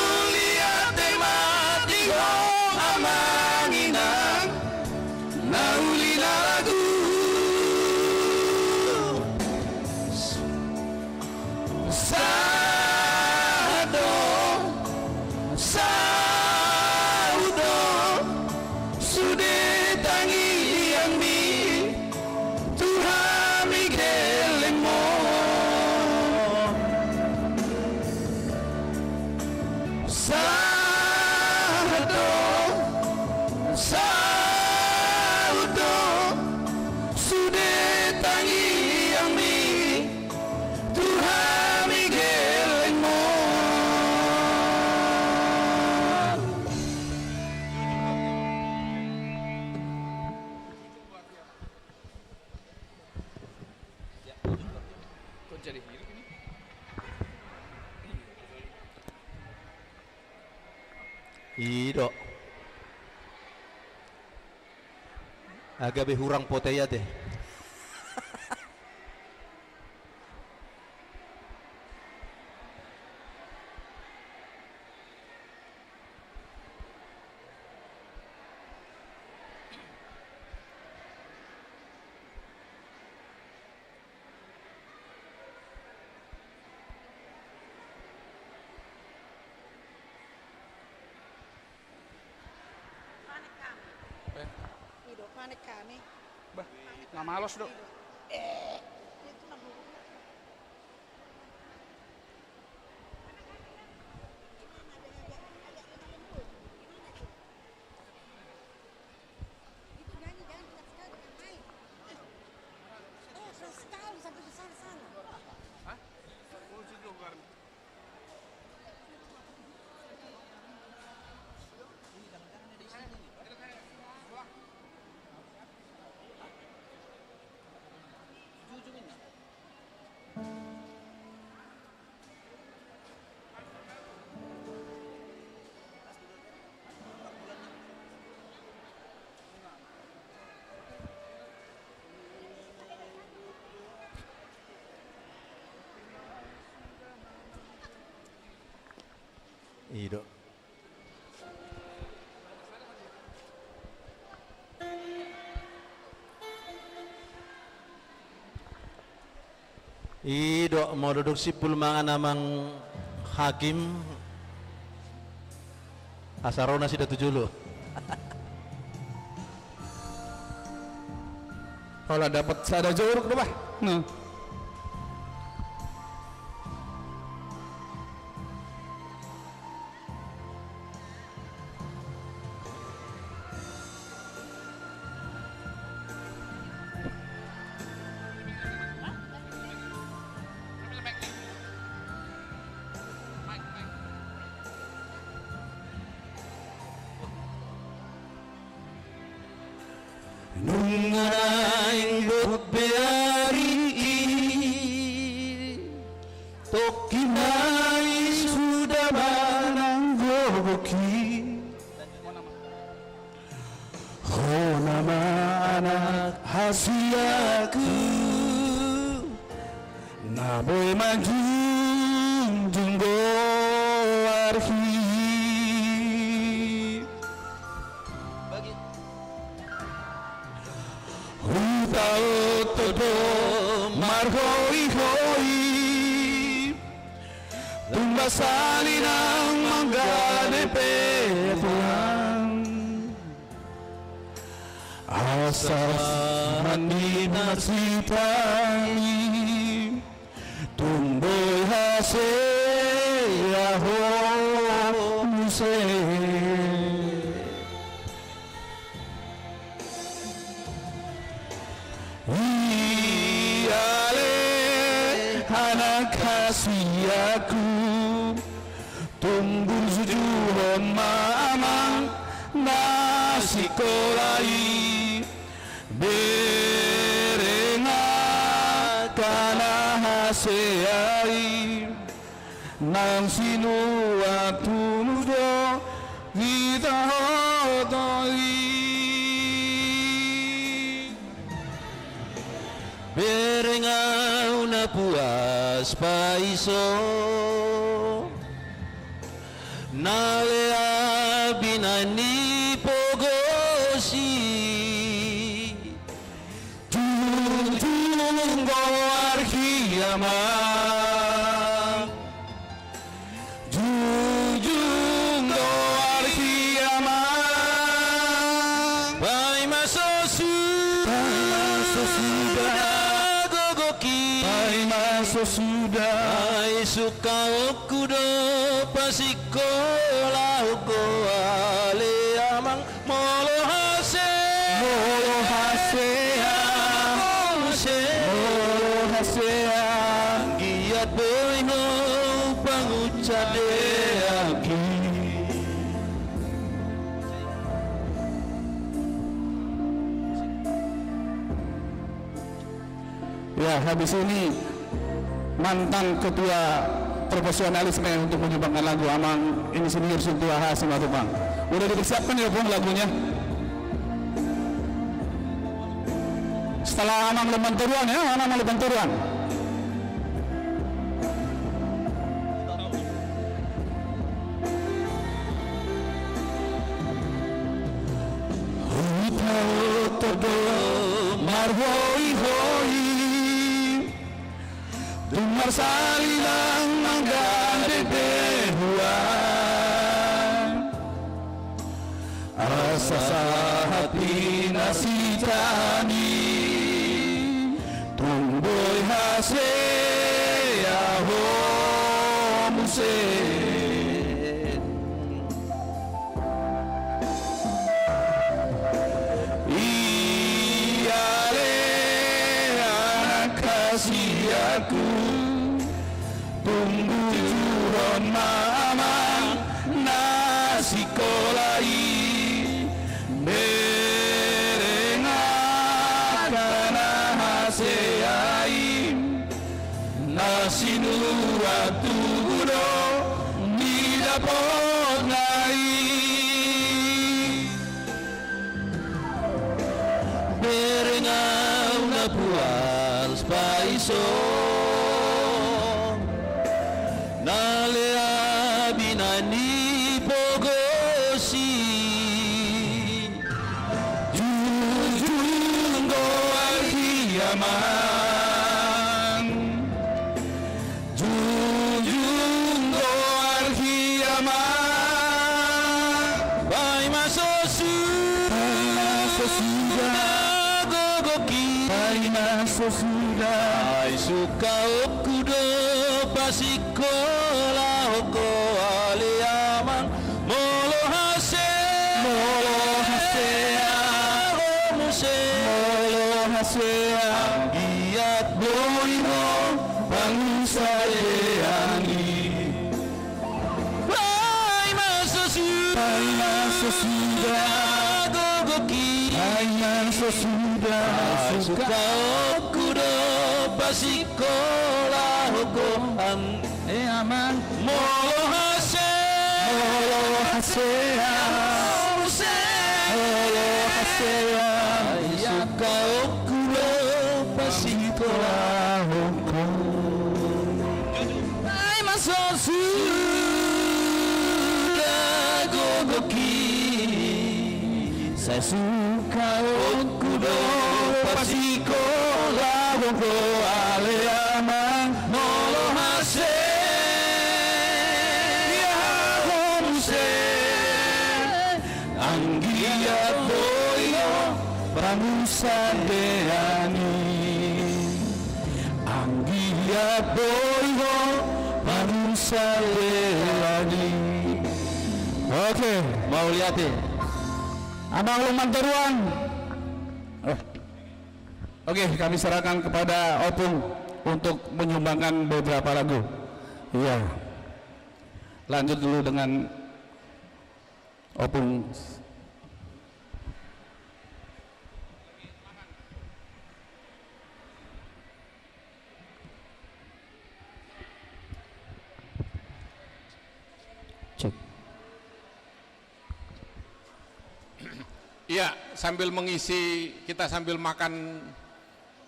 Mauliate ma di ho amang inang, na uli na lagu. Sahat do, saut do sude tangiangmi tu hami gellengmon. Sahat do, saut do sude tangiangmi tu hami gellengmon. I do. Gabe hurang pote i ate. Panek hami. Eh? I do, panek hami. Bah, na malos do. I do. Eh, itu na buruk. Itu nyanyi jangan dekat sekali dengan mic. Eh, keras sekali sampai ke sana-sana. Hah? I do. I do, molo dung simpul mangan amang hakim, asa ro nasida tu jolo. Holan dapat sada joruk do bah. Nah. Nunga na Inna i suda manang gogoki. Hona ma anak hasianku, na boi manjunjung goarhi. Hutaoto do marhoihoi, tung marsali nang manggade pe Tuhan. Asa sahat ni nasida i, tung boi hasea ho muse. Ia ale anak hasianku, tung burjuhon ma amang na sikola i. Bereng angka na hasea i, nang sinuan tubu do hita hohot i. Bereng ahu na puas paiso, na lea binahen ni pogos i. Junjung goarhi amang. Junjung goarhi amang. Paima so suda, paima so suda gogoki, paima so suda. Ai sukaonku do pasikkolahon ho ale amang. Molo hasea, molo hasea, molo hasea, molo hasea, anggiat boi ho panguncadeanki. Ya, habis ini mantan ketua profesionalisme untuk menyumbangkan lagu, Amang Insinyur Sintua H. Simatupang. Udah dipersiapkan ya, Bung, lagunya? Setelah Amang lemban toruan ya, mana Amang lemban toruan? Hutaoto do marhoihoi, tung marsali nang manggade pe Tuhan. Asa sahat ni nasida i, tung boi hasea ho muse. Ia ale anak hasianku, tung burjuhon ma amang na sikola i. Bereng angka na hasea i, na sinuan tubu do nidapotna i. Bereng ahu na puas paiso, na lea binahen ni pogos i. Junjung goarhi amang. Junjung goarhi amang. Paima so suda, paima so suda gogoki, paima so suda. Ai sukaonku do pasikkolahon ho ale amang. Molo hasea, molo hasea ho muse, molo hasea, anggiat boi ho panguncadeanki. Paima so suda, paima so suda gogoki, paima so suda. Ai sukaonku do pasikkolahon ho ang- Molo hasea, molo hasea, molo hasea, ai sukaonku do pasikolaonku. Ai ma so suda gogoki, sai sukaonku do pasikolaonku ale amang. Molo hasea ho muse, anggiat boi ho bangusa deani. Anggiat boi ho bangusa deani. Oke. Mauliate. Amang Lumban Toruan. Eh. Oke, kami serahkan kepada Opung untuk menyumbangkan beberapa lagu. Iya. Lanjut dulu dengan Opung. Cek. Iya, sambil mengisi, kita sambil makan,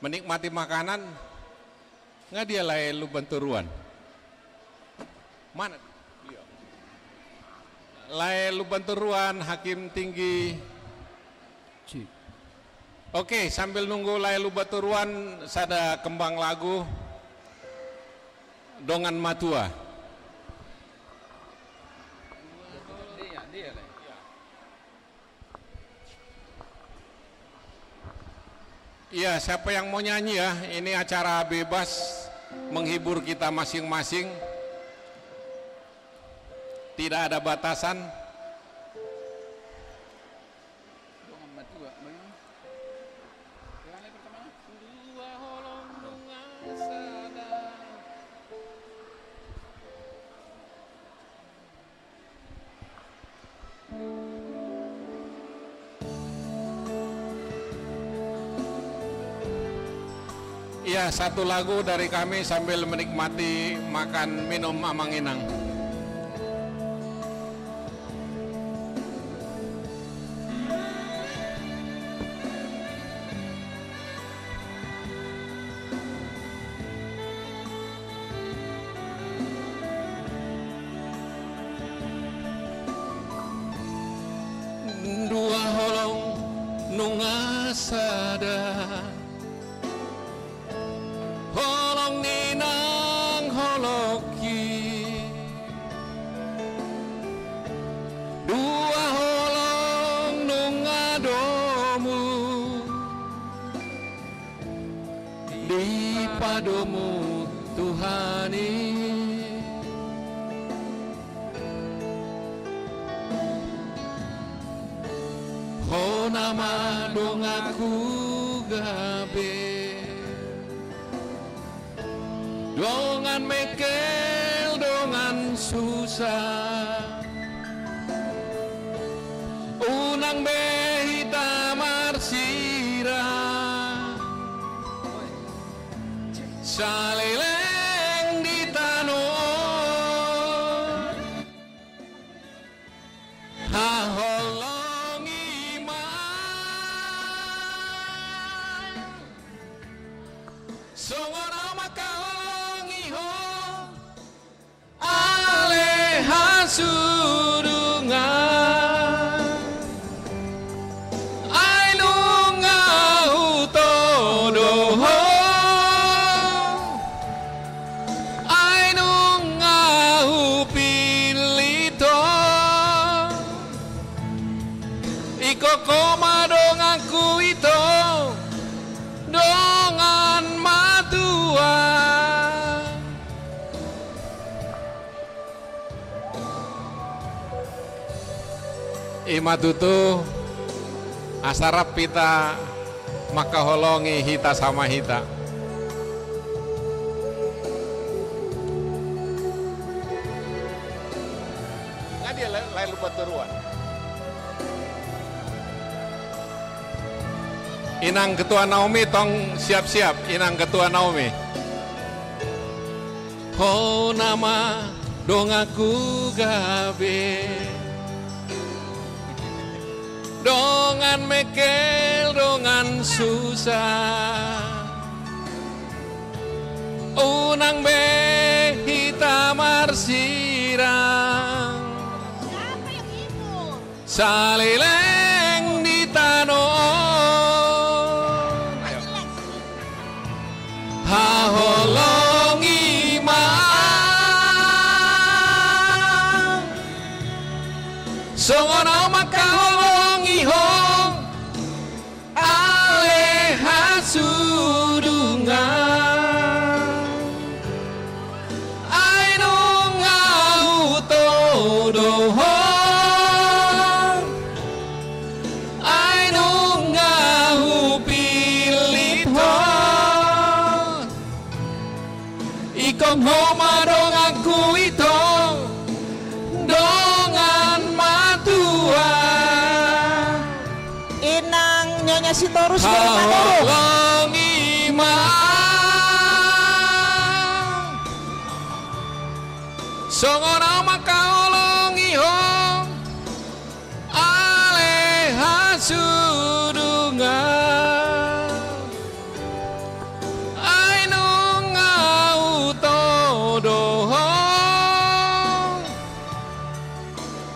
menikmati makanan. Nga dia lae Lumban Toruan? Mana? Iya. Lae Lumban Toruan, Hakim Tinggi. Cik. Oke, sambil nunggu lae Lumban Toruan, sada kembang lagu, Dongan Matua. Iya, siapa yang mau nyanyi ya? Ini acara bebas, menghibur kita masing-masing. Tidak ada batasan. Iya, satu lagu dari kami sambil menikmati makan minum Amang Inang. Dua holong nunga sada, holong ni nang holongki. Dua holong nunga domu dipadomu Tuhan i. Hona ma donganku gabe, dongan mengkel, dongan susa. Unang be hita marsirang, saleleng di tano on. Haholongi ma songon ahu mangkaholongi ho. Ale hasudungan, ai nunga hutodo ho, ai nunga hupillit ho. Ingkon ho ma donganku ito, dongan matua. I ma tutu, asa rap hita mangkaholongi hita sama hita. Nga dia lae, lae Lumban Toruan? Inang Ketua Naomi tong siap-siap, Inang Ketua Naomi. Ho nama donganku gabe, dongan mengkel, dongan susah. Unang be hita marsirang, saleleng di tano on. Haholongi ma songon ahu mangkaholongi ho, ale hasudungan. Ai nunga hutodo ho, ai nunga hupillit ho. Ingkon ho ma donganku ito, dongan matua. Inang Nyonya Sitorus Boru Manurung. Haholongi ma songon ahu mangkaholongi ho, ale hasudungan. Ai nunga hutodo ho,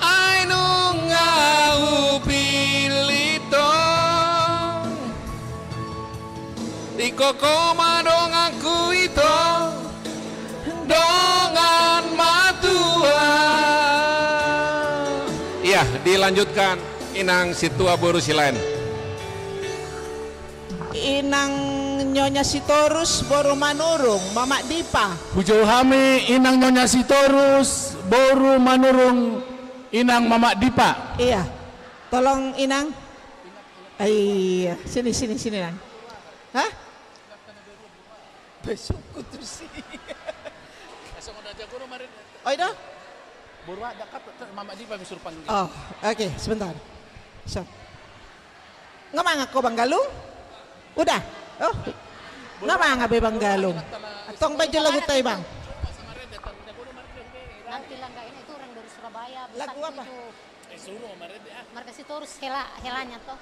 ai nunga hupillit ho. Ingkon ho ma donganku ito, dongan matua. Iya, dilanjutkan Inang Sintua Boru Silaen. Inang Nyonya Sitorus Boru Manurung, Mamak Dipa. Hujou hami Inang Nyonya Sitorus Boru Manurung, Inang Mamak Dipa. Iya. Tolong Inang. Iya, sini, sini, sini, Nang. Hah? Besok ku tusi. Oi do? Boru, ada kata Mamak Dipa mi suruh panggil. Oh, oke, sebentar. So. Nga mangan ho Bang Galung? Udah? Oh. Nga mangan be Bang Galung. Antong baen jo laguta i, Bang. Nanti langga ini itu orang dari Surabaya, lagu apa? Marga Sitorus, hela, helanya toh.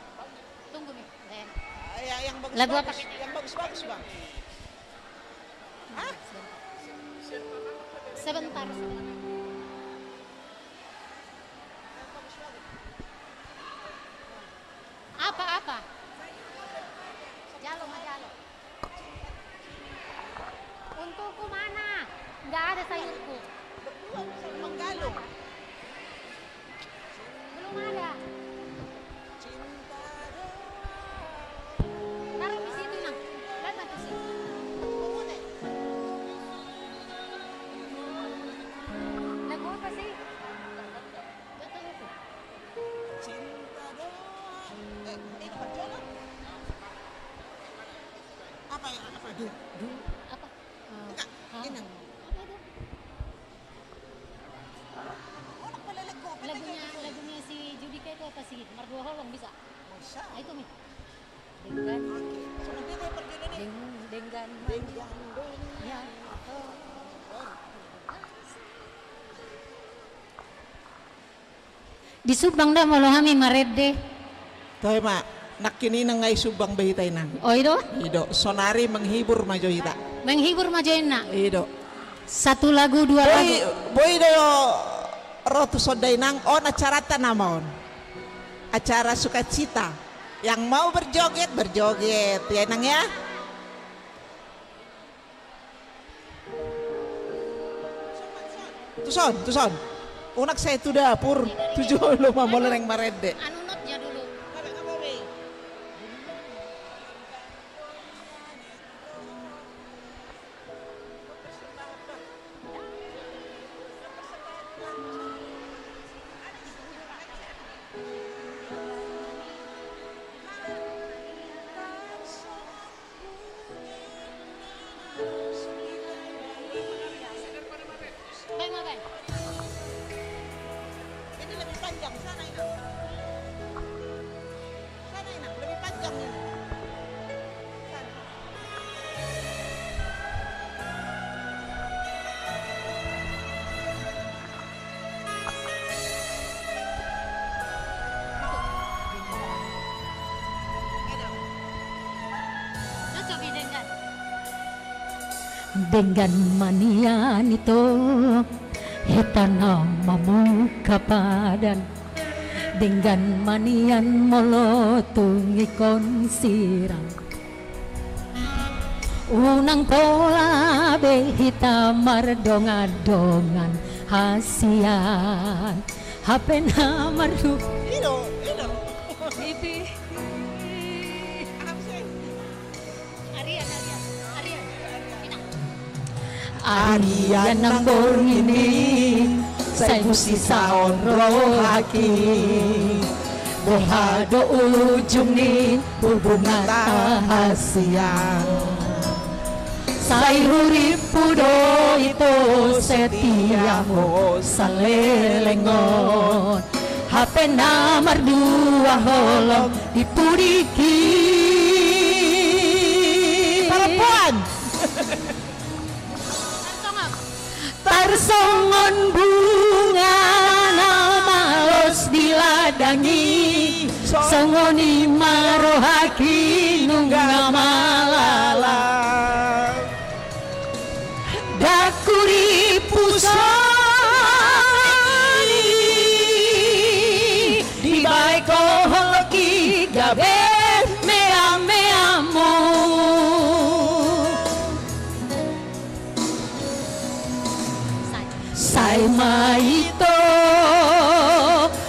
Tunggu nih, Ren. Ah, ya, yang bagus-bagus. Lagu apa? Yang bagus-bagus, Bang. Hah? Sebentar, sebentar. Apa, apa? Jalo, ma jalo. Untukku mana? Nggak ada sayurku. Belum ada. Taruh di situ, Nang. Letak di situ. Lagu apa sih? Nggak tahu tuh. Cinta doang. Eh, ini Pak Jono. Apa ya? Apa? Du, du. Apa? Eh, enggak, ah. Ini. Apa itu? Oh, nak pelelek kopi. Lagunya, lagunya si Judika itu apa sih? Mardua Holong bisa? Bisa. Ah, itu nih. Denggan. Oke. Sudah dia pergi dulu nih. Deng-, denggan. Denggan. Ya. Di Subang da molo hami marende. Toe ma, nangkin i nunga i Subang be hita, Inang. Oh, i do? I do, sonari menghibur ma jo hita. Menghibur ma jo, Inang. I do. Satu lagu, dua lagu. Boi, boi do ro tuson da, Inang, on acaranta nama on. Acara sukacita. Yang mau berjoget, berjoget. Ya, Inang, ya. Tuson, tuson. Unang sai tu dapur, tu jolo ma molo naeng marende. Anu, not ya dulu. Baik, baik. Ini lebih panjang sana, Inang. Denggan ma nian ito, hita na mamungka padan. Denggan ma nian molo tung ingkon sirang. Unang pola be hita mardongan-dongan hasian. Hape na mardu- Ido, ido. Ipi. Arian, Arian, Arian. Arian nang borngin i, sai busisaon rohaki. Boha do ujung ni hubungan ta hasian? Sai hurippu do ito setia ho salelengon. Hape na mardua holong di pudiki. Perempuan. Tarsongon bunga na malos di ladang i, songon i ma rohaki nunga malala. Ndang hurippu songon i, dibaen ho holongki gabe mea-meamu. Sai ma ito,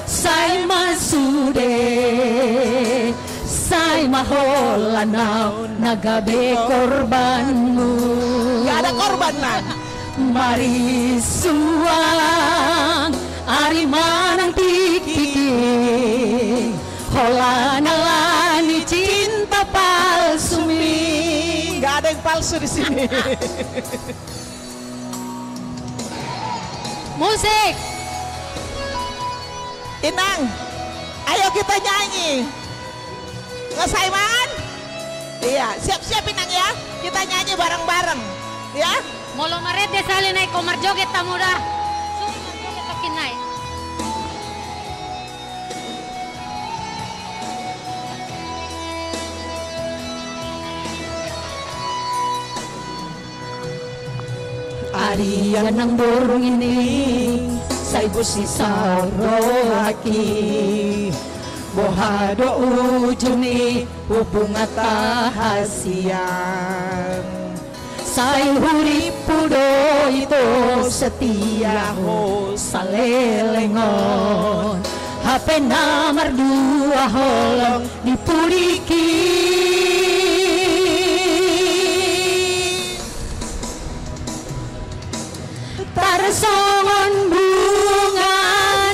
sai ma sude, sai ma holan ahu na gabe korbanmu. Nggak ada korban, Nang. Marisuang ari manang tingki, holan ala ni cinta palsumi. Nggak ada yang palsu di sini. Musik. Inang, ayo kita nyanyi. Nggak saiman? Iya, siap-siap Inang ya. Kita nyanyi bareng-bareng, ya. Molo marende sahali nai, ko marjoget hamu da. Suruh marjoget tokin nai. Arian nang borngin i, sai busisaon rohaki. Boha do ujung ni hubungan ta hasian? Sai hurippu do ito setia ho salelengon. Hape na mardua holong di pudiki. Tarsongon bunga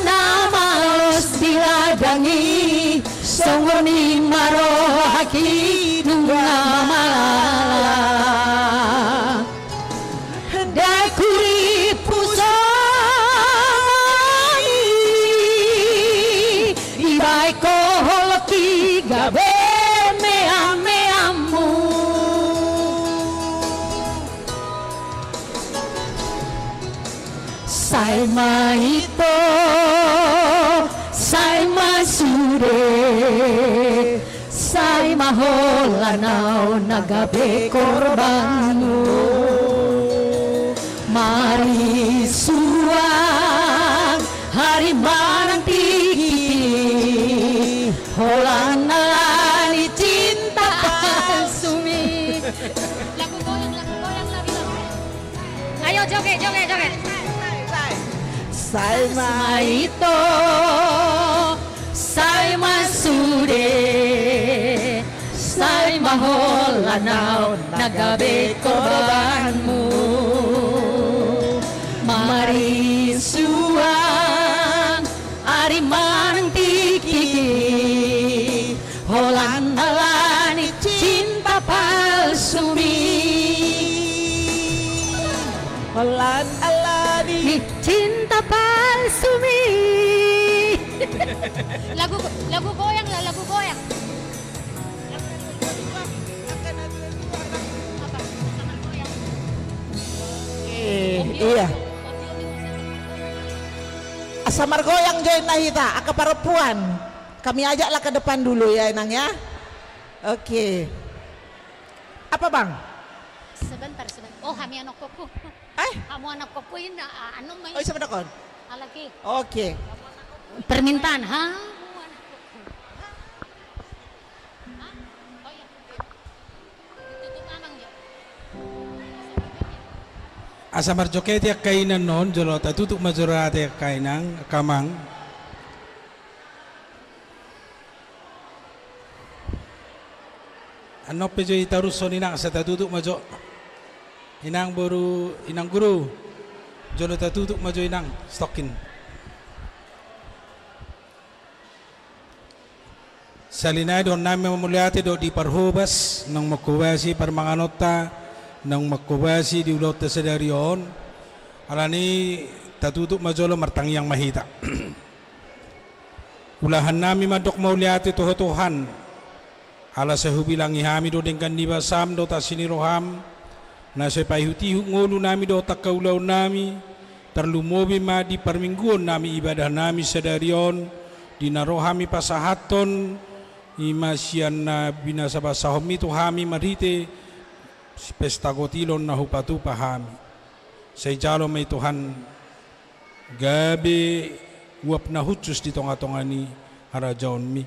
na malos di ladang i, songon i ma rohaki nunga malala. Ndang hurippu songon i, dibaen ho holongki gabe mea-meamu. Sai ma ito, sai ma sude, sai ma holan ahu na gabe korbanmu. Marisuang ari manang tingki, holan ala ni cinta palsumi. Lagu goyang, lagu goyang, lagu goyang. Ayo, joget, joget, joget. Sai ma ito, sai ma sude, sai ma holan ahu na gabe korbanmu. Marisuang ari manang tingki, holan ala ni cinta palsumi. Holan ala ni cinta palsumi. Lagu, lagu goyang lah, lagu goyang. Apa? Sama goyang. Eh, iya. Asa margoyang jo inna hita, angka parompuan. Kami ajaklah ke depan dulu ya, Inang ya. Oke. Apa, Bang? Sebentar, sebentar. Oh, hami anakku. Eh? Hamu anakku ini, ah, anu mai. Oh, siapa dokon? Alaki. Oke. Permintaan, ha? Asa marjoget i angka inang on, jolo tatutup ma jo roha ni angka inang, angka amang. Annon pe jo i tarushon inang, asa tatutup ma jo. Inang boru, inang guru. Jolo tatutup ma jo inang, stokin. Sahali nai dohonon nami ma mauliate dohot di parhobas, naung manghobasi parmanganonta, naung manghobasi di ulaonta sadari on. Alani tatutup ma jolo, martangiang ma hita. Ulahan nami mandok mauliate tu Ho Tuhan, ala sai hubilangi hami do denggan ni basam dohot asi ni roham, na sai paihutihut ngolu nami dohot angka ulaon nami, tarlumobi ma di parmingguon nami ibadah nami sadari on, di na ro hami pasahathon, i ma sian na binasabasahonmi tu hami marhite pesta gotilon na hupatupa hami. Sai jalo ma i Tuhan, gabe uap na hushus di tongatonga ni harajaonmi.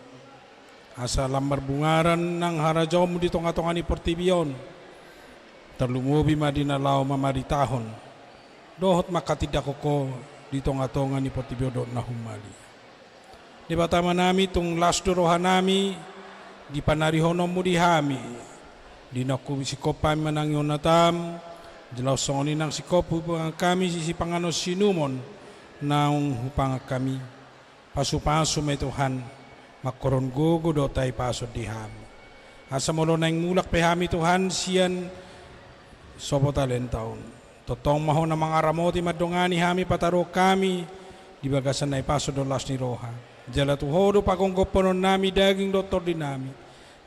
Asa lam marbungaran nang harajaonmu di tongatonga ni portibi on. Tarlumobi ma di na laho mamaritahon dohot manghatindanghon Ho di tongatonga ni portibi on dohot na humaliang. Debata Amanami, tung las do roha nami di panarihononmu di hami. Di na singkop hami manangihon hataM, jala songon i nang singkop hupangan hami sipanganon sinumon naung hupangan hami. Pasupasu ma i Tuhan, mangkorhon gogo dohot hahipason di hami. Asa molo naeng mulak pe hami Tuhan sian sopo talenta on, tongtong ma Ho na mangaramoti mandongani hami, pataruhon hami di bagasan hahipason dohot las ni roha. Jala tu Ho do pagophophonon nami daging dohot tondi nami.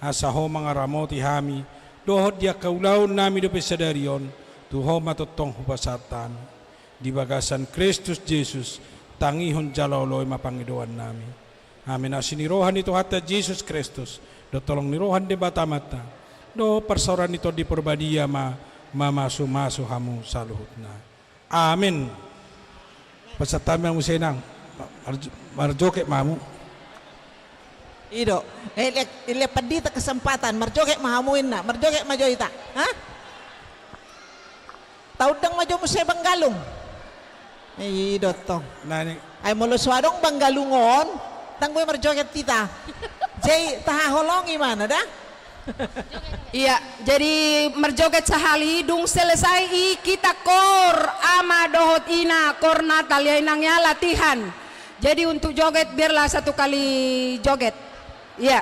Asa Ho mangaramoti hami, dohot di angka ulaon nami dope sadari on, tu Ho ma tongtong hupasahat hami. Di bagasan Kristus Jesus, tangihon jala oloi ma pangidoan nami. Amen. Asi ni roha ni Tuhanta Jesus Kristus, dohot holong ni roha ni Debata Amanta, dohot parsaoran ni Tondi Parbadia ma mamasumasu hamu saluhutna. Amen. Pasahat hami ma muse, Inang. Mar-, marjoget ma hamu. I do. Eh, lihat, lihat pandita kesempatan. Marjoget ma hamu, inna. Marjoget ma jo hita. Hah? Taundang ma jo muse Banggalung. I do tong. Nah, ini. Ai molo so adong Banggalung on, ndang boi marjoget hita. Jadi tahaholongi ma na da. Iya, jadi marjoget sahali, dung selesai i kita kor ama dohot ina, kor Natal ya, Inang ya, latihan. Jadi untuk joget biarlah satu kali joget. Iya,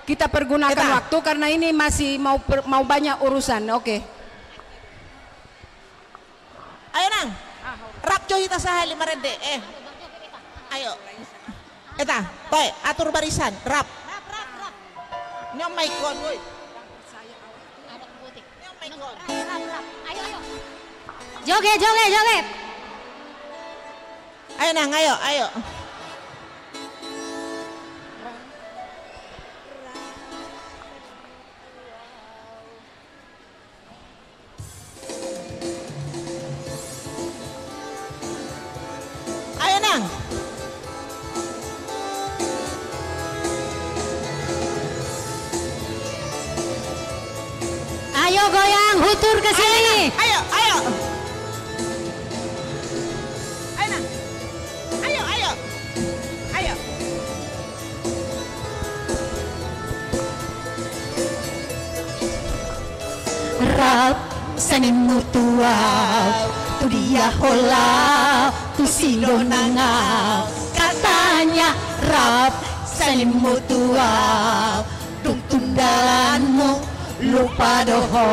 kita pergunakan waktu karena ini masih mau per-, mau banyak urusan. Oke. Ayo, Nang. Rap jo hita sahali marende. Eh. Ayo. Eta, toe, atur barisan, rap. Nion maikkon, woi. Nion maikkon. Joget, joget, joget. Ayo, Nang, ayo, ayo. Ayo, Nang. Ayo goyang, hutur ke sini. Ayo, Nang. Ayo, ayo. Ayo, Nang. Ayo, ayo. Ayo. Rap sanimu tu ahu, tu dia ho laho, tu si donang ahu. Katanya rap sanimu tu ahu, dung tu dalanmu lupa do ho.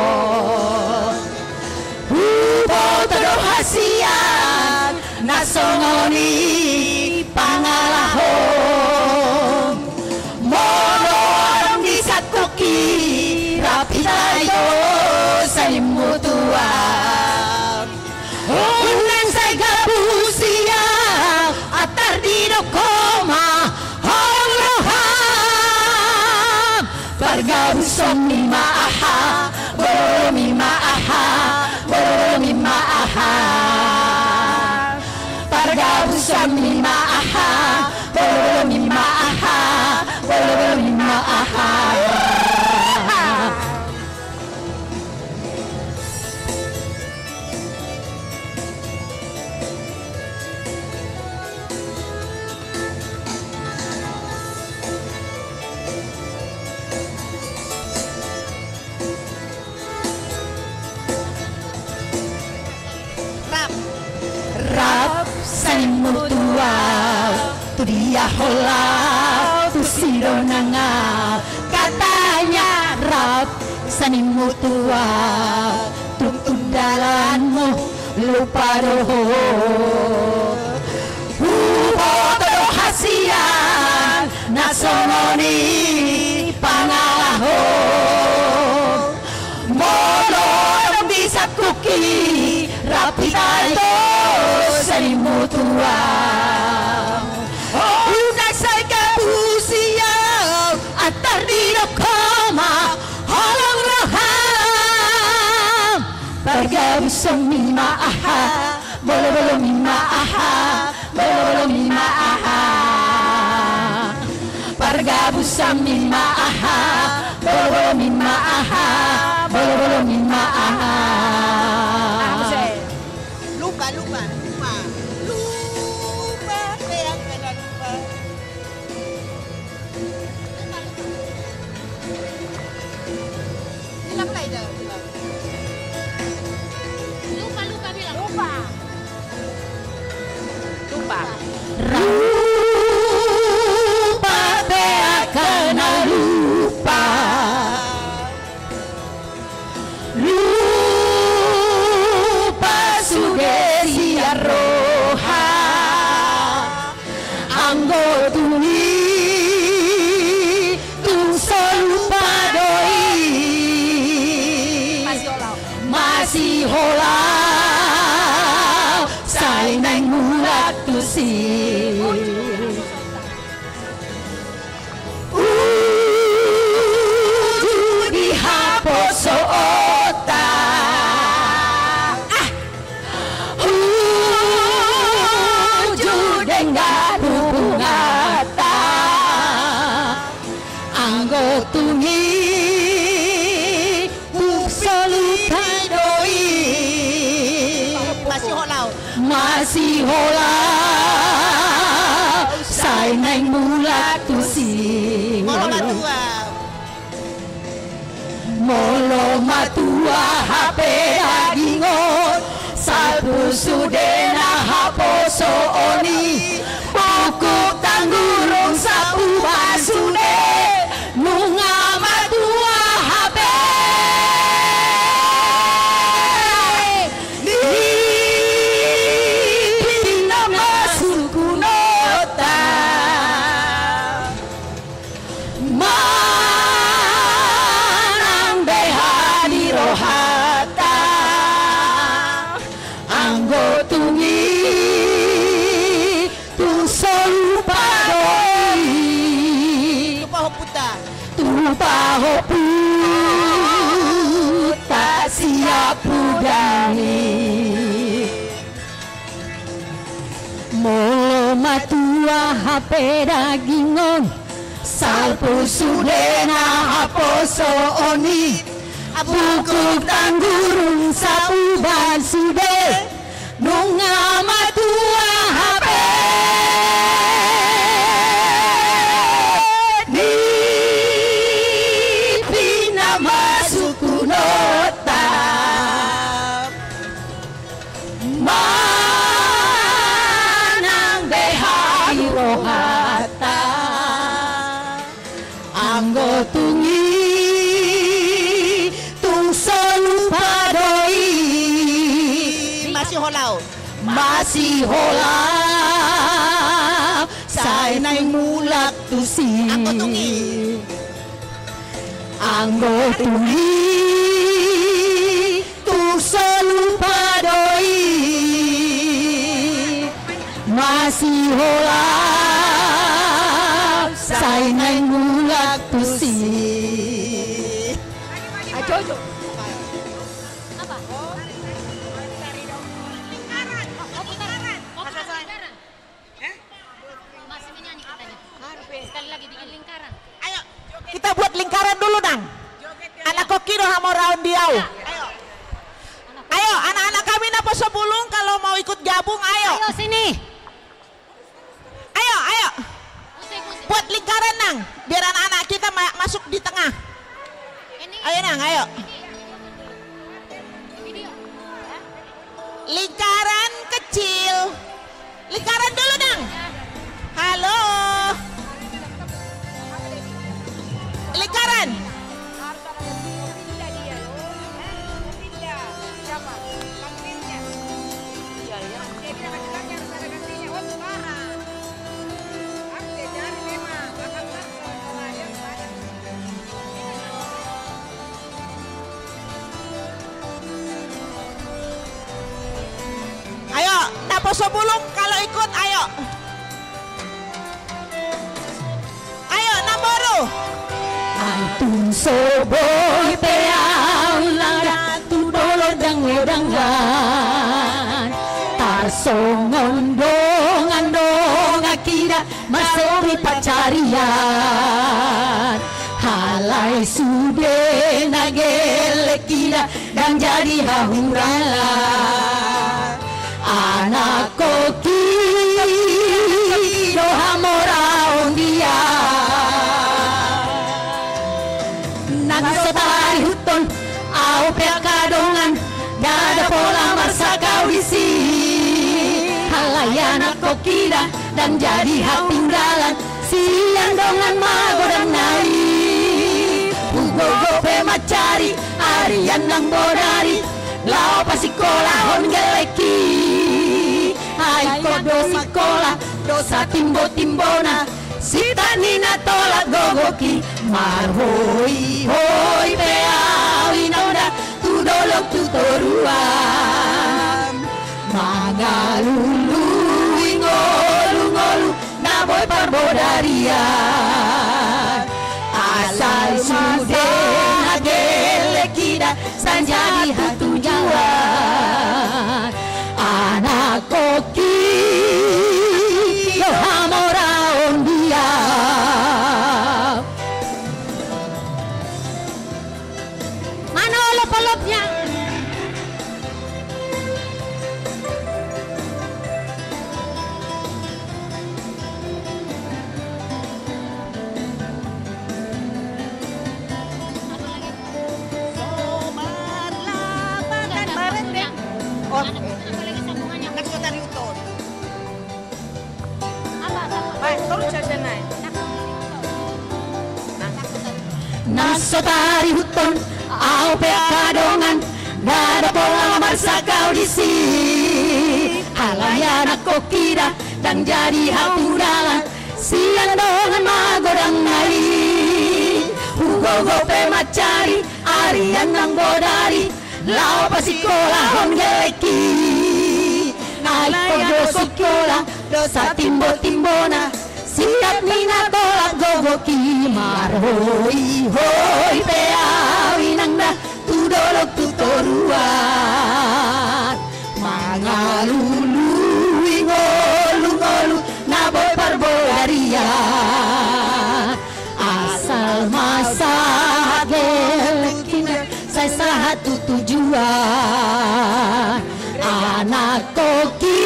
Huboto do hasian na songon i pangalahom. Molo adong di sangkok i, rap hita i do sanimu tu ahu. Unang sai gabus ia, antar didok ho ma holong roham. Pargabusonmi ma aha, borormi ma aha, Tu dia ho laho, tusi do nang ahu. Katanya rap, sanimmu tu ahu, tutu dalanmu lupa do ho. Huboto do hasian na songon i pangalahon. Molo dung disangkuki rap hita i, sanimmu tu ahu. Unang sai gabusi ahu, antar didok ho ma holong roham. Pargabusonmi ma aha, bolobolomi ma aha, bolobolomi ma aha. Pargabusonmi ma aha, bolobolomi ma aha, bolobolomi ma aha. Lupa, lupa, lupa. Lupa, pe angka na lupa. Bilang lah, Ida, bilang. Lupa, lupa, bilang. Lupa. Lupa. Lupa pe angka na lupa. Lupa sude sian roha. Anggo tung i tung so lupa do i. Masihola. Sai naeng mulak tusi. Uju di haposoonta. Ah. Uju denggan hubunganta. Anggo tung i tung so lupa do i. Masihola. Masihola. Sai naeng mulak tusi. Molo matua. Molo matua hape dagingon, salpu sudena haposoon i, bungkuk tanggurung sapuban sude, nunga matua hape. Di pinda ma sungkunonta. Manang beha di rohanta. Anggo tung i tung so lupa do i. Tupa ho punta. Tupa ho punta sian pudan i. Molo matua hape dagingon, salpu sudena haposoon i, bungkuk tanggurung sapuban sude, nunga matua hape. Di pinda ma sungkunonta. Manang beha di rohanta. Anggo tung i tung so lupa do i. Masihola. Masihola. Sai naeng mulak tusi. Anggo tung i. Anggo tung i tung so lupa do i. Masihola. Sai naeng mulak tusi. Ajo, ajo. Apa? Oh, putar. Oh, putar. Lingkaran. Masih menyanyi katanya. Sekali lagi bikin lingkaran. Ayo, kita buat lingkaran dulu, Nang. Anak koki do hamoraon di au. Ayo. Ayo, anak-anak kami naposo bulung, kalau mau ikut gabung, ayo. Ayo, sini. Ayo, ayo. Musik, musik. Buat lingkaran, Nang. Biar anak-anak kita ma-, masuk di tengah. Ini. Ayo, Nang, ayo. Ini. Video. Lingkaran kecil. Lingkaran dulu, Nang. Halo. Halo. Lingkaran. Ayo, naposo bulung kalau ikut, ayo. Ayo, namboru. Ai tung so boi pe au nang da tu dolok dangandang, tarsongon dongan-dongan kida mansai pancarian. Alai sude na gelleng kida ndang jadi hahurang. Anak koki do hamoraon dia. Nang so tarihuthon au pe angka dongan, ndada pola marsakau disi. Alai anak koki da ndang jadi hatinggalan sian dongan magodang nai. Hugogo pe mancari arian nang bodari, laho pasikolahon gellengki. Ai ingkon do sikola do satimbo-timbona, sitat ni na tolap gogoki. Marhoi-hoi pe au inang da tu dolok tu toruan, mangalului ngolu-ngolu na boi parbodarian. Asal sude na gellengki da sai jadi hatujuan. Anak koki do hamoraon dia. Mana olop-olopnya? Apa lagi? Sambungannya. Oke. Nang so tarihuthon. Nang so tarihuthon au pe angka dongan, ndada pola marsakau disi. Alai anak koki da ndang jadi hatinggalan sian dongan magodang nai. Hugogo pe mancari arian nang bodari, laho pasikolahon gellengki. Ai ingkon do sikola do satimbo-timbona, sitat ni na tolap gogoki. Marhoi-hoi pe au inang da tu dolok tu toruan, mangalului ngolu-ngolu na boi parbodarian. Asal ma sahat gellengki da sai sahat tu tujuan. Anak koki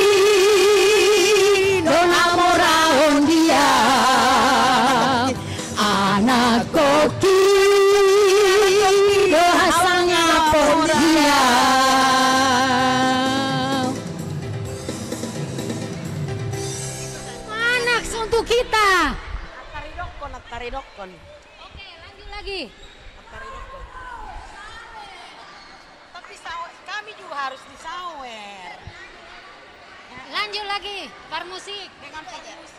do hamoraon dia. Anak koki do hasangapon dia. Anak untuk kita. Taridokkon, taridokkon. Oke, lanjut lagi. Tapi sawer, kami juga harus disawer. Lanjut lagi, parmusik. Dengan parmusik.